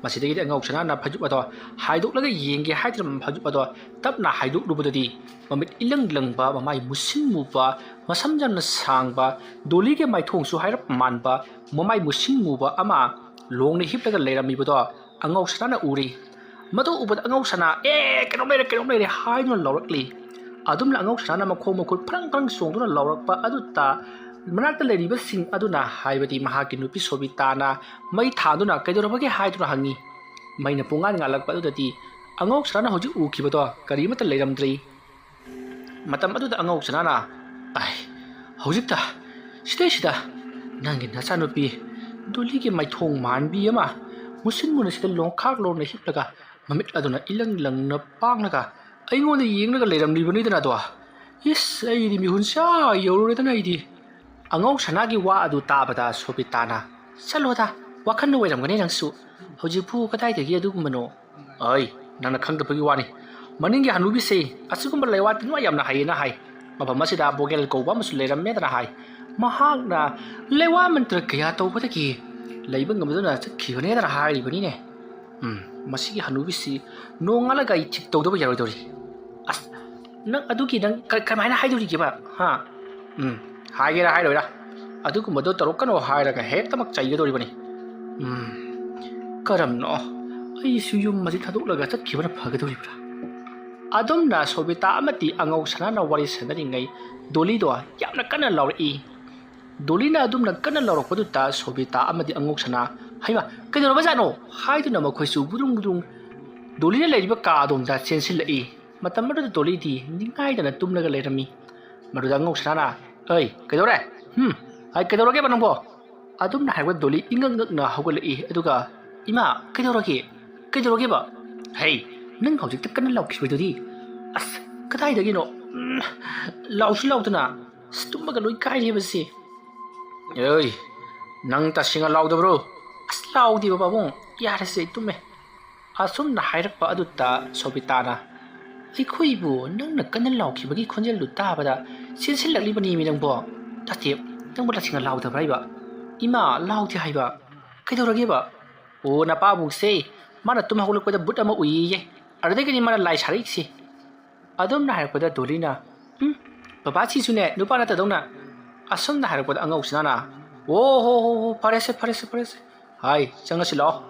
ꯃꯁꯤꯗꯒꯤꯗꯤ ꯑꯉꯧꯁꯅꯥꯅ ꯐꯩꯖꯨꯞ ꯑꯗꯣ ꯍꯥꯏꯗꯣꯛꯂꯒ ꯌꯦꯡꯒꯦ ꯍꯥꯏꯗꯨꯅ ꯐꯩꯖꯨꯞ ꯑꯗꯣ ꯇꯞꯅ ꯍꯥꯏꯗꯣꯛꯂꯨꯕꯗꯗꯤ ꯃꯃꯤꯠ ꯏꯂꯪ ꯂꯪꯕ, ꯃꯃꯥꯏ ꯃꯨꯁꯤꯟ ꯃꯨꯕ, ꯃꯁꯝ ꯌꯥꯝꯅ ꯁꯥꯡꯕ, ꯗꯣꯂꯤꯒꯤ ꯃꯥꯏꯊꯣꯡꯁꯨ ꯍꯥꯏꯔꯞ ꯃꯥꯟꯕ, ꯃꯃꯥꯏ ꯃꯨꯁꯤꯟ ꯃꯨꯕ ꯑꯃ ꯂꯣꯡꯅ ꯍꯤꯞꯂꯒ ꯂꯩꯔꯝꯃꯤꯕꯗꯣ ꯑꯉꯧꯁꯅꯥꯅ ꯎꯔꯤ꯫ ꯃꯗꯨ ꯎꯕꯗ ꯑꯉꯧꯁꯅꯥ, "ꯑꯦ, ꯀꯩꯅꯣꯝ ꯂꯩꯔꯦ, ꯀꯩꯅꯣꯝ ꯂꯩꯔꯦ" ꯍꯥꯏꯗꯨꯅ ꯂꯥꯎꯔꯛꯂꯤ꯫ ꯑꯗꯨꯝꯅ ꯑꯉꯧꯁꯅꯥꯅ ꯃꯈꯣꯡ ꯃꯈꯨꯠ ꯐ꯭ꯔꯪ ꯐ꯭ꯔꯪ ꯆꯣꯡꯗꯨꯅ ꯂꯥꯎꯔꯛꯄ ꯑꯗꯨꯗ ꯃꯅꯥꯛꯇ ꯂꯩꯔꯤꯕꯁꯤꯡ ꯑꯗꯨꯅ, ꯍꯥꯏꯕꯗꯤ ꯃꯍꯥꯛꯀꯤ ꯅꯨꯄꯤ ꯁꯣꯕꯤꯇꯥꯅ ꯃꯩ ꯊꯥꯟꯗꯨꯅ "ꯀꯩꯗꯧꯔꯕꯒꯦ?" ꯍꯥꯏꯗꯨꯅ ꯍꯪꯉꯤ꯫ ꯃꯩꯅ ꯄꯨꯡꯉꯥꯟ ꯉꯥꯜꯂꯛꯄ ꯑꯗꯨꯗꯗꯤ ꯑꯉꯧꯁꯅꯥꯅ ꯍꯧꯖꯤꯛ ꯎꯈꯤꯕꯗꯣ ꯀꯔꯤꯃꯠꯇ ꯂꯩꯔꯝꯗ꯭ꯔꯤ꯫ ꯃꯇꯝ ꯑꯗꯨꯗ ꯑꯉꯧꯁꯅꯥꯅ, "ꯑꯥꯏ, ꯍꯧꯖꯤꯛꯇ ꯁꯤꯗꯩꯁꯤꯗ ꯅꯪꯒꯤ ꯅꯆꯥꯅꯨꯄꯤ ꯗꯣꯂꯤꯒꯤ ꯃꯥꯏꯊꯣꯡ ꯃꯥꯟꯕꯤ ꯑꯃ ꯃꯨꯁꯤꯟ ꯃꯨꯅ ꯁꯤꯗ ꯂꯣꯡꯈꯥꯛ ꯂꯣꯡꯅ ꯍꯤꯞꯂꯒ ꯃꯃꯤꯠ ꯑꯗꯨꯅ ꯏꯂꯪ ꯂꯪꯅ ꯄꯥꯡꯂꯒ ꯑꯩꯉꯣꯟꯗ ꯌꯦꯡꯂꯒ ꯂꯩꯔꯝꯂꯤꯕꯅꯤꯗꯅ ꯑꯗꯣ꯫ ꯏꯁ, ꯑꯩꯗꯤ ꯃꯤꯍꯨꯟ ꯆꯥ ꯌꯧꯔꯨꯔꯦꯗꯅ ꯑꯩꯗꯤ꯫" ꯑꯉꯧꯁꯅꯥꯒꯤ ꯋꯥ ꯑꯗꯨ ꯇꯥꯕꯗ ꯁꯣꯕꯤꯇꯥꯅ, "ꯆꯠꯂꯣꯗ, ꯋꯥꯈꯜ ꯑꯣꯏꯔꯝꯒꯅꯤ ꯅꯪꯁꯨ꯫ ꯍꯧꯖꯤꯛꯄꯨ ꯀꯗꯥꯏꯗꯒꯤ ꯑꯗꯨꯒꯨꯝꯕꯅꯣ?" "ꯑꯩ, ꯅꯪꯅ ꯈꯪꯗꯕꯒꯤ ꯋꯥꯅꯤ꯫ ꯃꯅꯤꯡꯒꯤ ꯍꯅꯨꯕꯤꯁꯤ ꯑꯁꯤꯒꯨꯝꯕ ꯂꯩꯋꯥ ꯇꯤꯟꯋꯥ ꯌꯥꯝꯅ ꯍꯩꯌꯦꯅ ꯍꯥꯏ꯫ ꯃꯐꯝ ꯑꯁꯤꯗ ꯕꯣꯒꯦꯜ ꯀꯧꯕ ꯑꯃꯁꯨ ꯂꯩꯔꯝꯃꯦꯗꯅ ꯍꯥꯏ꯫ ꯃꯍꯥꯛꯅ ꯂꯩꯋꯥ ꯃꯟꯇ꯭ꯔ ꯀꯌꯥ ꯇꯧꯕꯗꯒꯤ ꯂꯩꯕ ꯉꯝꯗꯨꯅ ꯆꯠꯈꯤꯕꯅꯦꯗꯅ ꯍꯥꯏꯔꯤꯕꯅꯤꯅꯦ꯫ ꯎꯝ, ꯃꯁꯤꯒꯤ ꯍꯅꯨꯕꯤꯁꯤ ꯅꯣꯡꯉꯥꯜꯂꯒ ꯑꯩ ꯊꯤꯛ ꯇꯧꯗꯕ ꯌꯥꯔꯣꯏꯗꯧꯔꯤ꯫ ꯑꯁ, ꯅꯪ ꯑꯗꯨꯒꯤ ꯅꯪ ꯀ-, ꯀꯃꯥꯏꯅ ꯍꯥꯏꯗꯧꯔꯤꯒꯦꯕ? ꯍꯥ? ꯎꯝ, ꯍꯥꯏꯒꯦꯔꯥ ꯍꯥꯏꯔꯣꯏꯔꯥ? ꯑꯗꯨꯒꯨꯝꯕꯗꯣ ꯇꯧꯔꯛꯀꯅꯣ ꯍꯥꯏꯔꯒ ꯍꯦꯛꯇꯃꯛ ꯆꯩꯒꯗꯧꯔꯤꯕꯅꯤ꯫ ꯎꯝ, ꯀꯔꯝꯅꯣ? ꯑꯩꯁꯨ ꯌꯨꯝ ꯑꯁꯤ ꯊꯥꯗꯣꯛꯂꯒ ꯆꯠꯈꯤꯕꯅ ꯐꯒꯗꯧꯔꯤꯕ꯭ꯔꯥ? ꯑꯗꯨꯝꯅ ꯁꯣꯕꯤꯇꯥ ꯑꯃꯗꯤ ꯑꯉꯧ ꯁꯅꯥꯅ ꯋꯥꯔꯤ ꯁꯥꯟꯅꯔꯤꯉꯩ ꯗꯣꯂꯤꯗꯣ ꯌꯥꯝꯅ ꯀꯟꯅ ꯂꯥꯎꯔꯛꯏ꯫ ꯗꯣꯂꯤꯅ ꯑꯗꯨꯝꯅ ꯀꯟꯅ ꯂꯥꯎꯔꯛꯄꯗꯨꯗ ꯁꯣꯕꯤꯇꯥ ꯑꯃꯗꯤ ꯑꯉꯧ ꯁꯅꯥ, "ꯍꯩꯃꯥ, ꯀꯩꯗꯧꯔꯕꯖꯥꯠꯅꯣ?" ꯍꯥꯏꯗꯨꯅ ꯃꯈꯣꯏꯁꯨ ꯕꯨꯗ꯭ꯔꯨꯡ ꯕꯨꯗ꯭ꯔꯨꯡ ꯗꯣꯂꯤꯅ ꯂꯩꯔꯤꯕ ꯀꯥ ꯑꯗꯣꯝꯗ ꯆꯦꯟꯁꯤꯜꯂꯛꯏ꯫ ꯃꯇꯝ ꯑꯗꯨꯗ ꯗꯣꯂꯤꯗꯤ ꯅꯤꯡꯉꯥꯏꯗꯅ ꯇꯨꯝꯂꯒ ꯂꯩꯔꯝꯃꯤ꯫ ꯃꯗꯨꯗ ꯑꯉꯧ ꯁꯅꯥꯅ, "ꯑꯩ, ꯀꯩꯗꯧꯔꯦ? ꯍꯨꯝ, ꯑꯩ, ꯀꯩꯗꯧꯔꯒꯦꯕ ꯅꯪꯕꯣ?" ꯑꯗꯨꯝꯅ ꯍꯥꯏꯕ ꯗꯣꯂꯤ ꯏꯉꯛ ꯉꯛꯅ ꯍꯧꯒꯠꯂꯛꯏ꯫ ꯑꯗꯨꯒ, "ꯏꯃꯥ, ꯀꯩꯗꯧꯔꯒꯦ? ꯀꯩꯗꯧꯔꯒꯦꯕ? ꯍꯩ, ꯅꯪ ꯍꯧꯖꯤꯛꯇ ꯀꯟꯅ ꯂꯥꯎꯈꯤꯕꯗꯨꯗꯤ?" "ꯑꯁ, ꯀꯗꯥꯏꯗꯒꯤꯅꯣ? ꯎꯝ, ꯂꯥꯎꯁꯨ ꯂꯥꯎꯗꯅ꯫ ꯑꯁ, ꯇꯨꯝꯕꯒ ꯂꯣꯏ ꯀꯥꯏꯔꯦꯕ ꯁꯤ꯫" "ꯑꯦ, ꯅꯪ ꯇꯁꯦꯡꯅ ꯂꯥꯎꯗꯕ꯭ꯔꯣ?" "ꯑꯁ, ꯂꯥꯎꯗꯦꯕ ꯄꯥꯕꯨꯡ, ꯌꯥꯔꯦꯁꯦ, ꯑꯩ ꯇꯨꯝꯃꯦ꯫" ꯑꯁꯨꯝꯅ ꯍꯥꯏꯔꯛꯄ ꯑꯗꯨꯗ ꯁꯣꯕꯤꯇꯥꯅ, "ꯑꯩꯈꯣꯏꯕꯨ ꯅꯪꯅ ꯀꯟꯅ ꯂꯥꯎꯈꯤꯕꯒꯤ ꯈꯣꯟꯖꯦꯜꯗꯨ ꯇꯥꯕꯗ ꯆꯦꯟꯁꯤꯜꯂꯛꯂꯤꯕꯅꯤꯃꯤ ꯅꯪꯕꯣ꯫" "ꯅꯠꯇꯦ, ꯅꯪꯕꯨ ꯇꯁꯦꯡꯅ ꯂꯥꯎꯗꯕ꯭ꯔꯥ ꯍꯥꯏꯕ?" "ꯏꯃꯥ, ꯂꯥꯎꯗꯦ ꯍꯥꯏꯕ꯫" "ꯀꯩꯗꯧꯔꯒꯦꯕ?" "ꯑꯣ, ꯅꯄꯥꯕꯨꯡꯁꯦ ꯃꯥꯅ ꯇꯨꯝ ꯍꯧꯒꯠꯂꯛꯄꯗ ꯚꯨꯠ ꯑꯃ ꯎꯏꯌꯦꯌꯦ, ꯑꯗꯨꯗꯒꯤꯅꯤ ꯃꯥꯅ ꯂꯥꯏ ꯁꯥꯔꯛꯏꯁꯦ꯫" ꯑꯗꯨꯝꯅ ꯍꯥꯏꯔꯛꯄꯗ ꯗꯣꯂꯤꯅ, "ꯎꯝ, ꯕꯕꯥꯁꯤꯁꯨꯅꯦ ꯅꯨꯄꯥ ꯅꯠꯇꯗꯧꯅ꯫" ꯑꯁꯨꯝꯅ ꯍꯥꯏꯔꯛꯄꯗ ꯑꯉꯧꯁꯤꯅꯥꯅ, "ꯑꯣ ꯍꯣ ꯍꯣ ꯍꯣ, ꯐꯔꯦꯁꯦ, ꯐꯔꯦꯁꯦ, ꯐꯔꯦꯁꯦ꯫ ꯍꯥꯏ, ꯆꯪꯉꯁꯤ ꯂꯥꯛꯑꯣ꯫"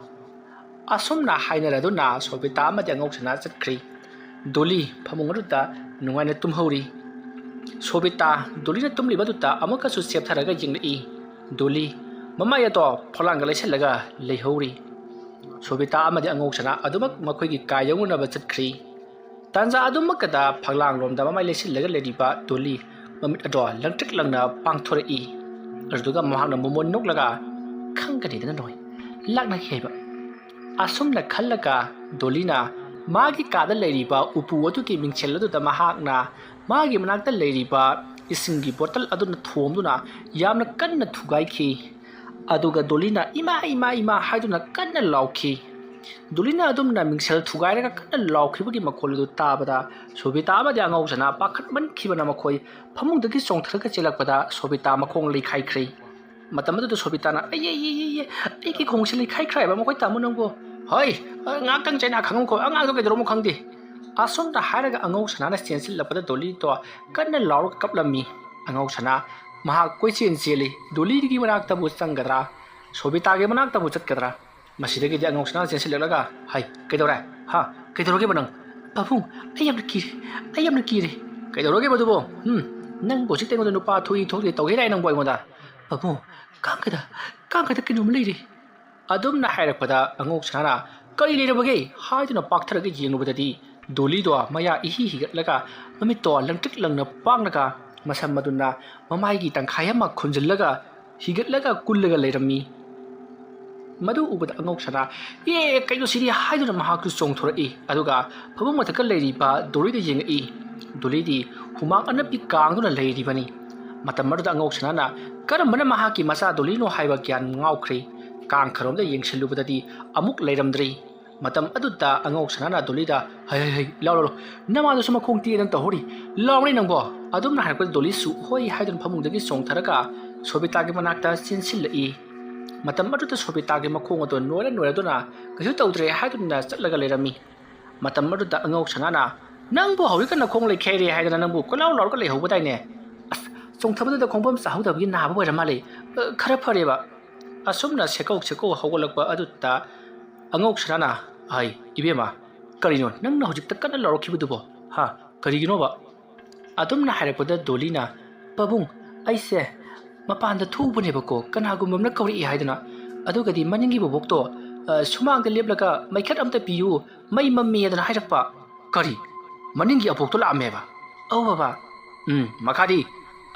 ꯑꯁꯨꯝꯅ ꯍꯥꯏꯅꯔꯗꯨꯅ ꯁꯣꯕꯤꯇꯥ ꯑꯃꯗꯤ ꯑꯉꯧꯁꯤꯅꯥ ꯆꯠꯈ꯭ꯔꯤ꯫ ꯗꯣꯂꯤ ꯐꯃꯨꯡ ꯑꯗꯨꯗ ꯅꯨꯡꯉꯥꯏꯅ ꯇꯨꯝꯍꯧꯔꯤ꯫ ꯁꯣꯕꯤꯇꯥ ꯗꯣꯂꯤꯅ ꯇꯨꯝꯂꯤꯕꯗꯨꯗ ꯑꯃꯨꯛꯀꯁꯨ ꯆꯦꯞꯊꯔꯒ ꯌꯦꯡꯂꯛꯏ꯫ ꯗꯣꯂꯤ ꯃꯃꯥꯏ ꯑꯗꯣ ꯐꯣꯂꯥꯡꯒ ꯂꯩꯁꯜꯂꯒ ꯂꯩꯍꯧꯔꯤ꯫ ꯁꯣꯕꯤꯇꯥ ꯑꯃꯗꯤ ꯑꯉꯧꯁꯤꯅꯥ ꯑꯗꯨꯃꯛ ꯃꯈꯣꯏꯒꯤ ꯀꯥ ꯌꯧꯅꯅꯕ ꯆꯠꯈ꯭ꯔꯤ꯫ ꯇꯥꯟꯖꯥ ꯑꯗꯨꯃꯛꯀꯗ ꯐꯛꯂꯥꯡꯂꯣꯝꯗ ꯃꯃꯥꯏ ꯂꯩꯁꯤꯜꯂꯒ ꯂꯩꯔꯤꯕ ꯗꯣꯂꯤ ꯃꯃꯤꯠ ꯑꯗꯣ ꯂꯪꯇ꯭ꯔꯤꯛ ꯂꯪꯅ ꯄꯥꯡꯊꯣꯔꯛꯏ꯫ ꯑꯗꯨꯗꯨꯒ ꯃꯍꯥꯛꯅ ꯃꯣꯃꯣꯟ ꯅꯣꯛꯂꯒ, "ꯈꯪꯒꯅꯤꯗꯅ ꯅꯣꯏ, ꯂꯥꯛꯅꯈꯤ ꯍꯥꯏꯕ꯫" ꯑꯁꯨꯝꯅ ꯈꯜꯂꯒ ꯗꯣꯂꯤꯅ ꯃꯥꯒꯤ ꯀꯥꯗ ꯂꯩꯔꯤꯕ ꯎꯄꯨ ꯑꯗꯨꯒꯤ ꯃꯤꯡꯁꯦꯜ ꯑꯗꯨꯗ ꯃꯍꯥꯛꯅ ꯃꯥꯒꯤ ꯃꯅꯥꯛꯇ ꯂꯩꯔꯤꯕ ꯏꯁꯤꯡꯒꯤ ꯕꯣꯇꯜ ꯑꯗꯨꯅ ꯊꯣꯝꯗꯨꯅ ꯌꯥꯝꯅ ꯀꯟꯅ ꯊꯨꯒꯥꯏꯈꯤ꯫ ꯑꯗꯨꯒ ꯗꯣꯂꯤꯅ "ꯏꯃꯥ, ꯏꯃꯥ, ꯏꯃꯥ" ꯍꯥꯏꯗꯨꯅ ꯀꯟꯅ ꯂꯥꯎꯈꯤ꯫ ꯗꯣꯂꯤꯅ ꯑꯗꯨꯝꯅ ꯃꯤꯡꯁꯦꯜ ꯊꯨꯒꯥꯏꯔꯒ ꯀꯟꯅ ꯂꯥꯎꯈꯤꯕꯒꯤ ꯃꯈꯣꯜ ꯑꯗꯨ ꯇꯥꯕꯗ ꯁꯣꯕꯤꯇꯥ ꯑꯃꯗꯤ ꯑꯉꯧꯁꯅꯥ ꯄꯥꯈꯠꯃꯟꯈꯤꯕꯅ ꯃꯈꯣꯏ ꯐꯃꯨꯡꯗꯒꯤ ꯆꯣꯡꯊꯔꯒ ꯆꯦꯜꯂꯛꯄꯗ ꯁꯣꯕꯤꯇꯥ ꯃꯈꯣꯡ ꯂꯩꯈꯥꯏꯈ꯭ꯔꯦ꯫ ꯃꯇꯝ ꯑꯗꯨꯗ ꯁꯣꯕꯤꯇꯥꯅ, "ꯑꯩ, ꯑꯩ, ꯑꯩ, ꯑꯩ, ꯑꯩ, ꯑꯩꯒꯤ ꯈꯣꯡꯁꯦ ꯂꯩꯈꯥꯏꯈ꯭ꯔꯦ ꯍꯥꯏꯕ ꯃꯈꯣꯏ ꯇꯥꯃꯣ ꯅꯪꯕꯨ?" "ꯍꯣꯏ, ꯑ, ꯉꯥꯏꯍꯥꯛꯇꯪ ꯆꯩꯅꯥ ꯈꯪꯉꯝꯈꯣ, ꯑꯉꯥꯡꯗꯣ ꯀꯩꯗꯧꯔꯝꯃꯣ ꯈꯪꯗꯦ꯫" ꯑꯁꯣꯝꯗ ꯍꯥꯏꯔꯒ ꯑꯉꯧꯁꯅꯥꯅ ꯆꯦꯟꯁꯤꯜꯂꯛꯄꯗ ꯗꯣꯂꯤꯗꯣ ꯀꯟꯅ ꯂꯥꯎꯔꯒ ꯀꯞꯂꯝꯃꯤ꯫ ꯑꯉꯧꯁꯅꯥ ꯃꯍꯥꯛ ꯀꯣꯏꯆꯦꯟ ꯆꯦꯜꯂꯤ꯫ ꯗꯣꯂꯤꯒꯤ ꯃꯅꯥꯛꯇꯕꯨ ꯆꯪꯒꯗ꯭ꯔꯥ, ꯁꯣꯕꯤꯇꯥꯒꯤ ꯃꯅꯥꯛꯇꯕꯨ ꯆꯠꯀꯗ꯭ꯔꯥ? ꯃꯁꯤꯗꯒꯤꯗꯤ ꯑꯉꯧꯁꯅꯥꯅ ꯆꯦꯟꯁꯤꯜꯂꯛꯂꯒ, "ꯍꯥꯏ, ꯀꯩꯗꯧꯔꯦ? ꯍꯥ? ꯀꯩꯗꯧꯔꯒꯦꯕ ꯅꯪ?" "ꯄꯥꯕꯨꯡ, ꯑꯩ ꯌꯥꯝꯅ ꯀꯤꯔꯦ, ꯑꯩ ꯌꯥꯝꯅ ꯀꯤꯔꯦ꯫" "ꯀꯩꯗꯧꯔꯒꯦꯕ ꯑꯗꯨꯕꯨ? ꯎꯝ? ꯅꯪꯕꯨ ꯍꯧꯖꯤꯛꯇ ꯑꯩꯉꯣꯟꯗ ꯅꯨꯄꯥ ꯊꯣꯛꯏ ꯊꯣꯛꯇꯦ ꯇꯧꯒꯦ ꯍꯥꯏ ꯅꯪꯕꯨ ꯑꯩꯉꯣꯟꯗ?" "ꯄꯥꯕꯨꯡ, ꯀꯥꯡꯒꯗ, ꯀꯥꯡꯒꯗ ꯀꯩꯅꯣꯝꯃ ꯂꯩꯔꯦ꯫" ꯑꯗꯨꯝꯅ ꯍꯥꯏꯔꯛꯄꯗ ꯑꯉꯧꯁꯅꯥꯅ, "ꯀꯔꯤ ꯂꯩꯔꯕꯒꯦ?" ꯍꯥꯏꯗꯨꯅ ꯄꯥꯛꯊꯔꯒ ꯌꯦꯡꯂꯨꯕꯗꯗꯤ ꯗꯣꯂꯤꯗꯣ ꯃꯌꯥ ꯏꯍꯤ ꯍꯤꯒꯠꯂꯒ ꯃꯃꯤꯠꯇꯣ ꯂꯪꯇ꯭ꯔꯤꯛ ꯂꯪꯅ ꯄꯥꯡꯂꯒ ꯃꯁꯝ ꯑꯗꯨꯅ ꯃꯃꯥꯏꯒꯤ ꯇꯪꯈꯥꯏ ꯑꯃ ꯈꯨꯝꯖꯤꯜꯂꯒ ꯍꯤꯒꯠꯂꯒ ꯀꯨꯜꯂꯒ ꯂꯩꯔꯝꯃꯤ꯫ ꯃꯗꯨ ꯎꯕꯗ ꯑꯉꯧꯁꯅꯥ, "ꯑꯦ, ꯀꯩꯅꯣ ꯁꯤꯗꯤ?" ꯍꯥꯏꯗꯨꯅ ꯃꯍꯥꯛꯁꯨ ꯆꯣꯡꯊꯣꯔꯛꯏ꯫ ꯑꯗꯨꯒ ꯐꯃꯨꯡ ꯃꯊꯛꯇ ꯂꯩꯔꯤꯕ ꯗꯣꯂꯤꯗ ꯌꯦꯡꯉꯛꯏ꯫ ꯗꯣꯂꯤꯗꯤ ꯍꯨꯃꯥꯡ ꯑꯅꯞꯄꯤ ꯀꯥꯡꯗꯨꯅ ꯂꯩꯔꯤꯕꯅꯤ꯫ ꯃꯇꯝ ꯑꯗꯨꯗ ꯑꯉꯧꯁꯅꯥꯅ, ꯀꯔꯝꯕꯅ ꯃꯍꯥꯛꯀꯤ ꯃꯆꯥ ꯗꯣꯂꯤꯅꯣ ꯍꯥꯏꯕ ꯒ꯭ꯌꯥꯟ ꯉꯥꯎꯈ꯭ꯔꯦ꯫ ꯀꯥꯡ ꯈꯔꯣꯝꯗ ꯌꯦꯡꯁꯤꯜꯂꯨꯕꯗꯗꯤ ꯑꯃꯨꯛ ꯂꯩꯔꯝꯗ꯭ꯔꯤ꯫ ꯃꯇꯝ ꯑꯗꯨꯗ ꯑꯉꯧꯁꯅꯥꯅ ꯗꯣꯂꯤꯗ, "ꯍꯩ, ꯍꯩ, ꯍꯩ, ꯂꯥꯎ, ꯂꯥꯎ, ꯂꯥꯎ, ꯅꯃꯥꯗꯨꯁꯨ ꯃꯈꯣꯡ ꯇꯦꯛꯑꯦꯗꯅ ꯇꯧꯍꯧꯔꯤ, ꯂꯥꯎꯅꯦ ꯅꯪꯕꯣ?" ꯑꯗꯨꯝꯅ ꯍꯥꯏꯔꯛꯄꯗ ꯗꯣꯂꯤꯁꯨ ꯍꯣꯏ ꯍꯥꯏꯗꯨꯅ ꯐꯃꯨꯡꯗꯒꯤ ꯆꯣꯡꯊꯔꯒ ꯁꯣꯕꯤꯇꯥꯒꯤ ꯃꯅꯥꯛꯇ ꯆꯦꯟꯁꯤꯜꯂꯛꯏ꯫ ꯃꯇꯝ ꯑꯗꯨꯗ ꯁꯣꯕꯤꯇꯥꯒꯤ ꯃꯈꯣꯡ ꯑꯗꯨ ꯅꯣꯏꯔ ꯅꯣꯏꯔꯗꯨꯅ, "ꯀꯩꯁꯨ ꯇꯧꯗ꯭ꯔꯦ" ꯍꯥꯏꯗꯨꯅ ꯆꯠꯂꯒ ꯂꯩꯔꯝꯃꯤ꯫ ꯃꯇꯝ ꯑꯗꯨꯗ ꯑꯉꯧꯁꯅꯥꯅ, "ꯅꯪꯕꯨ ꯍꯧꯖꯤꯛꯇ ꯅꯈꯣꯡ ꯂꯩꯈꯩꯔꯦ ꯍꯥꯏꯗꯅ ꯅꯪꯕꯨ ꯀꯣꯏꯂꯥꯎ ꯂꯥꯎꯔꯒ ꯂꯩꯍꯧꯕꯗꯥꯏꯅꯦ? ꯑꯁ, ꯆꯣꯡꯊꯕꯗꯨꯗ ꯈꯣꯡꯐꯝ ꯆꯥꯍꯧꯗꯕꯒꯤ ꯅꯥꯕ ꯑꯣꯏꯔ ꯃꯥꯜꯂꯦ꯫ ꯑ, ꯈꯔ ꯐꯔꯦꯕ?" ꯑꯁꯨꯝꯅ ꯁꯦꯀꯧ ꯁꯦꯀꯧ ꯍꯧꯒꯠꯂꯛꯄ ꯑꯗꯨꯗ ꯑꯉꯧꯁꯅꯥꯅ, "ꯍꯥꯏ, ꯏꯕꯦꯝꯃ, ꯀꯔꯤꯅꯣ ꯅꯪꯅ ꯍꯧꯖꯤꯛꯇ ꯀꯟꯅ ꯂꯥꯎꯔꯛꯈꯤꯕꯗꯨꯕꯣ? ꯍꯥ? ꯀꯔꯤꯒꯤꯅꯣꯕ?" ꯑꯗꯨꯝꯅ ꯍꯥꯏꯔꯛꯄꯗ ꯗꯣꯂꯤꯅ, "ꯄꯥꯕꯨꯡ, ꯑꯩꯁꯦ ꯃꯄꯥꯟꯗ ꯊꯣꯛꯎꯕꯅꯦꯕꯀꯣ, ꯀꯅꯥꯒꯨꯝꯕ ꯑꯃꯅ ꯀꯧꯔꯛꯏ ꯍꯥꯏꯗꯅ꯫ ꯑꯗꯨꯒꯗꯤ ꯃꯅꯤꯡꯒꯤ ꯕꯣꯕꯣꯛꯇꯣ, ꯑ, ꯁꯨꯃꯥꯡꯗ ꯂꯦꯞꯂꯒ ꯃꯩꯈꯦꯠ ꯑꯝꯇ ꯄꯤꯌꯨ, ꯃꯩ ꯃꯝꯃꯦꯗꯅ ꯍꯥꯏꯔꯛꯄ꯫" "ꯀꯔꯤ? ꯃꯅꯤꯡꯒꯤ ꯑꯕꯣꯛꯇꯣ ꯂꯥꯛꯑꯝꯃꯦꯕ?" "ꯑꯧ ꯕꯕꯥ꯫" "ꯎꯝ, ꯃꯈꯥꯗꯤ?"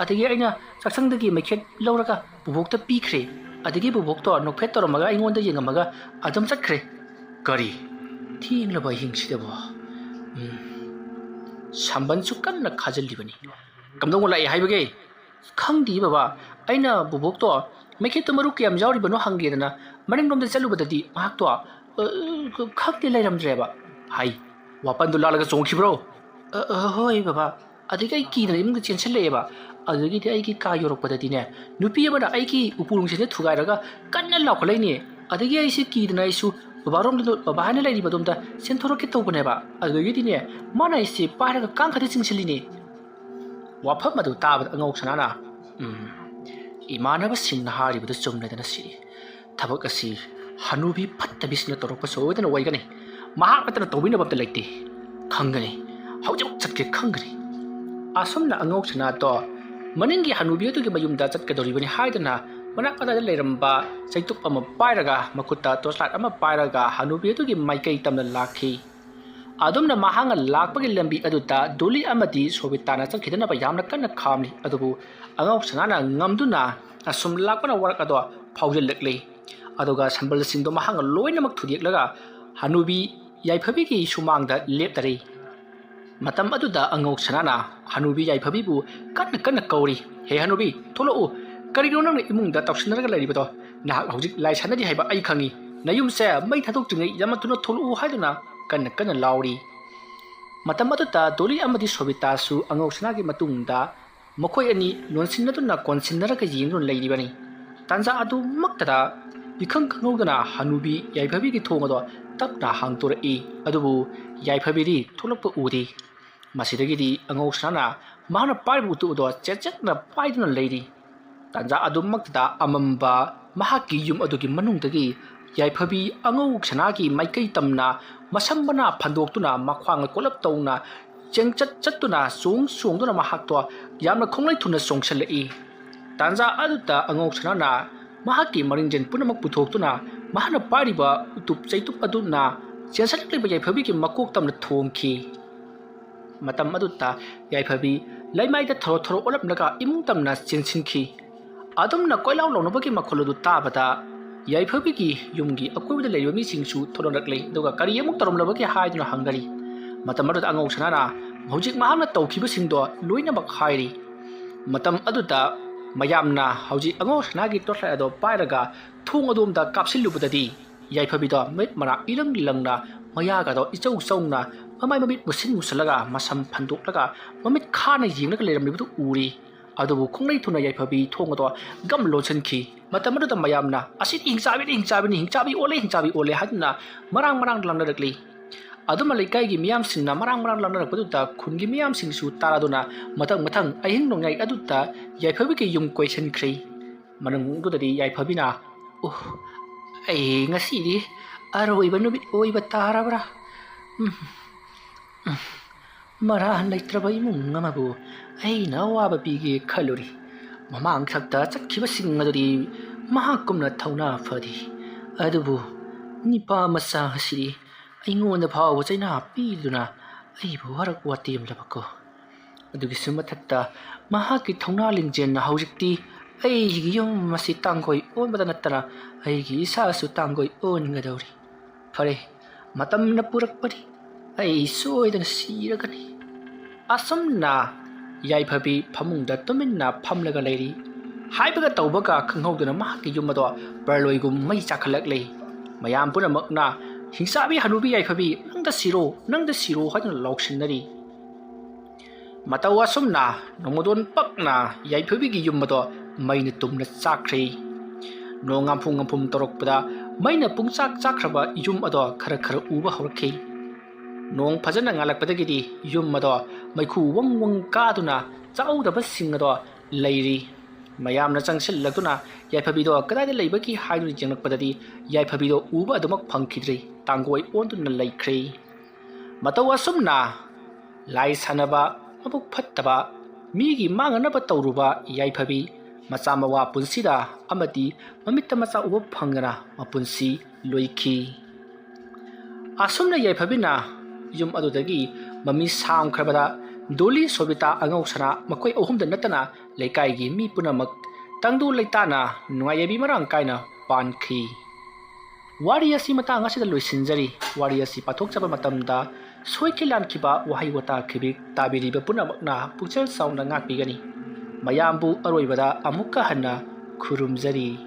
"ꯑꯗꯒꯤ ꯑꯩꯅ ꯆꯥꯛꯁꯪꯗꯒꯤ ꯃꯩꯈꯦꯠ ꯂꯧꯔꯒ ꯕꯣꯕꯣꯛꯇ ꯄꯤꯈ꯭ꯔꯦ꯫ ꯑꯗꯒꯤ ꯕꯣꯕꯣꯛꯇꯣ ꯅꯣꯛꯐꯦꯠ ꯇꯧꯔꯝꯃꯒ ꯑꯩꯉꯣꯟꯗ ꯌꯦꯡꯉꯝꯃꯒ ꯑꯗꯨꯝ ꯆꯠꯈ꯭ꯔꯦ꯫" "ꯀꯔꯤ? ꯊꯦꯡꯂꯕ ꯑꯍꯤꯡꯁꯤꯗꯕꯣ?" ꯎꯝ꯫ ꯁꯝꯕꯟꯁꯨ ꯀꯟꯅ ꯈꯥꯖꯤꯜꯂꯤꯕꯅꯤ꯫ "ꯀꯝꯗꯧꯅ ꯂꯥꯛꯏ ꯍꯥꯏꯕꯒꯦ?" "ꯈꯪꯗꯦ ꯕꯕꯥ, ꯑꯩꯅ ꯕꯣꯕꯣꯛꯇꯣ ꯃꯩꯈꯦꯠꯇꯣ ꯃꯔꯨ ꯀꯌꯥꯝ ꯌꯥꯎꯔꯤꯕꯅꯣ ꯍꯪꯒꯦꯗꯅ ꯃꯅꯤꯡꯂꯣꯝꯗ ꯆꯠꯂꯨꯕꯗꯗꯤ ꯃꯍꯥꯛꯇꯣ "ꯑ, ꯈꯪꯗꯦ, ꯂꯩꯔꯝꯗ꯭ꯔꯦꯕ"꯫ "ꯍꯥꯏ, ꯋꯥꯄꯟꯗꯨ ꯂꯥꯜꯂꯒ ꯆꯣꯡꯈꯤꯕ꯭ꯔꯣ?" "ꯑ, ꯑ, ꯍꯣꯏ ꯕꯕꯥ, ꯑꯗꯒꯤ ꯑꯩ ꯀꯤꯗꯅ ꯏꯃꯨꯡꯗ ꯆꯦꯟꯁꯤꯜꯂꯛꯑꯦꯕ꯫ ꯑꯗꯨꯗꯒꯤꯗꯤ ꯑꯩꯒꯤ ꯀꯥ ꯌꯧꯔꯛꯄꯗꯗꯤꯅꯦ, ꯅꯨꯄꯤ ꯑꯃꯅ ꯑꯩꯒꯤ ꯎꯄꯨ ꯅꯨꯡꯁꯤꯠꯅ ꯊꯨꯒꯥꯏꯔꯒ ꯀꯟꯅ ꯂꯥꯎꯈꯠꯂꯛꯏꯅꯦ꯫ ꯑꯗꯒꯤ ꯑꯩꯁꯦ ꯀꯤꯗꯅ ꯑꯩꯁꯨ ꯕꯕꯥꯔꯣꯝꯗ, ꯕꯕꯥ ꯍꯥꯏꯅ ꯂꯩꯔꯤꯕ ꯑꯗꯣꯝꯗ ꯆꯦꯟꯊꯣꯔꯛꯀꯦ ꯇꯧꯕꯅꯦꯕ꯫ ꯑꯗꯨꯗꯒꯤꯗꯤꯅꯦ, ꯃꯥꯅ ꯑꯩꯁꯦ ꯄꯥꯏꯔꯒ ꯀꯥꯡꯈꯗ ꯆꯤꯡꯁꯤꯜꯂꯤꯅꯦ"꯫ ꯋꯥꯐꯝ ꯑꯗꯨ ꯇꯥꯕꯗ ꯑꯉꯧ ꯁꯅꯥꯅ, "ꯎꯝ, ꯏꯃꯥꯟꯅꯕꯁꯤꯡꯅ ꯍꯥꯏꯔꯤꯕꯗꯨ ꯆꯨꯝꯂꯦꯗꯅ ꯁꯤ꯫ ꯊꯕꯛ ꯑꯁꯤ ꯍꯅꯨꯕꯤ ꯐꯠꯇꯕꯤꯁꯤꯅ ꯇꯧꯔꯛꯄ ꯁꯣꯏꯗꯅ ꯑꯣꯏꯒꯅꯤ꯫ ꯃꯍꯥꯛ ꯅꯠꯇꯅ ꯇꯧꯕꯤꯅꯕ ꯑꯝꯇ ꯂꯩꯇꯦ꯫ ꯈꯪꯒꯅꯤ, ꯍꯧꯖꯤꯛꯃꯛ ꯆꯠꯀꯦ ꯈꯪꯒꯅꯤ"꯫ ꯑꯁꯨꯝꯅ ꯑꯉꯧ ꯁꯅꯥꯗꯣ ꯃꯅꯤꯡꯒꯤ ꯍꯅꯨꯕꯤ ꯑꯗꯨꯒꯤ ꯃꯌꯨꯝꯗ ꯆꯠꯀꯗꯧꯔꯤꯕꯅꯤ ꯍꯥꯏꯗꯨꯅ ꯃꯅꯥꯛ ꯑꯗꯥꯏꯗ ꯂꯩꯔꯝꯕ ꯆꯩꯇꯨꯞ ꯑꯃ ꯄꯥꯏꯔꯒ, ꯃꯈꯨꯠꯇ torchlight ꯑꯃ ꯄꯥꯏꯔꯒ ꯍꯅꯨꯕꯤ ꯑꯗꯨꯒꯤ ꯃꯥꯏꯀꯩ ꯇꯝꯅ ꯂꯥꯛꯈꯤ꯫ ꯑꯗꯨꯝꯅ ꯃꯍꯥꯛꯅ ꯂꯥꯛꯄꯒꯤ ꯂꯝꯕꯤ ꯑꯗꯨꯗ ꯗꯣꯂꯤ ꯑꯃꯗꯤ ꯁꯣꯕꯤꯇꯥꯅ ꯆꯠꯈꯤꯗꯅꯕ ꯌꯥꯝꯅ ꯀꯟꯅ ꯈꯥꯝꯂꯤ꯫ ꯑꯗꯨꯕꯨ ꯑꯉꯧ ꯁꯅꯥꯅ ꯉꯝꯗꯨꯅ ꯑꯁꯨꯝ ꯂꯥꯛꯄꯅ ꯋꯥꯔꯛ ꯑꯗꯣ ꯐꯥꯎꯖꯤꯜꯂꯛꯂꯤ꯫ ꯑꯗꯨꯒ ꯁꯝꯕꯜꯁꯤꯡꯗꯣ ꯃꯍꯥꯛꯅ ꯂꯣꯏꯅꯃꯛ ꯊꯨꯗꯦꯛꯂꯒ ꯍꯅꯨꯕꯤ ꯌꯥꯏꯐꯕꯤꯒꯤ ꯁꯨꯃꯥꯡꯗ ꯂꯦꯞꯇꯔꯤ꯫ ꯃꯇꯝ ꯑꯗꯨꯗ ꯑꯉꯧ ꯁꯅꯥꯅ ꯍꯅꯨꯕꯤ ꯌꯥꯏꯐꯕꯤꯕꯨ ꯀꯟꯅ ꯀꯟꯅ ꯀꯧꯔꯤ, "ꯍꯦ ꯍꯅꯨꯕꯤ, ꯊꯣꯛꯂꯛꯎ꯫ ꯀꯔꯤꯒꯤꯅꯣ ꯅꯪꯅ ꯏꯃꯨꯡꯗ ꯇꯧꯁꯤꯟꯅꯔꯒ ꯂꯩꯔꯤꯕꯗꯣ? ꯅꯍꯥꯛ ꯍꯧꯖꯤꯛ ꯂꯥꯏ ꯁꯥꯟꯅꯔꯤ ꯍꯥꯏꯕ ꯑꯩ ꯈꯪꯏ꯫ ꯅꯌꯨꯝꯁꯦ ꯃꯩ ꯊꯥꯗꯣꯛꯇ꯭ꯔꯤꯉꯩ ꯌꯥꯝꯅ ꯊꯨꯅ ꯊꯣꯛꯂꯛꯎ" ꯍꯥꯏꯗꯨꯅ ꯀꯟꯅ ꯀꯟꯅ ꯂꯥꯎꯔꯤ꯫ ꯃꯇꯝ ꯑꯗꯨꯗ ꯗꯣꯂꯤ ꯑꯃꯗꯤ ꯁꯣꯕꯤꯇꯥꯁꯨ ꯑꯉꯧ ꯁꯅꯥꯒꯤ ꯃꯇꯨꯡꯗ ꯃꯈꯣꯏ ꯑꯅꯤ ꯂꯣꯟꯁꯤꯟꯅꯗꯨꯅ ꯀꯣꯟꯁꯤꯟꯅꯔꯒ ꯌꯦꯡꯗꯨꯅ ꯂꯩꯔꯤꯕꯅꯤ꯫ ꯇꯥꯟꯖꯥ ꯑꯗꯨꯃꯛꯇꯗ ꯏꯈꯪ ꯈꯪꯍꯧꯗꯅ ꯍꯅꯨꯕꯤ ꯌꯥꯏꯐꯕꯤꯒꯤ ꯊꯣꯡ ꯑꯗꯣ ꯇꯞꯅ ꯍꯥꯡꯗꯣꯔꯛꯏ꯫ ꯑꯗꯨꯕꯨ ꯌꯥꯏꯐꯕꯤꯗꯤ ꯊꯣꯛꯂꯛꯄ ꯎꯗꯦ꯫ ꯃꯁꯤꯗꯒꯤꯗꯤ ꯑꯉꯧ ꯁꯅꯥꯅ ꯃꯍꯥꯛꯅ ꯄꯥꯏꯔꯤꯕ ꯎꯇꯨꯞ ꯑꯗꯣ ꯆꯦꯠꯆꯦꯠꯅ ꯄꯥꯏꯗꯨꯅ ꯂꯩꯔꯤ꯫ ꯇꯥꯟꯖꯥ ꯑꯗꯨꯃꯛꯇꯗ ꯑꯃꯝꯕ ꯃꯍꯥꯛꯀꯤ ꯌꯨꯝ ꯑꯗꯨꯒꯤ ꯃꯅꯨꯡꯗꯒꯤ ꯌꯥꯏꯐꯕꯤ ꯑꯉꯧ ꯁꯅꯥꯒꯤ ꯃꯥꯏꯀꯩ ꯇꯝꯅ ꯃꯁꯝ ꯃꯅꯥ ꯐꯟꯗꯣꯛꯇꯨꯅ ꯃꯈ꯭ꯋꯥꯡ ꯀꯣꯜꯂꯞ ꯇꯧꯅ ꯆꯦꯡꯆꯠ ꯆꯠꯇꯨꯅ ꯆꯣꯡ ꯆꯣꯡꯗꯨꯅ ꯃꯍꯥꯛꯇꯣ ꯌꯥꯝꯅ ꯈꯣꯡꯂꯩ ꯊꯨꯅ ꯆꯣꯡꯁꯤꯜꯂꯛꯏ꯫ ꯇꯥꯟꯖꯥ ꯑꯗꯨꯗ ꯑꯉꯧ ꯁꯅꯥꯅ ꯃꯍꯥꯛꯀꯤ ꯃꯔꯤꯡꯖꯦꯜ ꯄꯨꯝꯅꯃꯛ ꯄꯨꯊꯣꯛꯇꯨꯅ ꯃꯍꯥꯛꯅ ꯄꯥꯏꯔꯤꯕ ꯎꯇꯨꯞ ꯆꯩꯇꯨꯞ ꯑꯗꯨꯅ ꯆꯦꯟꯁꯤꯜꯂꯛꯂꯤꯕ ꯌꯥꯏꯐꯕꯤꯒꯤ ꯃꯀꯣꯛ ꯇꯝꯅ ꯊꯣꯝꯈꯤ꯫ ꯃꯇꯝ ꯑꯗꯨꯗ ꯌꯥꯏꯐꯕꯤ ꯂꯩꯃꯥꯏꯗ ꯊꯔꯣ ꯊꯔꯣ ꯑꯣꯜꯂꯝꯂꯒ ꯏꯃꯨꯡ ꯇꯝꯅ ꯆꯦꯟꯁꯤꯟꯈꯤ꯫ ꯑꯗꯨꯝꯅ ꯀꯣꯏꯂꯥꯎ ꯂꯥꯎꯅꯕꯒꯤ ꯃꯈꯣꯜ ꯑꯗꯨ ꯇꯥꯕꯗ ꯌꯥꯏꯐꯕꯤꯒꯤ ꯌꯨꯝꯒꯤ ꯑꯀꯣꯏꯕꯗ ꯂꯩꯔꯤꯕ ꯃꯤꯁꯤꯡꯁꯨ ꯊꯣꯛꯂꯛꯂꯛꯂꯦ, ꯑꯗꯨꯒ "ꯀꯔꯤ ꯑꯃꯨꯛ ꯇꯧꯔꯝꯂꯕꯒꯦ?" ꯍꯥꯏꯗꯨꯅ ꯍꯪꯅꯔꯤ꯫ ꯃꯇꯝ ꯑꯗꯨꯗ ꯑꯉꯧ ꯁꯅꯥꯅ, ꯍꯧꯖꯤꯛ ꯃꯍꯥꯛꯅ ꯇꯧꯈꯤꯕꯁꯤꯡꯗꯣ ꯂꯣꯏꯅꯃꯛ ꯍꯥꯏꯔꯤ꯫ ꯃꯇꯝ ꯑꯗꯨꯗ ꯃꯌꯥꯝꯅ ꯍꯧꯖꯤꯛ ꯑꯉꯧ ꯁꯅꯥꯒꯤ torchlight ꯑꯗꯣ ꯄꯥꯏꯔꯒ ꯊꯣꯡ ꯑꯗꯣꯝꯗ ꯀꯥꯞꯁꯤꯜꯂꯨꯕꯗꯗꯤ, ꯌꯥꯏꯐꯕꯤꯗꯣ ꯃꯃꯤꯠ ꯃꯅꯥ ꯏꯂꯪ ꯂꯪꯅ, ꯃꯌꯥꯒꯗꯣ ꯏꯆꯧ ꯆꯧꯅ, ꯃꯃꯥꯏ ꯃꯃꯤꯠ ꯃꯨꯁꯤꯟ ꯃꯨꯁꯜꯂꯒ, ꯃꯁꯝ ꯐꯟꯗꯣꯛꯂꯒ, ꯃꯃꯤꯠ ꯈꯥꯅ ꯌꯦꯡꯂꯒ ꯂꯩꯔꯝꯂꯤꯕꯗꯨ ꯎꯔꯤ꯫ ꯑꯗꯨꯕꯨ ꯈꯣꯡꯂꯩ ꯊꯨꯅ ꯌꯥꯏꯐꯕꯤ ꯊꯣꯡ ꯑꯗꯣ ꯒꯝ ꯂꯣꯟꯁꯤꯟꯈꯤ꯫ ꯃꯇꯝ ꯑꯗꯨꯗ ꯃꯌꯥꯝꯅ, "ꯑꯁꯤꯗꯤ ꯍꯤꯡꯆꯥꯕꯤꯅꯤ, ꯍꯤꯡꯆꯥꯕꯤꯅꯤ, ꯍꯤꯡꯆꯥꯕꯤ ꯑꯣꯜꯂꯦ, ꯍꯤꯡꯆꯥꯕꯤ ꯑꯣꯜꯂꯦ" ꯍꯥꯏꯗꯨꯅ ꯃꯔꯥꯡ ꯃꯔꯥꯡ ꯂꯥꯡꯅꯔꯛꯂꯤ꯫ ꯑꯗꯨꯃ ꯂꯩꯀꯥꯏꯒꯤ ꯃꯤꯌꯥꯝꯁꯤꯡꯅ ꯃꯔꯥꯡ ꯃꯔꯥꯡ ꯂꯥꯡꯅꯔꯛꯄꯗꯨꯗ ꯈꯨꯟꯒꯤ ꯃꯤꯌꯥꯝꯁꯤꯡꯁꯨ ꯇꯥꯔꯗꯨꯅ ꯃꯊꯪ ꯃꯊꯪ ꯑꯍꯤꯡ ꯅꯣꯡꯌꯥꯏ ꯑꯗꯨꯗ ꯌꯥꯏꯐꯕꯤꯒꯤ ꯌꯨꯝ ꯀꯣꯏꯁꯤꯟꯈ꯭ꯔꯦ꯫ ꯃꯅꯨꯡꯗꯨꯗꯗꯤ ꯌꯥꯏꯐꯕꯤꯅ, "ꯑꯣ, ꯑꯩ ꯉꯁꯤꯗꯤ ꯑꯔꯣꯏꯕ ꯅꯨꯃꯤꯠ ꯑꯣꯏꯕ ꯇꯥꯔꯕ꯭ꯔꯥ? ꯎꯝ, ꯎꯝ, ꯃꯔꯥꯟ ꯂꯩꯇ꯭ꯔꯕ ꯏꯃꯨꯡ ꯑꯃꯕꯨ ꯑꯩꯅ ꯑꯋꯥꯕ ꯄꯤꯒꯦ ꯈꯜꯂꯨꯔꯤ꯫ ꯃꯃꯥꯡ ꯊꯛꯇ ꯆꯠꯈꯤꯕꯁꯤꯡ ꯑꯗꯨꯗꯤ ꯃꯍꯥꯛꯀꯨꯝꯅ ꯊꯧꯅꯥ ꯐꯗꯦ꯫ ꯑꯗꯨꯕꯨ ꯅꯤꯄꯥ ꯃꯆꯥ ꯑꯁꯤꯗꯤ ꯑꯩꯉꯣꯟꯗ ꯐꯥꯎꯕ ꯆꯩꯅꯥ ꯄꯤꯗꯨꯅ ꯑꯩꯕꯨ ꯋꯥꯔꯛ ꯋꯥꯇꯦꯝꯂꯕꯀꯣ꯫ ꯑꯗꯨꯒꯤꯁꯨ ꯃꯊꯛꯇ ꯃꯍꯥꯛꯀꯤ ꯊꯧꯅꯥ ꯂꯤꯡꯖꯦꯜꯅ ꯍꯧꯖꯤꯛꯇꯤ ꯑꯩꯒꯤ ꯌꯨꯝ ꯑꯁꯤ ꯇꯥꯡꯒꯣꯏ ꯑꯣꯟꯕꯗ ꯅꯠꯇꯅ ꯑꯩꯒꯤ ꯏꯁꯥꯁꯨ ꯇꯥꯡꯒꯣꯏ ꯑꯣꯟꯒꯗꯧꯔꯤ꯫ ꯐꯔꯦ, ꯃꯇꯝꯅ ꯄꯨꯔꯛꯄꯅꯤ, ꯑꯩ ꯁꯣꯏꯗꯅ ꯁꯤꯔꯒꯅꯤ"꯫ ꯑꯁꯨꯝꯅ ꯌꯥꯏꯐꯕꯤ ꯐꯃꯨꯡꯗ ꯇꯨꯃꯤꯟꯅ ꯐꯝꯂꯒ ꯂꯩꯔꯤ꯫ ꯍꯥꯏꯕꯒ ꯇꯧꯕꯒ ꯈꯪꯍꯧꯗꯅ ꯃꯍꯥꯛꯀꯤ ꯌꯨꯝ ꯑꯗꯣ ꯄꯔꯂꯣꯏꯒꯨꯝ ꯃꯩ ꯆꯥꯛꯈꯠꯂꯛꯂꯦ꯫ ꯃꯌꯥꯝ ꯄꯨꯝꯅꯃꯛꯅ, "ꯍꯤꯡꯆꯥꯕꯤ ꯍꯅꯨꯕꯤ ꯌꯥꯏꯐꯕꯤ, ꯅꯪꯗ ꯁꯤꯔꯣ, ꯅꯪꯗ ꯁꯤꯔꯣ" ꯍꯥꯏꯗꯨꯅ ꯂꯥꯎꯁꯤꯟꯅꯔꯤ꯫ ꯃꯇꯧ ꯑꯁꯨꯝꯅ ꯅꯣꯡꯃꯗꯣꯟ ꯄꯛꯅ ꯌꯥꯏꯐꯕꯤꯒꯤ ꯌꯨꯝ ꯑꯗꯣ ꯃꯩꯅ ꯇꯨꯝꯅ ꯆꯥꯛꯈ꯭ꯔꯦ꯫ ꯅꯣꯡ ꯉꯥꯝꯐꯨ ꯉꯥꯝꯐꯨꯝ ꯇꯧꯔꯛꯄꯗ ꯃꯩꯅ ꯄꯨꯡꯆꯥꯛ ꯆꯥꯛꯈ꯭ꯔꯕ ꯌꯨꯝ ꯑꯗꯣ ꯈꯔ ꯈꯔ ꯎꯕ ꯍꯧꯔꯛꯈꯤ꯫ ꯅꯣꯡ ꯐꯖꯅ ꯉꯥꯜꯂꯛꯄꯗꯒꯤꯗꯤ ꯌꯨꯝ ꯑꯗꯣ ꯃꯩꯈꯨ ꯋꯪ ꯋꯪ ꯀꯥꯗꯨꯅ ꯆꯥꯍꯧꯗꯕꯁꯤꯡ ꯑꯗꯣ ꯂꯩꯔꯤ꯫ ꯃꯌꯥꯝꯅ ꯆꯪꯁꯤꯜꯂꯛꯇꯨꯅ ꯌꯥꯏꯐꯕꯤꯗꯣ ꯀꯗꯥꯏꯗ ꯂꯩꯕꯒꯦ ꯍꯥꯏꯗꯨꯅ ꯌꯦꯡꯂꯛꯄꯗꯗꯤ ꯌꯥꯏꯐꯕꯤꯗꯣ ꯎꯕ ꯑꯗꯨꯃꯛ ꯐꯪꯈꯤꯗ꯭ꯔꯦ꯫ ꯇꯥꯡꯒꯣꯏ ꯑꯣꯟꯗꯨꯅ ꯂꯩꯈ꯭ꯔꯦ꯫ ꯃꯇꯧ ꯑꯁꯨꯝꯅ ꯂꯥꯏ ꯁꯥꯟꯅꯕ, ꯃꯕꯨꯛ ꯐꯠꯇꯕ, ꯃꯤꯒꯤ ꯃꯥꯡꯅꯅꯕ ꯇꯧꯔꯨꯕ ꯌꯥꯏꯐꯕꯤ ꯃꯆꯥ ꯃꯋꯥ ꯄꯨꯟꯁꯤꯗ ꯑꯃꯗꯤ ꯃꯃꯤꯠꯇ ꯃꯆꯥ ꯎꯕ ꯐꯪꯗꯅ ꯃꯄꯨꯟꯁꯤ ꯂꯣꯏꯈꯤ꯫ ꯑꯁꯨꯝꯅ ꯌꯥꯏꯐꯕꯤꯅ ꯌꯨꯝ ꯑꯗꯨꯗꯒꯤ ꯃꯃꯤ ꯁꯥꯝꯈ꯭ꯔꯕꯗ ꯗꯣꯂꯤ, ꯁꯣꯕꯤꯇꯥ, ꯑꯉꯧꯁꯅꯥ ꯃꯈꯣꯏ ꯑꯍꯨꯝꯗ ꯅꯠꯇꯅ ꯂꯩꯀꯥꯏꯒꯤ ꯃꯤ ꯄꯨꯝꯅꯃꯛ ꯇꯪꯗꯨ ꯂꯩꯇꯥꯅ ꯅꯨꯡꯉꯥꯏ ꯌꯥꯏꯕꯤ ꯃꯔꯥꯡ ꯀꯥꯏꯅ ꯄꯥꯟꯈꯤ꯫ ꯋꯥꯔꯤ ꯑꯁꯤ ꯃꯇꯥꯡ ꯑꯁꯤꯗ ꯂꯣꯏꯁꯤꯟꯖꯔꯤ꯫ ꯋꯥꯔꯤ ꯑꯁꯤ ꯄꯥꯊꯣꯛꯆꯕ ꯃꯇꯝꯗ ꯁꯣꯏꯈꯤ ꯂꯥꯟꯈꯤꯕ ꯋꯥꯍꯩ ꯋꯥꯇꯥ ꯈꯤꯕꯤꯛ ꯇꯥꯕꯤꯔꯤꯕ ꯄꯨꯝꯅꯃꯛꯅ ꯄꯨꯛꯆꯦꯜ ꯆꯥꯎꯅ ꯉꯥꯛꯄꯤꯒꯅꯤ꯫ ꯃꯌꯥꯝꯕꯨ ꯑꯔꯣꯏꯕꯗ ꯑꯃꯨꯛꯀ ꯍꯟꯅ ꯈꯨꯔꯨꯝꯖꯔꯤ꯫